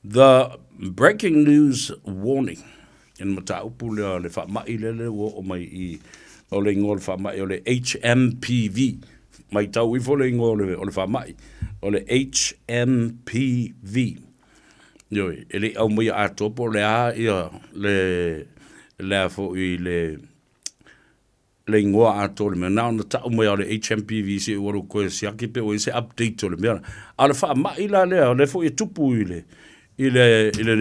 the breaking news warning, i le mataupu lea o le faamai lea lea ua oo mai i, o le igoa o le faamai o le HMPV. Matau ifo le igoa o le, o le faamai, o le HMPV. Ioe, e le i aumaia atoa po o le a ia le, le a foi le, le igoa atoa o le mea, na ona tau mai lava o le HMPV se i ou alu koe siaki pe ua i ai se update o le mea la. A o le faamai la lea, o lea foi e tupu i le, i le, i le,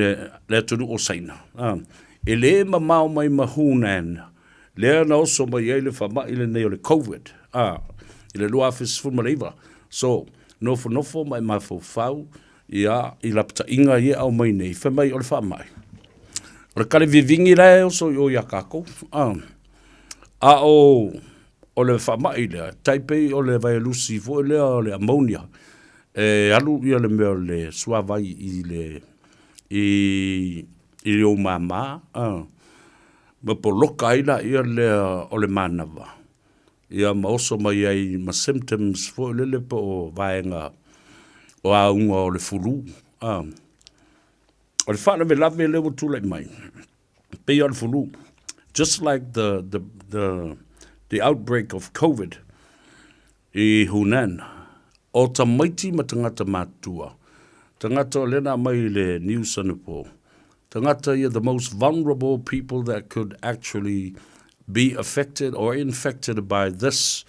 le atunuu o Saina, a, e le mamao mai ma Hunan, lea na oso mai ai le faamai lenei o le Covid, a, i le 2019. So, nofonofo ma e mafaufau, ia, i lapataiga ia e aumai nei, fai mai o le faamai, o le kalevivigi la e oso i o ia kākou, a. A o, o le faamai lea, tai pei o le vaialusi foi lea o le ammonia, e alu ia le mea o le suavai i le, i, i ou māmā, a, ma poloka ai laia lea o le manava, ia ma oso mai ai ma symptoms foi lele po o vaega o auga o le fulu, a. O le faalavelave lea ua tulai mai, pei o le fulu, just like the, the, the, the outbreak of Covid i Hunan, o tamaiti ma tagata matutua, tagata o lea na aumai i le news anapo, tagata ia the most vulnerable people that could actually be affected or infected by this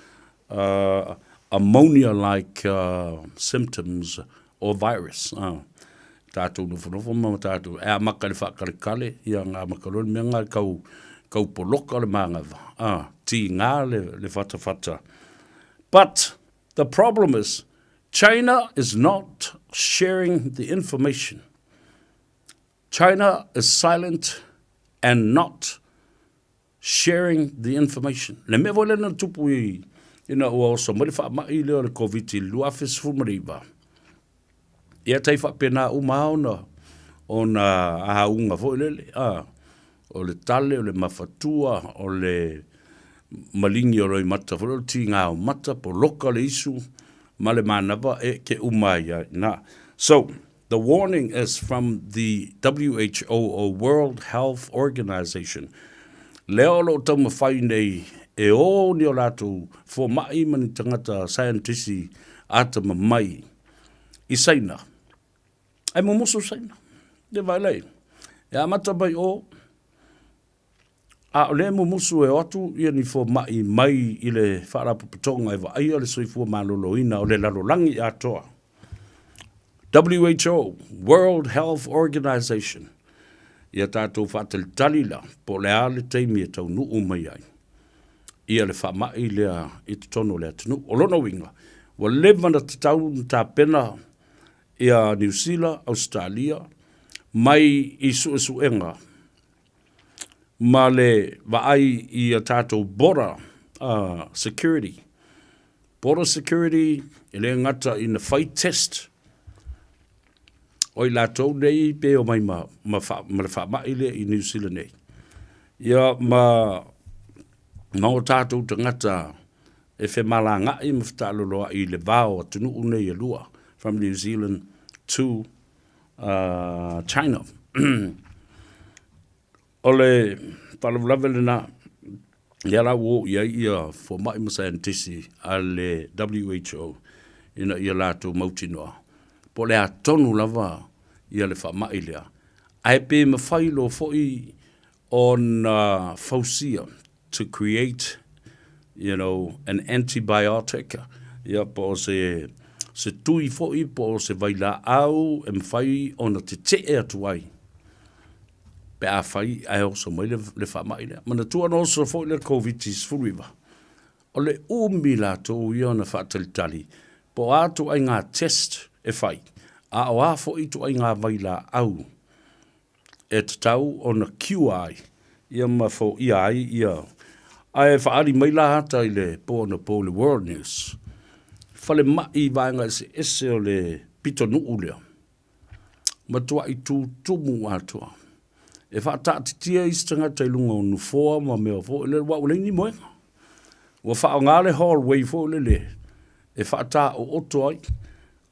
uh, ammonia-like uh, symptoms or virus. Uh, tātou nofonofo ma tātou e amaka le whaakarekare ia ngā maka loa le mea ngā kau, kau poloka o le māngava. Tī ngā le, le whatawhata. But the problem is, China is not sharing the information. China is silent and not sharing the information. Le mea foi lea na tupu i, ina ua oso mai le faamai lea o le Koviti i le 2019, ia tai faapena uma lava ona, ona auga foi lele, a, o le tale, o le mafatua, o le maligi o loimata foi lele, o le tiga o mata, poloka le isu ma le manava e ke uma ai lava i ina. So, the warning is from the WHO or World Health Organization, lea o lo o taumafai nei e ō ni o latou fomai ma ni tagata saienitisi atamamai i Saina. Ai momoso Saina. Le vaelei. E amata mai o, a o lea e mumusu e o atu ia ni fomai mai i le Faalapotopotoga e vaaia le soifua maloloina o le lalolagi atoa. WHO, World Health Organization, ia tatou faatalitali la, po o le a le taimi e taunuu mai ai ia le faamai lea i totonu o le atunuu. O lona uiga, ua leva ona tatau ona tapena ia Niu Sila, Ausetalia, mai i suesuega ma le vaai i a tatou border security. Border security e le gata ina fai test o i latou nei pe omai ma, ma, fa, ma le faamai lea i New Zealand nei. Ia ma, ma o tatou tagata e femalaga'i ma fetaaloloa'i i le va o atunuu nei e lua, from New Zealand to uh, China. o le faalavelave lena, lea la ua oo i ai ia fomai ma saienitisi a le WHO ina ia latou mautinoa po o le a tonu lava ia le faamai lea, ae pe mafai loa foi ona fausia to create you know an antibiotic ia po o se se tui foi po o se vailaau e mafai ona tetee atu ai pe afai ae oso mai le, le faamai lea. Manatua na oso foi le Koviti-19, o le umi latou ia ona faatalitali po o a ituaiga test e fai, a o a foi ituaiga vailaau e tatau ona cure ai ia ma foia ai ia. Ae faaali mai la ata i le po anapo i le World News, falemai i vaega eseese o le pitonuu lea, matuai tutumu atoa. E faataatitia isi tagata i luga o nofoa ma mea foi lele, aua ua leai ni moega. Ua faaaoga le hallway foi lele e faataooto ai,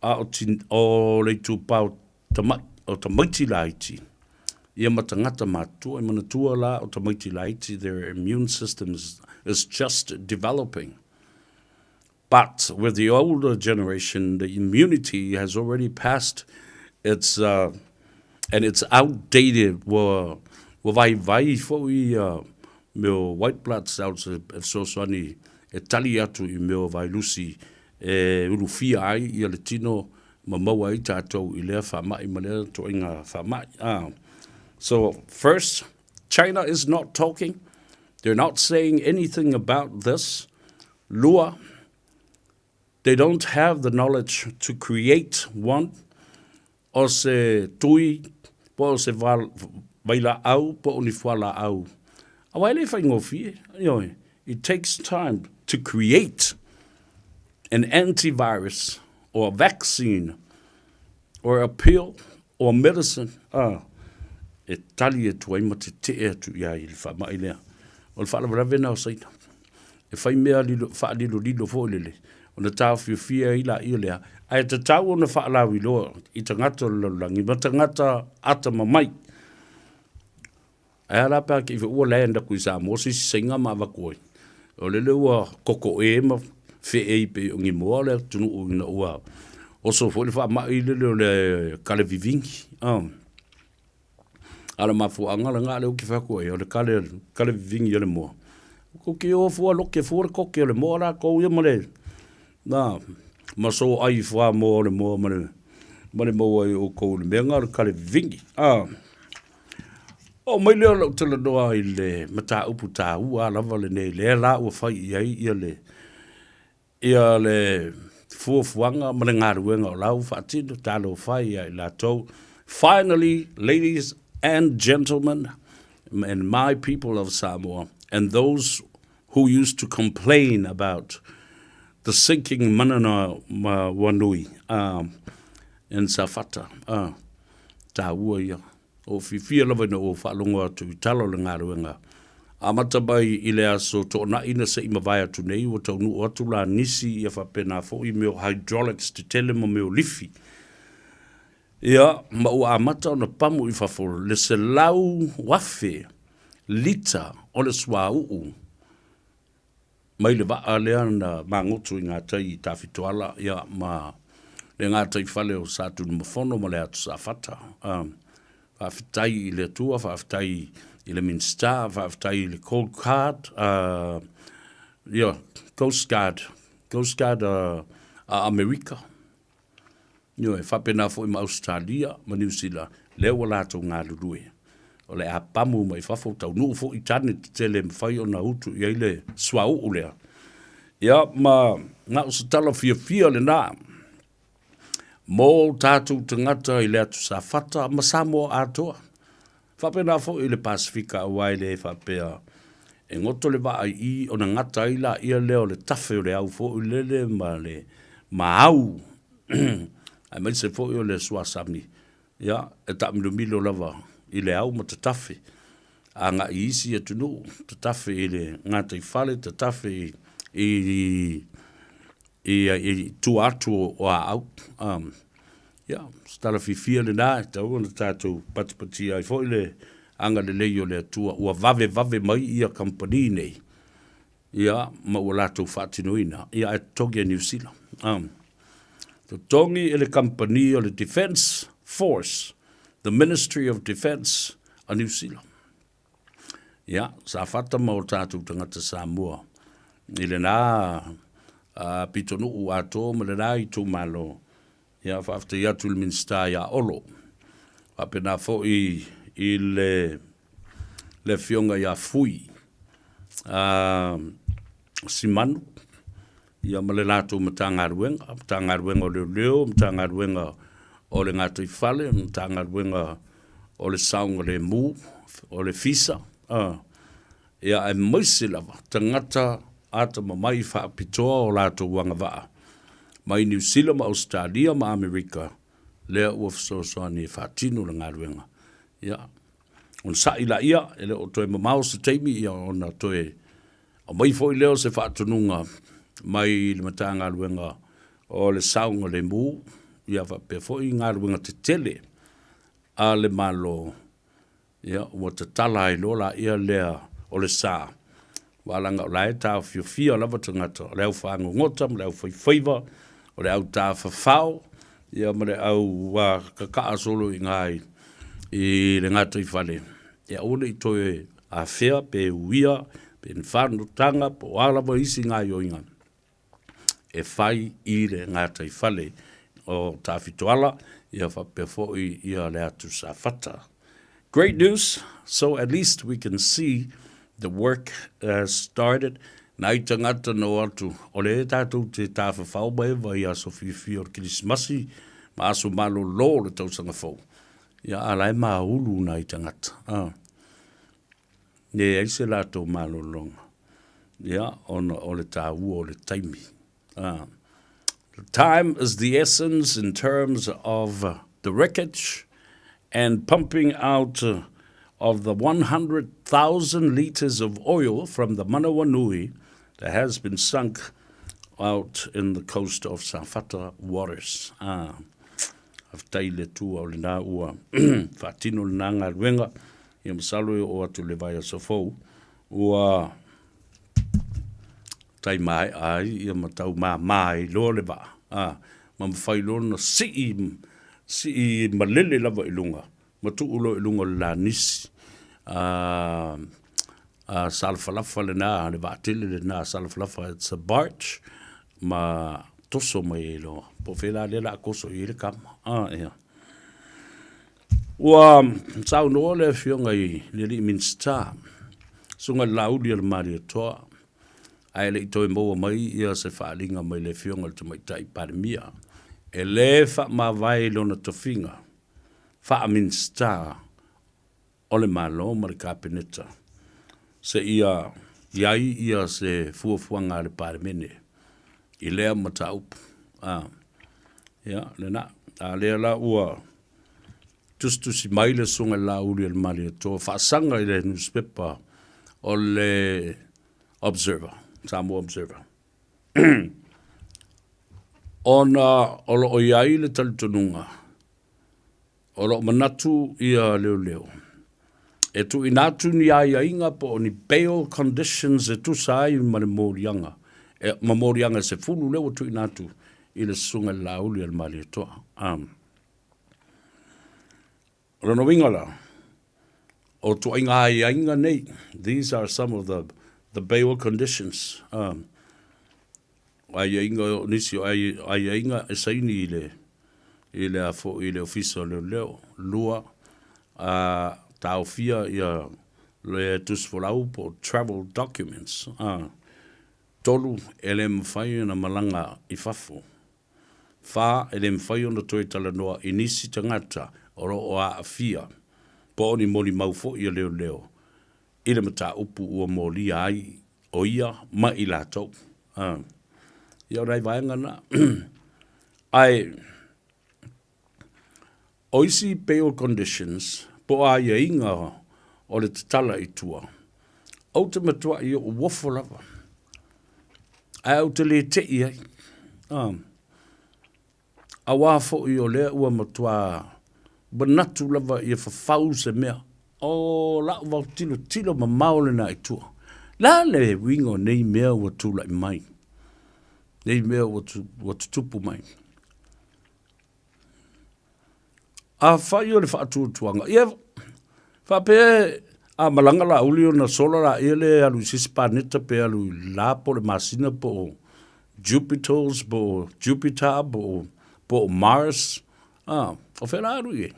a o, o le itupa o tamai, o tamaiti laiti, ia ma tagata matutua. E manatua la o tamaiti laiti, their immune system is just developing. But with the older generation, the immunity has already passed its, and it's outdated, ua, ua vaivai foi ia mea o white blood cells e fesoasoani e tali atu i mea o vailusi e ulufia ai ia le tino ma maua ai tatou i lea faamai ma lea ituaiga faamai. So first, China is not talking, they're not saying anything about this. Lua, they don't have the knowledge to create one, o se tui, po o se vailaau, po o ni fualaau. Aua e le faigofie, ioe, it takes time to create an antivirus or a vaccine or a pill or a medicine, ā, e tali atu ai ma tetee atu i a ia i le faamai lea. O le faalavelave lena o Saina. E fai mea lilo, faalilolilo foi lele, ona taofiofia ai laia lea, ae tatau ona faalauiloa i tagata o le lalolagi ma tagata atamamai. Ae a la pe a kei ua land aku i Samoa se isi Saina ma avatu ai. O lele ua kokoe ma feei pei o ni moa o le atunuu ina ua oso foi le faamai lele o le kale vivigi. A o le mafuaaga lena lea ou te fai atu ai, o le kale, kale vivigi o le moa. Kou te o fua loke fua le koke o le moa lakou ia ma le, na, ma so ai fua moa o le moa ma le, ma le maua ai o outou i le mea lena o le kale vivigi. Oo mai lea o lau talanoa i le mataupu taua lava lenei, lea la ua fai i ai ia le, ia le fuafuaga ma le galuega o la ua faatino, talofa e ia i latou. Finally, ladies and gentlemen, and my people of Samoa, and those who used to complain about the sinking Manana Wanui in Safata, taua ia. O fiafia lava ina ua faalogo atu i tala o le galuega. Amata mai i le aso Toonai na se i mavae atu nei, ua taunuu atu la nisi ia faapena foi mea o hydraulics tetele ma mea o lifi. Ia, ma ua amata ona pamu i fafo le 100,000 lita o le suauu mai le vaa lea na magoto i ngā tai i Tafitoala ia, ma le gataifale o Satunumafono ma le Atu Safata. Faafetai i le Atua, faafetai i le Minisita, faafetai i le Cold Guard, ia, Coast Guard, Coast Guard a Amerika. Ioe, faapena foi ma Ausetalia ma Niu Sila, lea ua latou galulue. O le a pamu mai fafo, taunuu foi i tane tetele e mafai ona utu i ai le suauu lea. Ia, ma na o se tala fiafia lena mō tātou tagata i le atu Safata ma Samoa atoa. Faapena foi i le Pasefika aua e le faapea e goto le vaa i i ona gata ai laia lea o le tafe o le au foi lele ma le ma au aemaise foi o le suasami ia e taamilomilo lava i le au ma tatafe agai i isi atunuu, tatafe i le gataifale, tatafe i i i tua atu o aau. Ia, se tala fiafia lena e tatau ona tatou patipatia ai foi le agalelei o le Atua ua vavevave mai ia kamupani nei, ia, ma ua latou faatinoina, ia, ae totogi e Niu Sila. Totogi e le kamupani o le Defence Force, the Ministry of Defence a Niu Sila. Ia, sa fata ma o tatou tagata Samoa i lena Pitonuu atoa ma le la itumalo. Ia, faafetai atu i le Minisita ia Olo. Faapena foi i le le Afioga ia Fui Simanu, ia ma le latou Matagaluega, Matagaluega o Leoleo, Matagaluega o le Gataifale, Matagaluega o le Saogalemu, o le Fisa, ia aemaise lava tagata atamamai faapitoa o latou agavaa mai Niu Sila ma Ausetalia ma Amerika lea ua fesoasoani e faatino le galuega. Ia, onosai laia, e le o toe mamao se taimi ia ona toe aumai foi lea o se faatonuga mai le Matagaluega o le Saogalemu, ia faapea foi galuega tetele a le Malo. Ia, ua tatala ai loa laia lea o le sa, aua leaga o la e taofiofia lava tagata, o le au fagogota ma le au faifaiva, o le au tafafao, ia ma le au kakaa solo i ina i le gataifale, ia aua ne i toe afea pe uia pe ni fanotaga po o a lava isi gaoioiga e fai i le gataifale o Tafitoala ia faapea foi ia le atu Safata. Great news, so at least we can see the work has started. Nai tagata na o atu, o lea tatou te tafafao mai eva i aso fiafia o le Kerisimasi ma aso malolo o le tausaga fou. Ia a la e māulu nai tagata. Ah. Leai se latou malologa, ia, ona o le tāua o le taimi. The time is the essence in terms of the wreckage and pumping out of the 100,000 litres of oil from the Manawanui that has been sunk out in the coast of Safata waters. Faafetai i le Atua o lena ua faatino lena galuega. Ia masalo e oo atu i le vaiaso fou ua tai maea ai ia ma tau māmā ai loa le vaa, a, ma mafai loa ona sii, sii malele lava i luga ma tuu loa i luga o le lanisi. A, a salafalafa lena, le vaatele lena salafalafa, it's a barge, ma toso mai ai loa. Po o fea la lea o le a toso i ai le kama. A, ia. Ua saunoa le Afioga i le alii Minisita, Susuga i le Laauli a le Malietoa, ae le i toe maua mai ia se faaaliga mai le Afioga i le Tamaitai Palemia, e le faamavae i lona tofiga faa-Minisita o le Malo ma le Kapeneta seia i ai ia se fuafuaga a le Palemene i lea mataupu. A, ia, lena. A lea la ua tusitusi mai le Susuga i le Laauli a le Malietoa faasaga i le nusipepa o le Observer, Samoa Observer. Ona o lo o i ai le talitonuga O lo o manatu ia leoleo, e tuuina atu ni aiaiga po o ni bail conditions e tusa ai ma le moliaga, e, ma moliaga e 10 lea ua tuuina atu i le Susuga i le Laauli a le Malietoa. O lona uiga la, o tuaiga aiaiga nei, these are some of the bail conditions, O aiaiga, o nisi o aiaiga e saini i le, i le a foi, i le Ofisa o Leoleo. 2, a taofia ia le tusi folau po o travel documents. A, 3, e le mafai ona malaga i fafo. 4, e le mafai ona toe talanoa i nisi tagata o lo o aafia po o ni molimau foi a leoleo i le mataupu ua molia ai o ia ma i latou. A, ia o nai vaega na. Ae, o isi bail conditions po o aiaiga o le tatala i tua, ou te matuai ou ofo lava, ae ou te le tei ai. A, Auā foi o lea ua matuā manatu lava ia fafau se mea, o la'u vau tilotilo mamao lena i tua. Le a le uiga o nei mea ua tula'i mai, nei mea ua tutupu mai? Afai o le faatuatuaga, ia faapea a malaga Laauli ona sola laia lea e alu i se isi paneta pe alu i le la po o le masina po o. Jupiters po o Jupiter po o, po o Mars, a, o fea la alu i ai?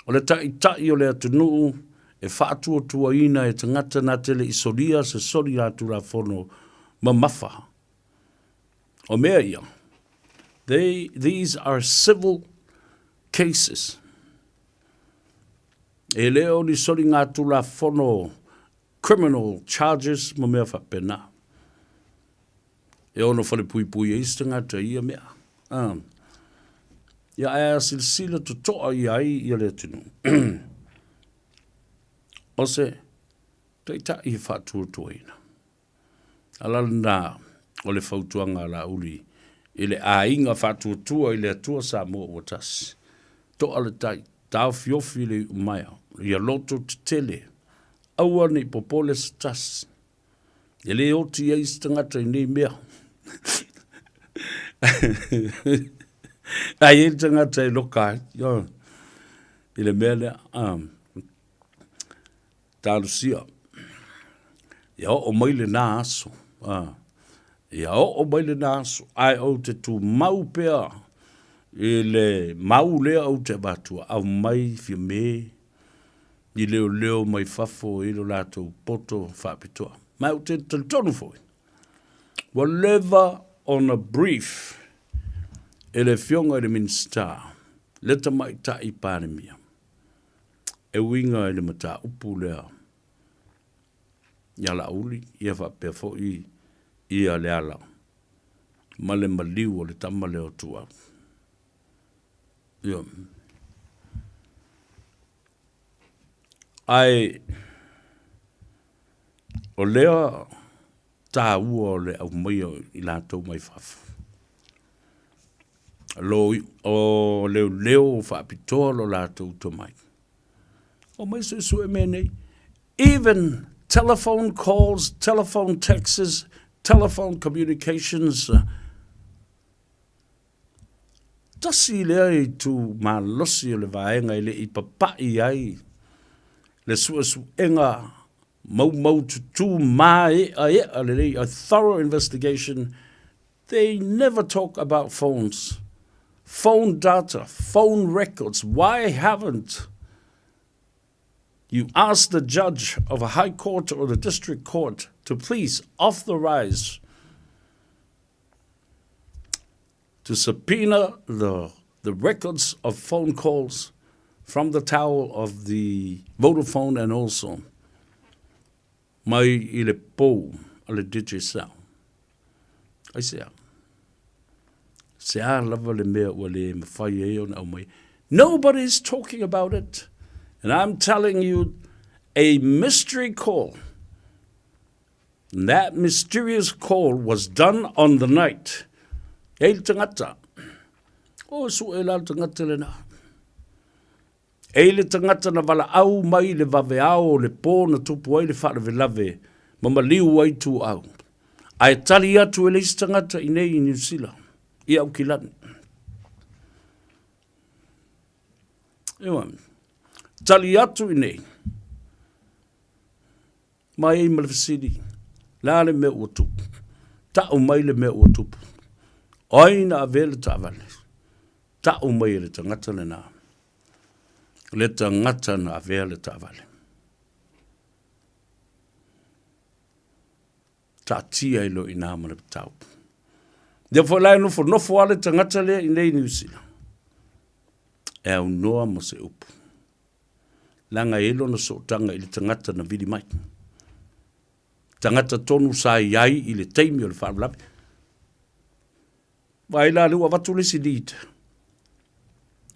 O le taʻitaʻi o le atunuu e faatuatuaina e tagata na te le i solia se soligatulafono mamafa. O mea ia, they, these are civil cases. E le o ni soligatulafono criminal charges ma mea faapena. E ono falepuipui ai se tagata i ia mea. Ia ae a silasila totoa i ai ia le atunuu. O se taitai e faatuatuaina. Ala lena o le fautuaga a Laauli i le aiga faatuatua i le Atua Samoa ua tasi. Toa le tai, taofiofi le iumaea, ia loto tetele, aua ne i popole se tasi. E le oti ai se tagata i nei mea. Ai e le tagata e loka ai. I le mea lea. Talosia. Ia oo mai lena aso. Ia oo mai lena aso. Ae ou te tumau pea i le mau lea ou te avatua. Aumai Fiame i leoleo mai fafo i lo latou poto faapitoa. Ma ou te talitonu foi, ua leva ona brief e le Afioga i le Minisita le Tamaitai Palemia e uiga i le mataupu lea ia Laauli ia faapea foi ia Leala ma le maliu o le tama lea o Tuau. Ia. Ae o lea taua o le aumaia o i latou mai fafo. Lo, o leoleo faapitoa lo latou tomai. Omai suesue mea nei. Even telephone calls, telephone texts, telephone communications, Tasi lea itu malosi o le vaega e le i papaʻi ai le suesuega maumaututū māeʻaeʻa lelei, a thorough investigation, they never talk about phones, phone data, phone records, why haven't you asked the judge of a high court or the district court to please authorize to subpoena the, the records of phone calls from the towel of the Vodafone and also mai i le pou a le Digicel. Aisea? Se a lava le mea ua le mawhai ai ona aumai. Nobody's talking about it. And I'm telling you, a mystery call That mysterious call was done on the night. E le tangata. O sue la le tangata lena. E le tangata na valaau mai le vaveao o le pō na tupu ai le faalavelave ma maliu ai tuau. Ae tali atu e le isi tangata i nei i Niu Sila, i Aukilani. Ewa, tali atu i nei. Mai ai ma le fesili, Le a le mea ua tupu? Ta'u mai le mea ua tupu. O ai na avea le taavale? Ta'u mai e le tagata lenā, le tagata na avea le taavale. Taatia ai loa i inā ma le mataupu. Lea foi la e nofonofo lava le tagata lea i inei i Niu Sila, e aunoa ma se upu. Leaga e i ai lona sootaga i le tagata na vili mai. Tagata tonu sa i ai i le taimi o le faalavelave. Vaai la lea ua avatu le isi lead.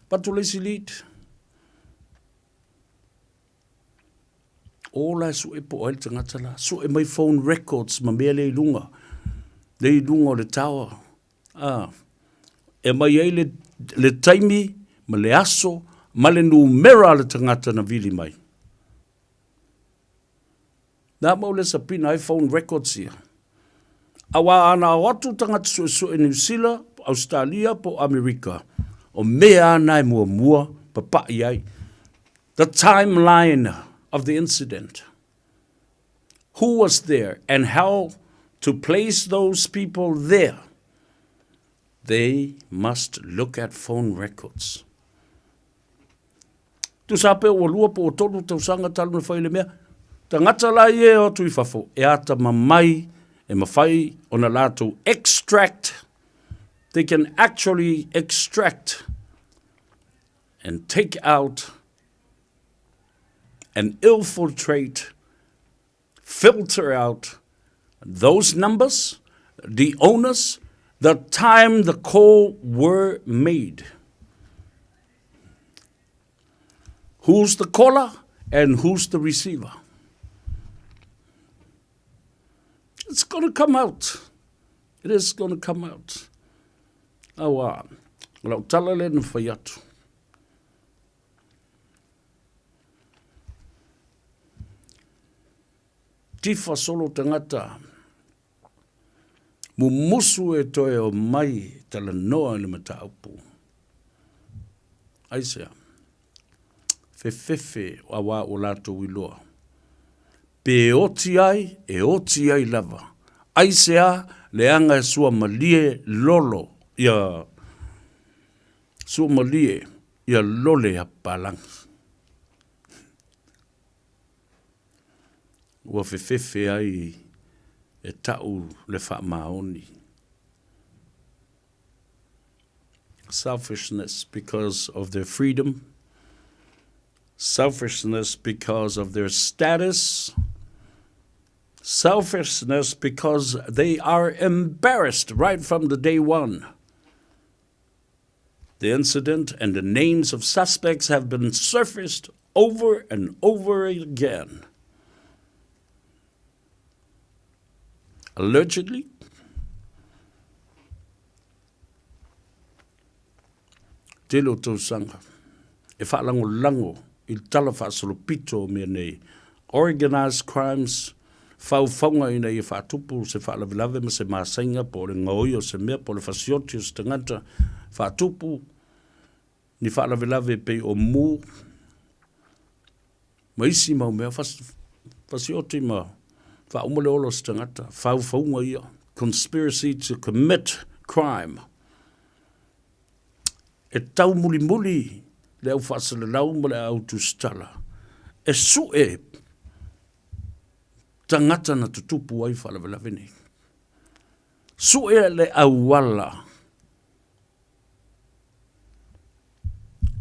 Avatu le isi lead. O la e sue po o ai le tagata la. Sue mai phone records ma mea lea i luga. Lea i luga o le tower. Ā, e aumai ai le, le taimi ma le aso ma le numera a le tagata na vili mai. Na mau le sapina ai phone records ia. Auā ana ao atu tagata suesue Niu Sila, Ausetalia po o Amerika, o mea ana e muamua papaʻi ai. The timeline of the incident. Who was there and how to place those people there. They must look at phone records. Tusa pe ua lua po o tolu tausaga talu na fai le mea. Tagata la ia e o atu i fafo, e atamamai, e mawhai ona latou extract. They can actually extract and take out and infiltrate, filter out those numbers, the owners, the time the call were made. Who's the caller and who's the receiver? It's going to come out. It is going to come out. Aua, o lau tala lea na fai atu. Tifa solo tagata, mumusu e toe o mai talanoa i le mataupu. Aisea? Fefefe auā ua latou iloa. Pe oti ai, e oti ai lava. Aisea leaga e suamalie lolo ia suamalie ia lole a papalagi. Ua fefefe ai e ta'u le faamaoni. Selfishness because of their freedom, selfishness because of their status, selfishness because they are embarrassed right from the day one. The incident and the names of suspects have been surfaced over and over again. Allegedly, tele o tausaga e faalagolago i le tala faasolopito o mea nei, organised crimes, faufauga ina ia faatupu se faalavelave ma se masaiga po o le gaoi o se mea po o le fasioti o se tagata, faatupu ni faalavelave e pei o mu ma isi mau mea, fasioti ma faauma le ola o se tagata, faufauga ia, conspiracy to commit crime. E taumulimuli le au faasalalau ma le au tusitala e sue tagata na tutupu ai faalavelave nei. Sue le auala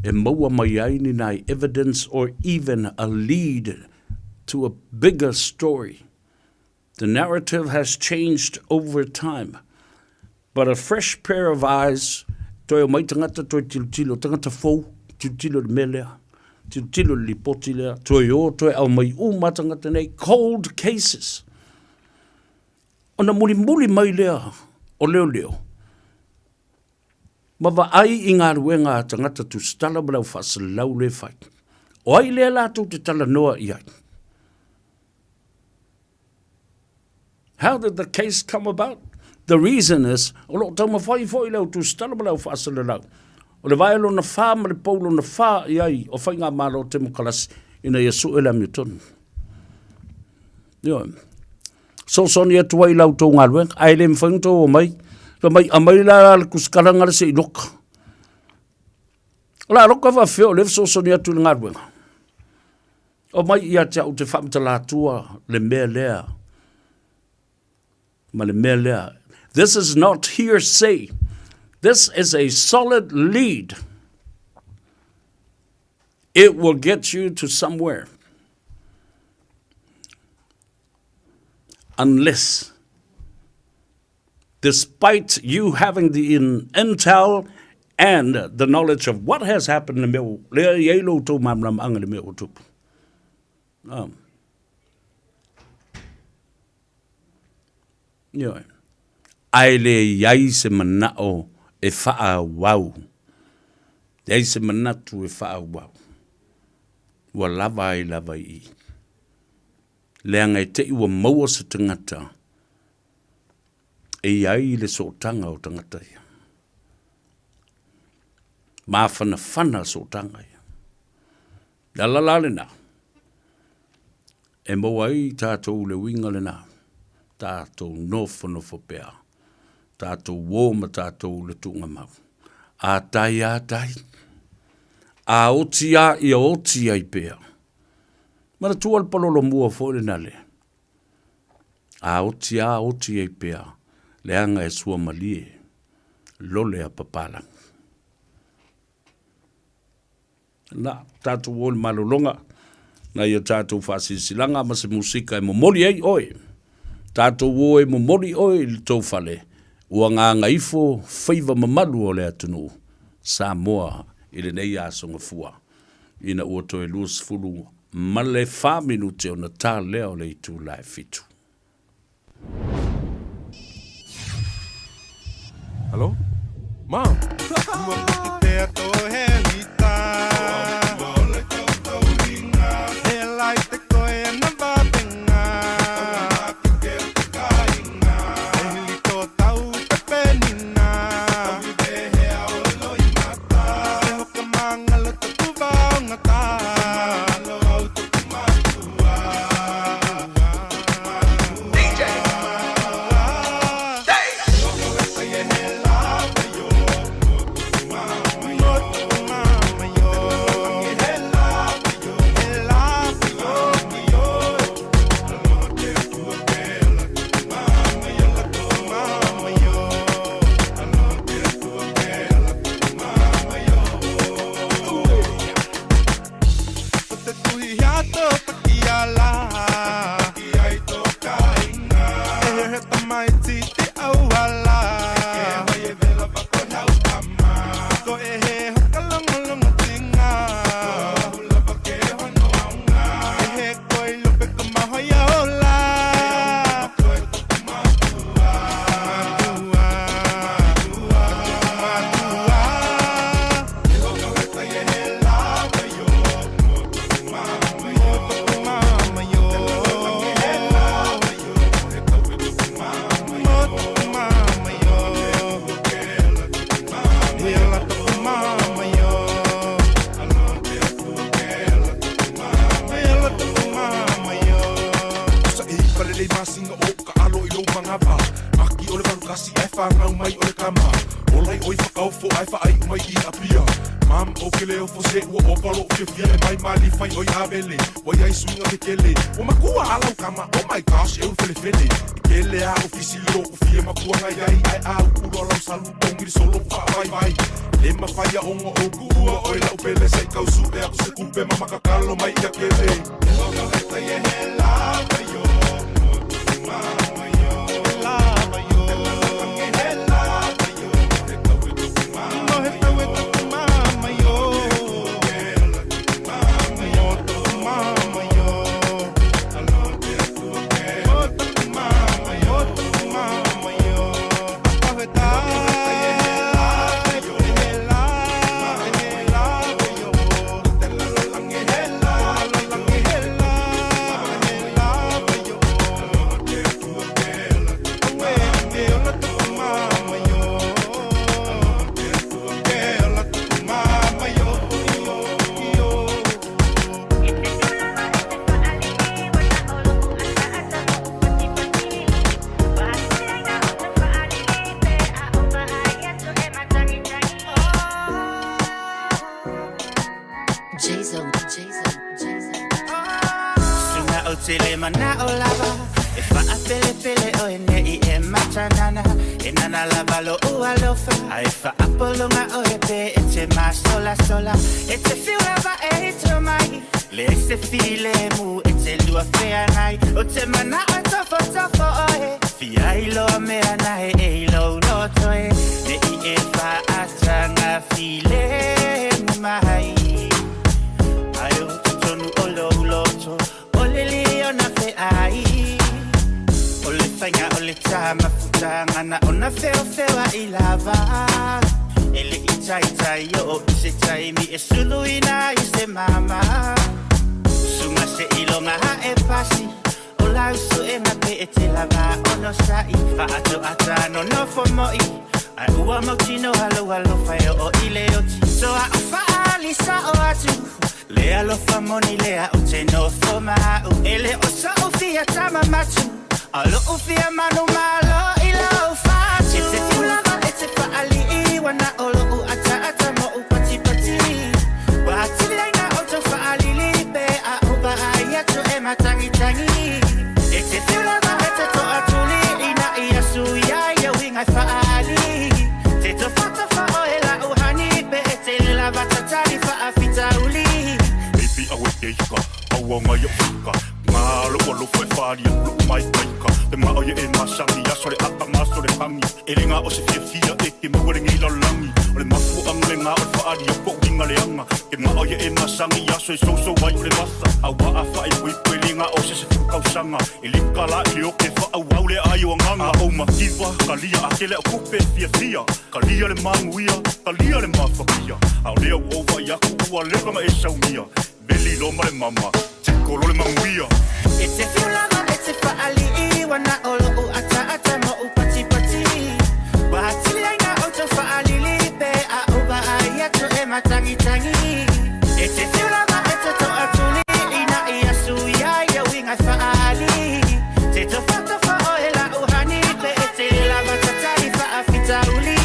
e maua mai ai ni nai evidence or even a lead to a bigger story. The narrative has changed over time, but a fresh pair of eyes, toe o mai tagata toe tilotilo, tagata fou, tilotilo i le mea lea, tilotilo i le lipoti lea, toe o, toe aumai uma tagata nei, cold cases. Ona mulimuli mai lea o leoleo, ma vaai i galuega a tagata tusitala ma le au faasalalau lea e fai. O ai lea latou te talanoa i ai? How did the case come about? The reason is, o lo o taumafai foi le au tusitala ma le au faasalalau. O le vae lona whā ma le pou lona whā i ai o Faigamalo Temokarasi ina ia sue le amiotonu. Ioe. Soosoni atu ai la outou galuega, ae le mafai ona outou omai. Fai mai, aumai la le kusikalaga le se i loka. O le a loka faafefea o lea e fesoasoani atu i le galuega. Omai ia te au te faamatalatua le mea lea ma le mea lea. This is not hearsay. This is a solid lead. It will get you to somewhere. Unless, despite you having the in intel and the knowledge of what has happened le mea lea i ai lo outou malamalamaga i le mea ua tupu. Um. Ioe. Ae le i ai se manao e faaauau. Leai se manatu e faaauau. Ua lava ai lava i i. Leaga e te i ua maua se tagata e i ai le sootaga o tagata ia. Mafanafana sootaga ia. Le ala la lena, e maua ai tatou le uiga lena, tatou nofonofo pea. Tatou uō ma tatou le tuugamau. A tai a tai. A oti a ia oti ai pea. Manatua le palolo mua foi lena le. A oti a oti ai pea leaga e suamalie lole a papalangi. Na, tatou o i le malologa, nai a tatou faasilasilaga ma se musika e momoli ai oe. Tatou o e momoli oe i le tou fale, ua gagaifo faiva mamalu o le atunuu Samoa i lenei aso Gafua, ina ua toe 24 minute ona ta lea o le itula e fitu. Hello? Mom? aoga i Fika Ngā lou alofa e faaali aku lo'u māikaika Te mao ia e masani aso le ata ma aso le hagi E le gā o se fiafia e ke maua lenei lalolagi O le mafuaaga lenā o le faaali aku o uiga leaga Te mao ia e masani aso e sousou ai o le vasa Auā a faaipoipo e le gā o se 10 tausaga E le kala i le oke faaauau le aai o agaga A ou mativa kalia a tele au tupe fiafia Kalia le manuia kalia le mafatia A o lea ua ou vaai atu ua leva ona e saunia Veli loa ma le mama tiko loa le manuia. E te whiu lava e te whaalii Wana o lo'u ataata mo'u patipati Ua atili ai ngā outou whaalili Pe a upa ai atu e matangitangi E te whiu lava e te toatuli Ina ia suia ia uiga whaali Te tofatofa oe la'u hani Pe e te lava tatali whaafitauli.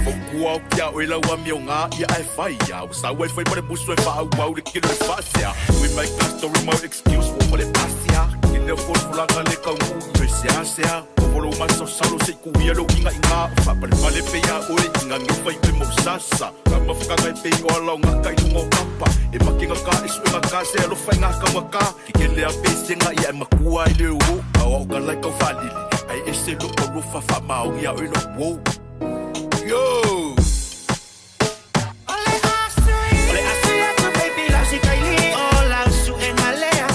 Fautua o kia oe lau amioga ia ae fai a ua sau ai fai ma le musu e faaauau le kino le faasea We make a story mo excuse ua fale pasia Ke leo folafolaga le kaunuu i oe seasea Ovo lou masaosao se i kuia lou igaiga O faapalepale pei a oe i gage fai oe mo sasa Ka mafakaga e pei o ala o gaka i luga o papa E make gaka e sue gaka se alofa i gaka waka Ke kele a pesega ia e makua ai le o Ao ao ka lai kau faalili Ae ese lou alofa faamaoni a oe lou wo Yo! O le asu atu baby lau sikaili O lau suega lea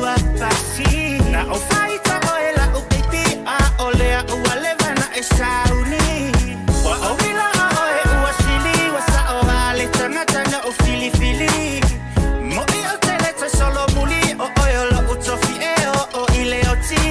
ua pasi Na o faita oe lau baby A o lea ua leva na e sauni Ua owila a oe ua sili Ua sao a le tagata na o filifili Mo'i o te le toe solomuli O oe o lo'u tofi e o o i le oti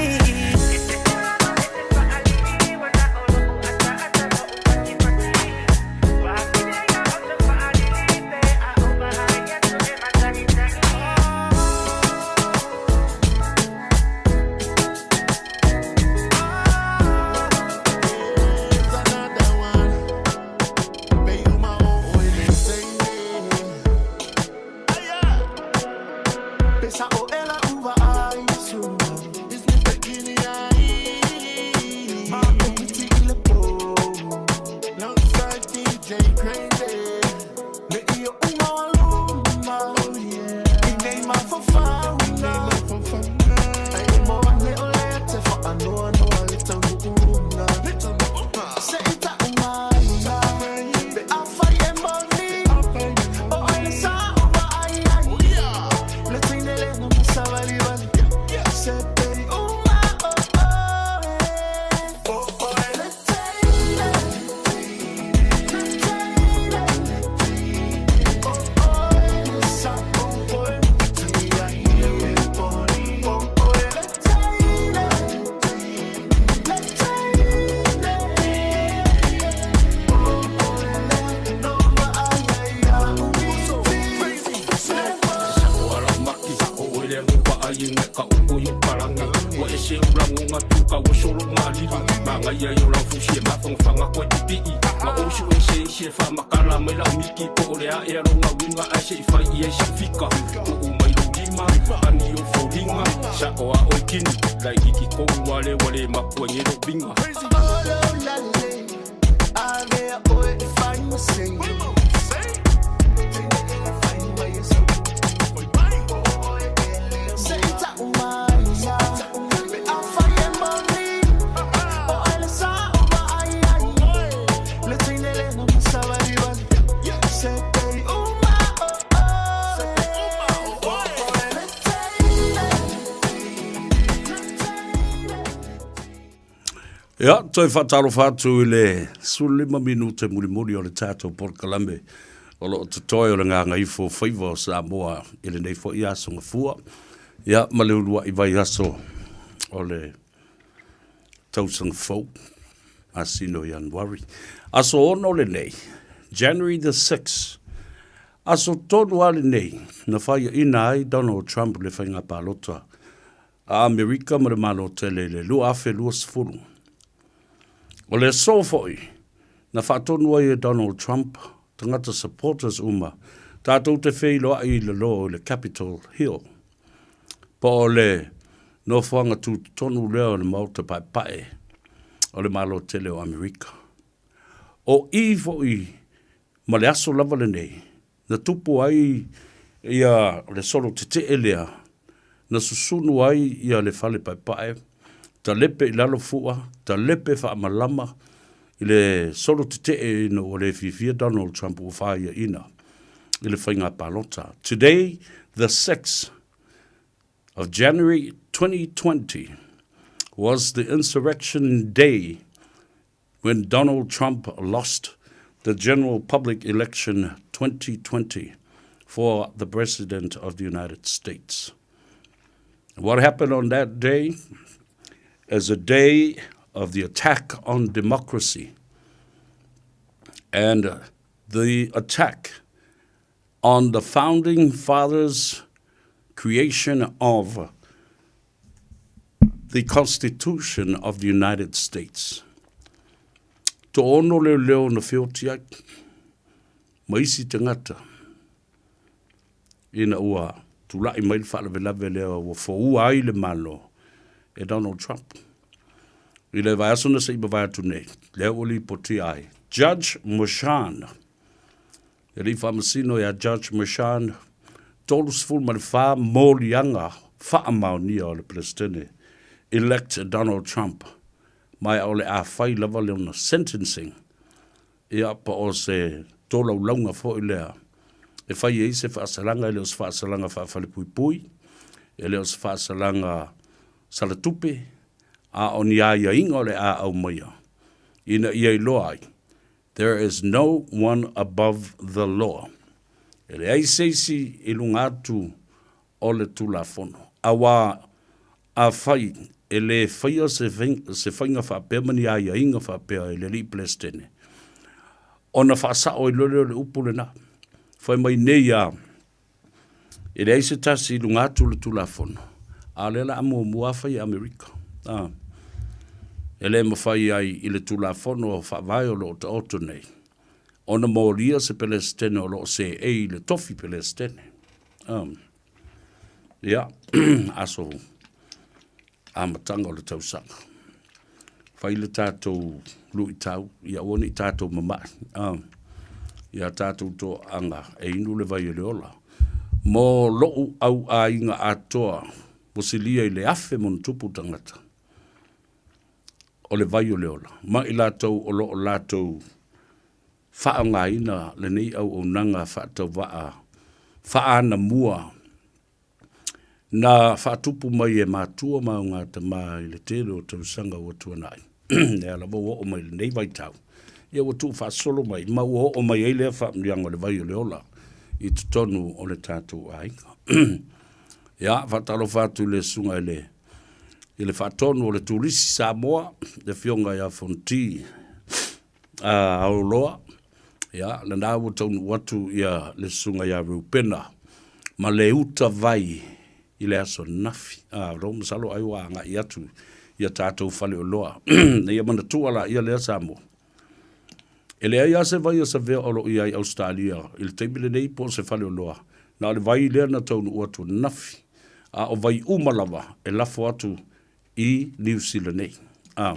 Ia, toe faatalofa atu i le 15 minute mulimuli o le tatou polokalame o lo o totoe o le Gagaifo Faiva o Samoa i lenei foi aso Gafua, ia ma le uluai vaiaso o le tausaga fou, masina o Ianuari. Aso 6 lenei, January the 6th, aso tonu lava lenei na faiaina ai Donald Trump i le faiga palota a Amerika ma le Malo Tele i le 2020. O le aso foi na faatonu ai e Donald Trump tagata supporters uma tatou te feiloai i lalo i le Capitol Hill, po o le nofoaga tutotonu lea o le Maota Paepae o le Malo Tele o Amerika. O i foi ma le aso lava lenei na tupu ai ia le solo tetee lea. Na susunu ai ia le fale paepae, talepe i lalo fua, talepe faamalama i le solo tetee ina ua le fiafia Donald Trump ua faiaina i le faiga palota. Today, the 6th of January 2020 was the insurrection day when Donald Trump lost the general public election 2020 for the President of the United States. What happened on that day is a day of the attack on democracy and the attack on the founding fathers' creation of the Constitution of the United States. Toono leoleo na feoti ai, ma isi tagata, ina ua tulai mai le faalavelave lea ua foua ai le Malo e Donald Trump. I le vaiaso na se i mavae atu nei, lea ua lipotia ai, Judge Merchan, le alii faamasino ia Judge Merchan, 34 moliaga faamaonia o le Peresetene elect Donald Trump, ma o le a fai lava lona sentencing Ia, po o se tolaulauga foi lea e fai ai se faasalaga, e le o se faasalaga faafalepuipui, e le o se faasalaga salatupe, a o ni aiaiga o le a aumaia ina ia iloa ai, there is no one above the law. E leai se isi i luga atu o le Tulafono. Auā, afai e lē faia se se faiga faapea ma ni aiaiga faapea e le Alii Peresetene, ona faasao ai loa lea o le upu lenā, Fai mai nei a, e leai se tasi i luga atu o le Tulafono, a o lea o le a muamua lava fai e Amerika. A, e lē mafai ai i le Tulafono Faavae o lo o taoto nei, ona molia se Peresetene o lo o seei i le tofi Peresetene. Um, ia, aso amataga o le tausaga. Fai le tātou luitau, ia aua ne i tātou mama'i. Um, ia tātou toaga e inu le vai o le ola. Mō lo'u au aiga atoa, ua silia i le 1000 ma ona tupu tagata. O le vai o le ola. Ma i latou o lo o latou faaaogaina lenei auaunaga faatauvaa faaanamua na faatupu mai e matua ma augatama i le tele o tausaga ua tuanai. Lea lava ua oo mai i lenei vaitau, ia ua tuufaasolo mai ma ua oo mai ai lea faamanuiaga o le vai o le ola i totonu o le tatou aiga. Ia, faatalofa atu i le susuga i le i le faatonu o le Turisi Samoa, le Afioga ia Fonti Aoloa, ia, lena ua taunuu atu ia le susuga ia Reupena ma le uta vai i le aso ananafi. A, lo masalo ai ua agai atu ia tatou faleoloa. Na ia manatua laia lea Samoa. E leai lava se vai o Savea o lo o i ai i Ausetalia i le taimi lenei po o se faleoloa, na o le vai lea na taunuu atu ananafi, a o vai uma lava e lafo atu i Niu Sila nei. A,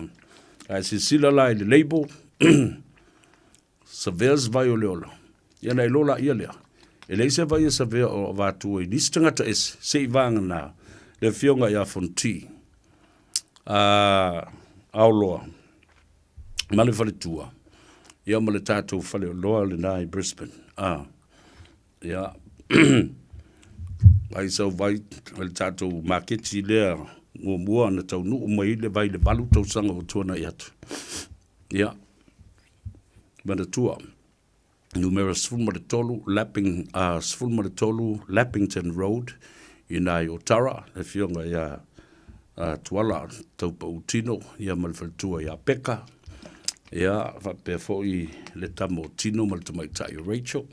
a e silasila la i le label, Savea's vai o le ola, ia ona e iloa laia lea, e leai se vai a Savea o avatua i nisi tagata ese, se i vagana le afioga ia Fonti, a, Aoloa, ma le faletua, ia ma le tatou faleoloa lena i Brisbane. A, ia, ai sau vai, le tatou maketi lea muamua na taunuu mai le vai le 8 tausaga ua tuanai atu. Ia, manatua, numera 13, Lapping, 13 Lappington Road, i nā i Otara, le afioga ia Tuala Taupautino, ia ma le faletua ia Peka, ia faapea foi le tama o Tino ma le tamaitai o Rachel,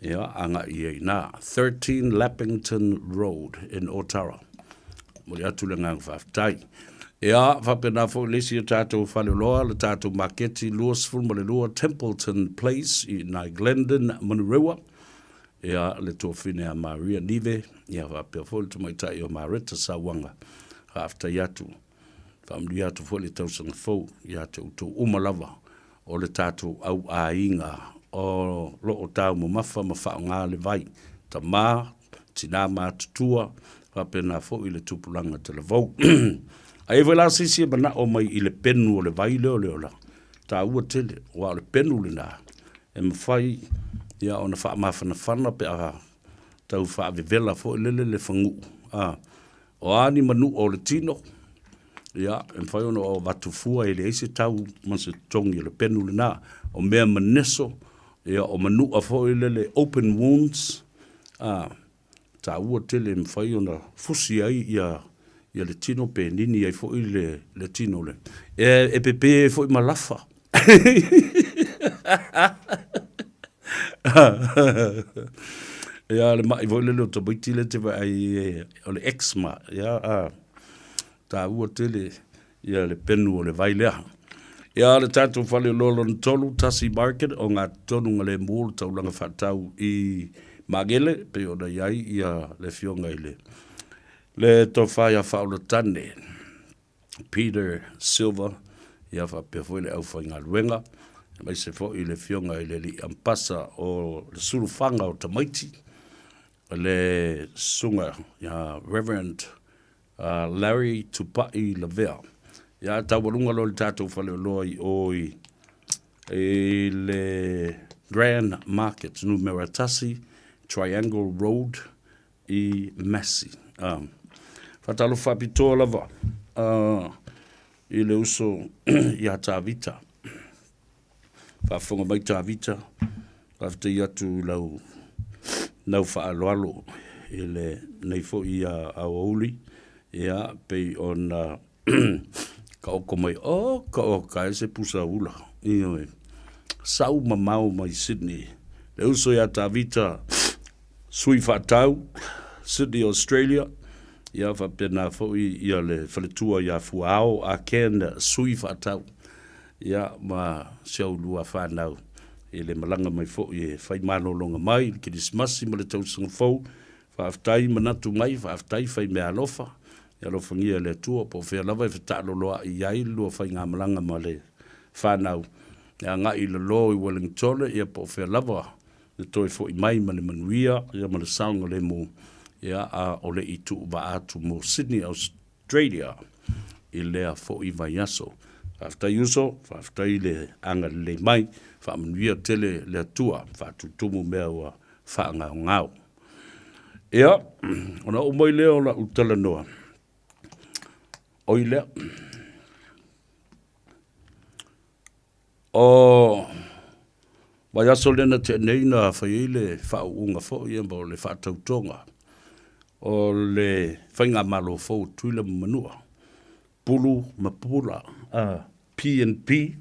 ia agai i ai nā. 13 Lappington Road in Otara. Momoli atu le agaga faafetai. Ia, faapena foi le isi o tatou faleoloa, le tatou maketi 22 Templeton Place i nai Glendon, Manurewa. Ia, le tuafine a Maria Nive, ia faapea foi le tamaitai o Mareta Sauaga. Faafetai atu. Faamanuia atu foi le tausaga fou ia te outou uma lava o le tatou au aiga o lo o taumamafa ma faaaoga le vai, tama, tina matutua, Faapena foi le tupulaga talavou. A i ai foi la se isi e manao mai i le penu o le vai lea o le ola, taua tele, aua o le penu lena e mafai ia ona faamafanafana pe a tau faavevela foi lele le faguu. A, o a ni manua o le tino, ia, e mafai ona avatu fua e leai se tau ma se totogi o le penu lena. O mea maneso, ia, o manua foi lele open wounds, a, taua tele e mafai ona fusi ai ia ia le tino pe nini ai foi le le tino le e, e pepe ai foi ma lafa. Ia le ma'i foi lele o tamaiti lea e te vaai o le eczema, ia a taua tele ia le penu o le vai lea. Ia le tatou fale o loa lona tolu, Tasi Market o Gatotonu Galemu o le taulaga faatau i Magele pei ona i ai ia le afioga i le le tofa ia Faaolatane Peter Silva ia faapea foi le aufaigaluega aemaise foi le afioga i le alii Ampasa o le Sulufaga o Tamaiti le susuga ia Reverend Larry Tupai Lavea. Ia taualuga loa le tatou faleoloa i o i, i le Grand Market numera 1 Triangle Road i Massey. Faatalofa faapitoa lava i le uso ia Tavita. Faafofoga mai Tavita, faafetai atu i lau lau faaaloalo i lenei foi aoauli, ia pei ona taoto mai, oka oka e se pusa ula, ioe, sau mamao mai Sydney. Le uso ia Tavita, sui faatau, Sydney, Australia, ia faapena foi ia le faletua ia Fuaao a Ken, sui faatau. Ia, ma si au lua fanau i le malaga mai foi e fai malologa mai i le Kerisimasi ma le tausaga fou. Faafetai manatu mai, faafetai fai meaalofa. Ia alofagia e le Atua po o fea lava e fetaaloloai i ai le lua faigamalaga ma le fanau e agai i lalo i Wellingtone, ia po o fea lava le toe foi mai ma le manuia ia ma le saogalemu, ia a o le i tuuvaa atu mo Sydney, Australia i lea foi vaiaso. Faafetai uso, faafetai le agalelei mai, faamanuia tele le Atua, faatutumu mea ua faagaogao. Ia, ona oo mai lea o lau talanoa, oi lea, o vaiaso lea na tea nei na fai ai le faauuga foi ia mo le faatautoga o le faigamalo fou o Tutuila ma Manua, Pulu ma Pula, PNP,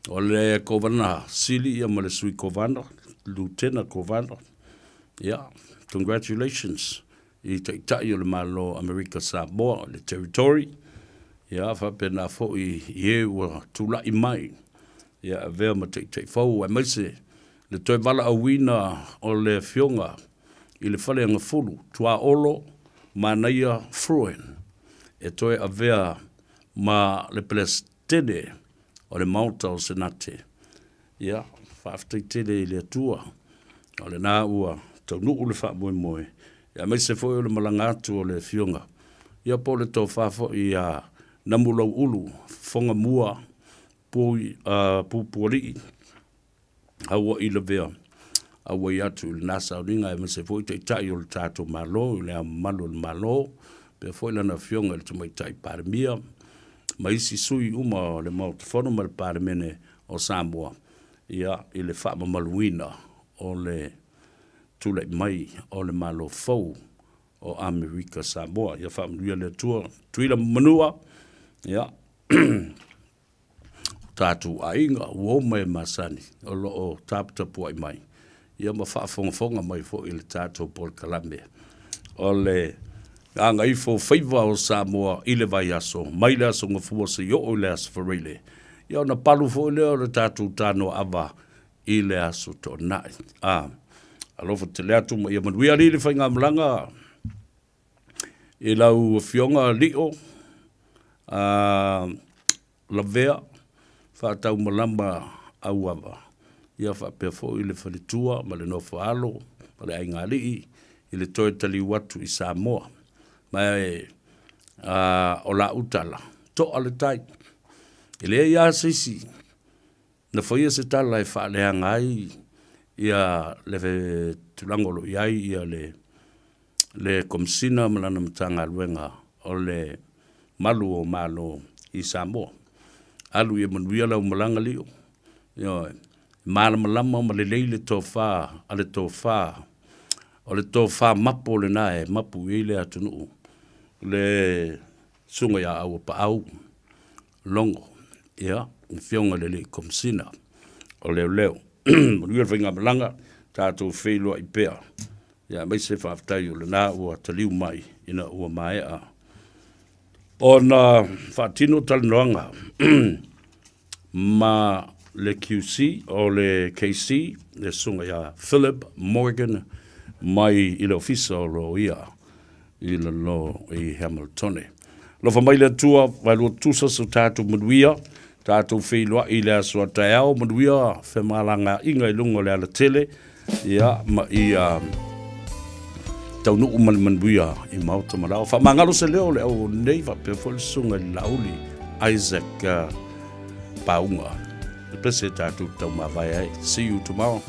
o le Kovana Sili ia ma le Sui Kovana, Lutena Kovana. Ia, congratulations i Taitai o le Malo o Amerika Samoa, le Territory, ia faapena foi i e ua tulai mai ia avea ma Taitai fou, aemaise le toe valaauina o le Afioga i le Faleagafulu, Tuaolo Manaia Fruen, e toe avea ma le Peresetene o le Maota o Senate. Ia, faafetai tele i le Atua, o lena ua taunuu le faamoemoe, aemaise foi o le malaga atu o le Afioga, ia po o le tofa foi ia Namulauulu Fofogamua Pupualii Haua'i Lavea, auai atu i lena sauniga, aemaise foi Taitai o le tatou Malo, i Le Ao Mamalu o le Malo, faapea foi Lana Afioga i le Tamaitai Palemia, ma isi sui uma o le Maota Fono ma le Palemene o Samoa, ia, i le faamamaluina o le tulai mai o le Malo fou o Amerika Samoa. Ia faamanuia le Atua, Tutuila ma Manua, ia, o tatou aiga, ua uma e masani o lo o taputapuai mai, ia ma faafogafoga mai foi i le tatou polokalame o le Gagaifo Faiva o Samoa i le vaiaso, mai le Aso Gafua seia oo i le Aso Faraile, ia ona palu foi lea o le tatou tanoaava i le Aso Toonai. A, alofa tele atu ma ia manuia alii le faigamalaga i lau Afioga Lio, a, Lavea, faataumalama auava, ia faapea foi le faletua ma le nofoaalo ma le aigaalii i le toe taliu atu i Samoa. Ma e, o la'u tala, to'a le tai. E leai lava se isi na faia se tala e faaleaga ai ia le tulaga o lo o i ai ia le le Komesina ma lana Matagaluega o le Malu o Malo i Samoa. Alu ia manuia lau malaga lio. Ioe. Malamalama ma lelei le tofa a le tofa o le tofa mapo lena e mapu i ai le atunuu le susuga ia Auapaau Logo, ia, le Afioga i le Alii Komesina o Leoleo. Manuia le faigamalaga, tatou feiloai pea. Ia, aemaise faafetai o lena ua taliu mai ina ua maea ona faatino talanoaga ma le QC o le KC, le susuga ia Philip Morgan mai i le Ofisa o Loia i lalo i Hamiltone. Alofa mai le Atua, vaelua tusa so tatou manuia, tatou feiloai i le aso a taeao, manuia femalagaaiga i luga o le alatele, ia, ma ia taunuu ma le manuia i maota ma lao. Faamagalo se leo o le au nei, faapea foi le susuga i le Laauli Isaac Pauga. Le pese tatou taumavae ai. See you tomorrow.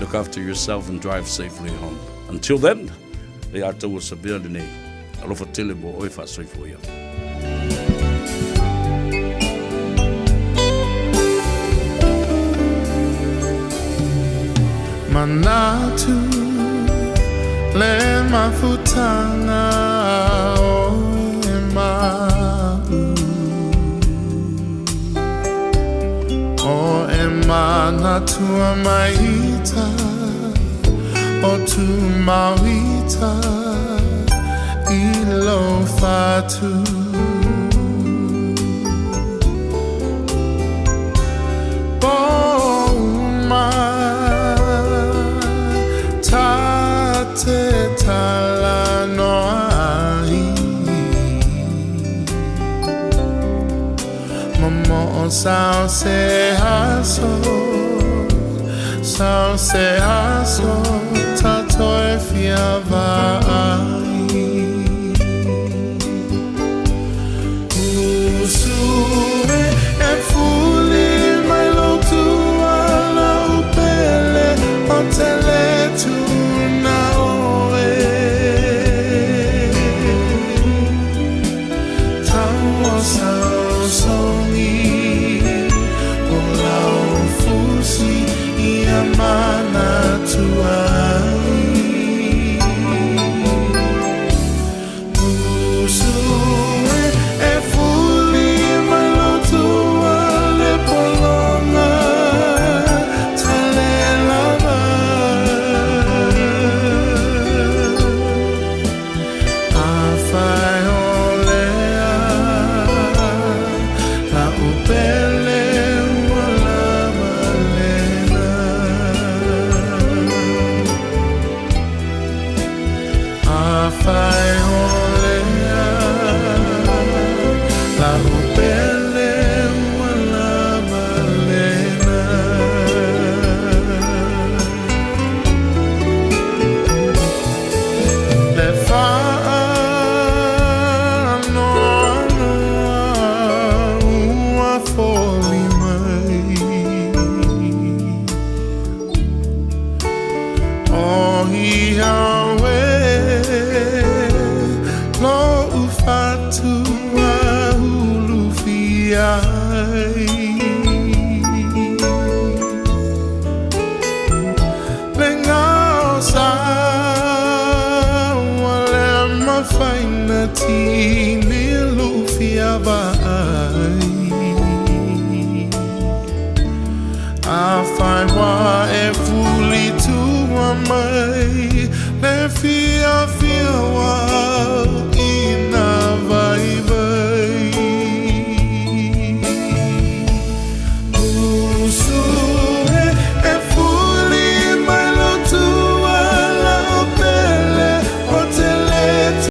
Look after yourself and drive safely home. Until then, le ataua sabea lenei. Alofa tele mo oe faasoifua ia. Manatu le mafutanga o e ma'u O e manatua maita o tu mauita i lo fatu Pouma ta te talanoa ai Momo'o sao se aso Sao se aso ta toe fia va'ai Usu e e fuli mai lou tuala u pele o te le tuna oe Tau o sao songi o lau fusi ia manatua ai Usu e e fuli mai lou tua le pologa tale lava Afai o lea la'u pele ua lava lena Afai o lea la'u pele ua lava lena Le faanoanoa ua foli mai O ia oe lo'u fatu ulufia ai Le gao sa ua le mafai ona tini lufia va'ai Afai ua e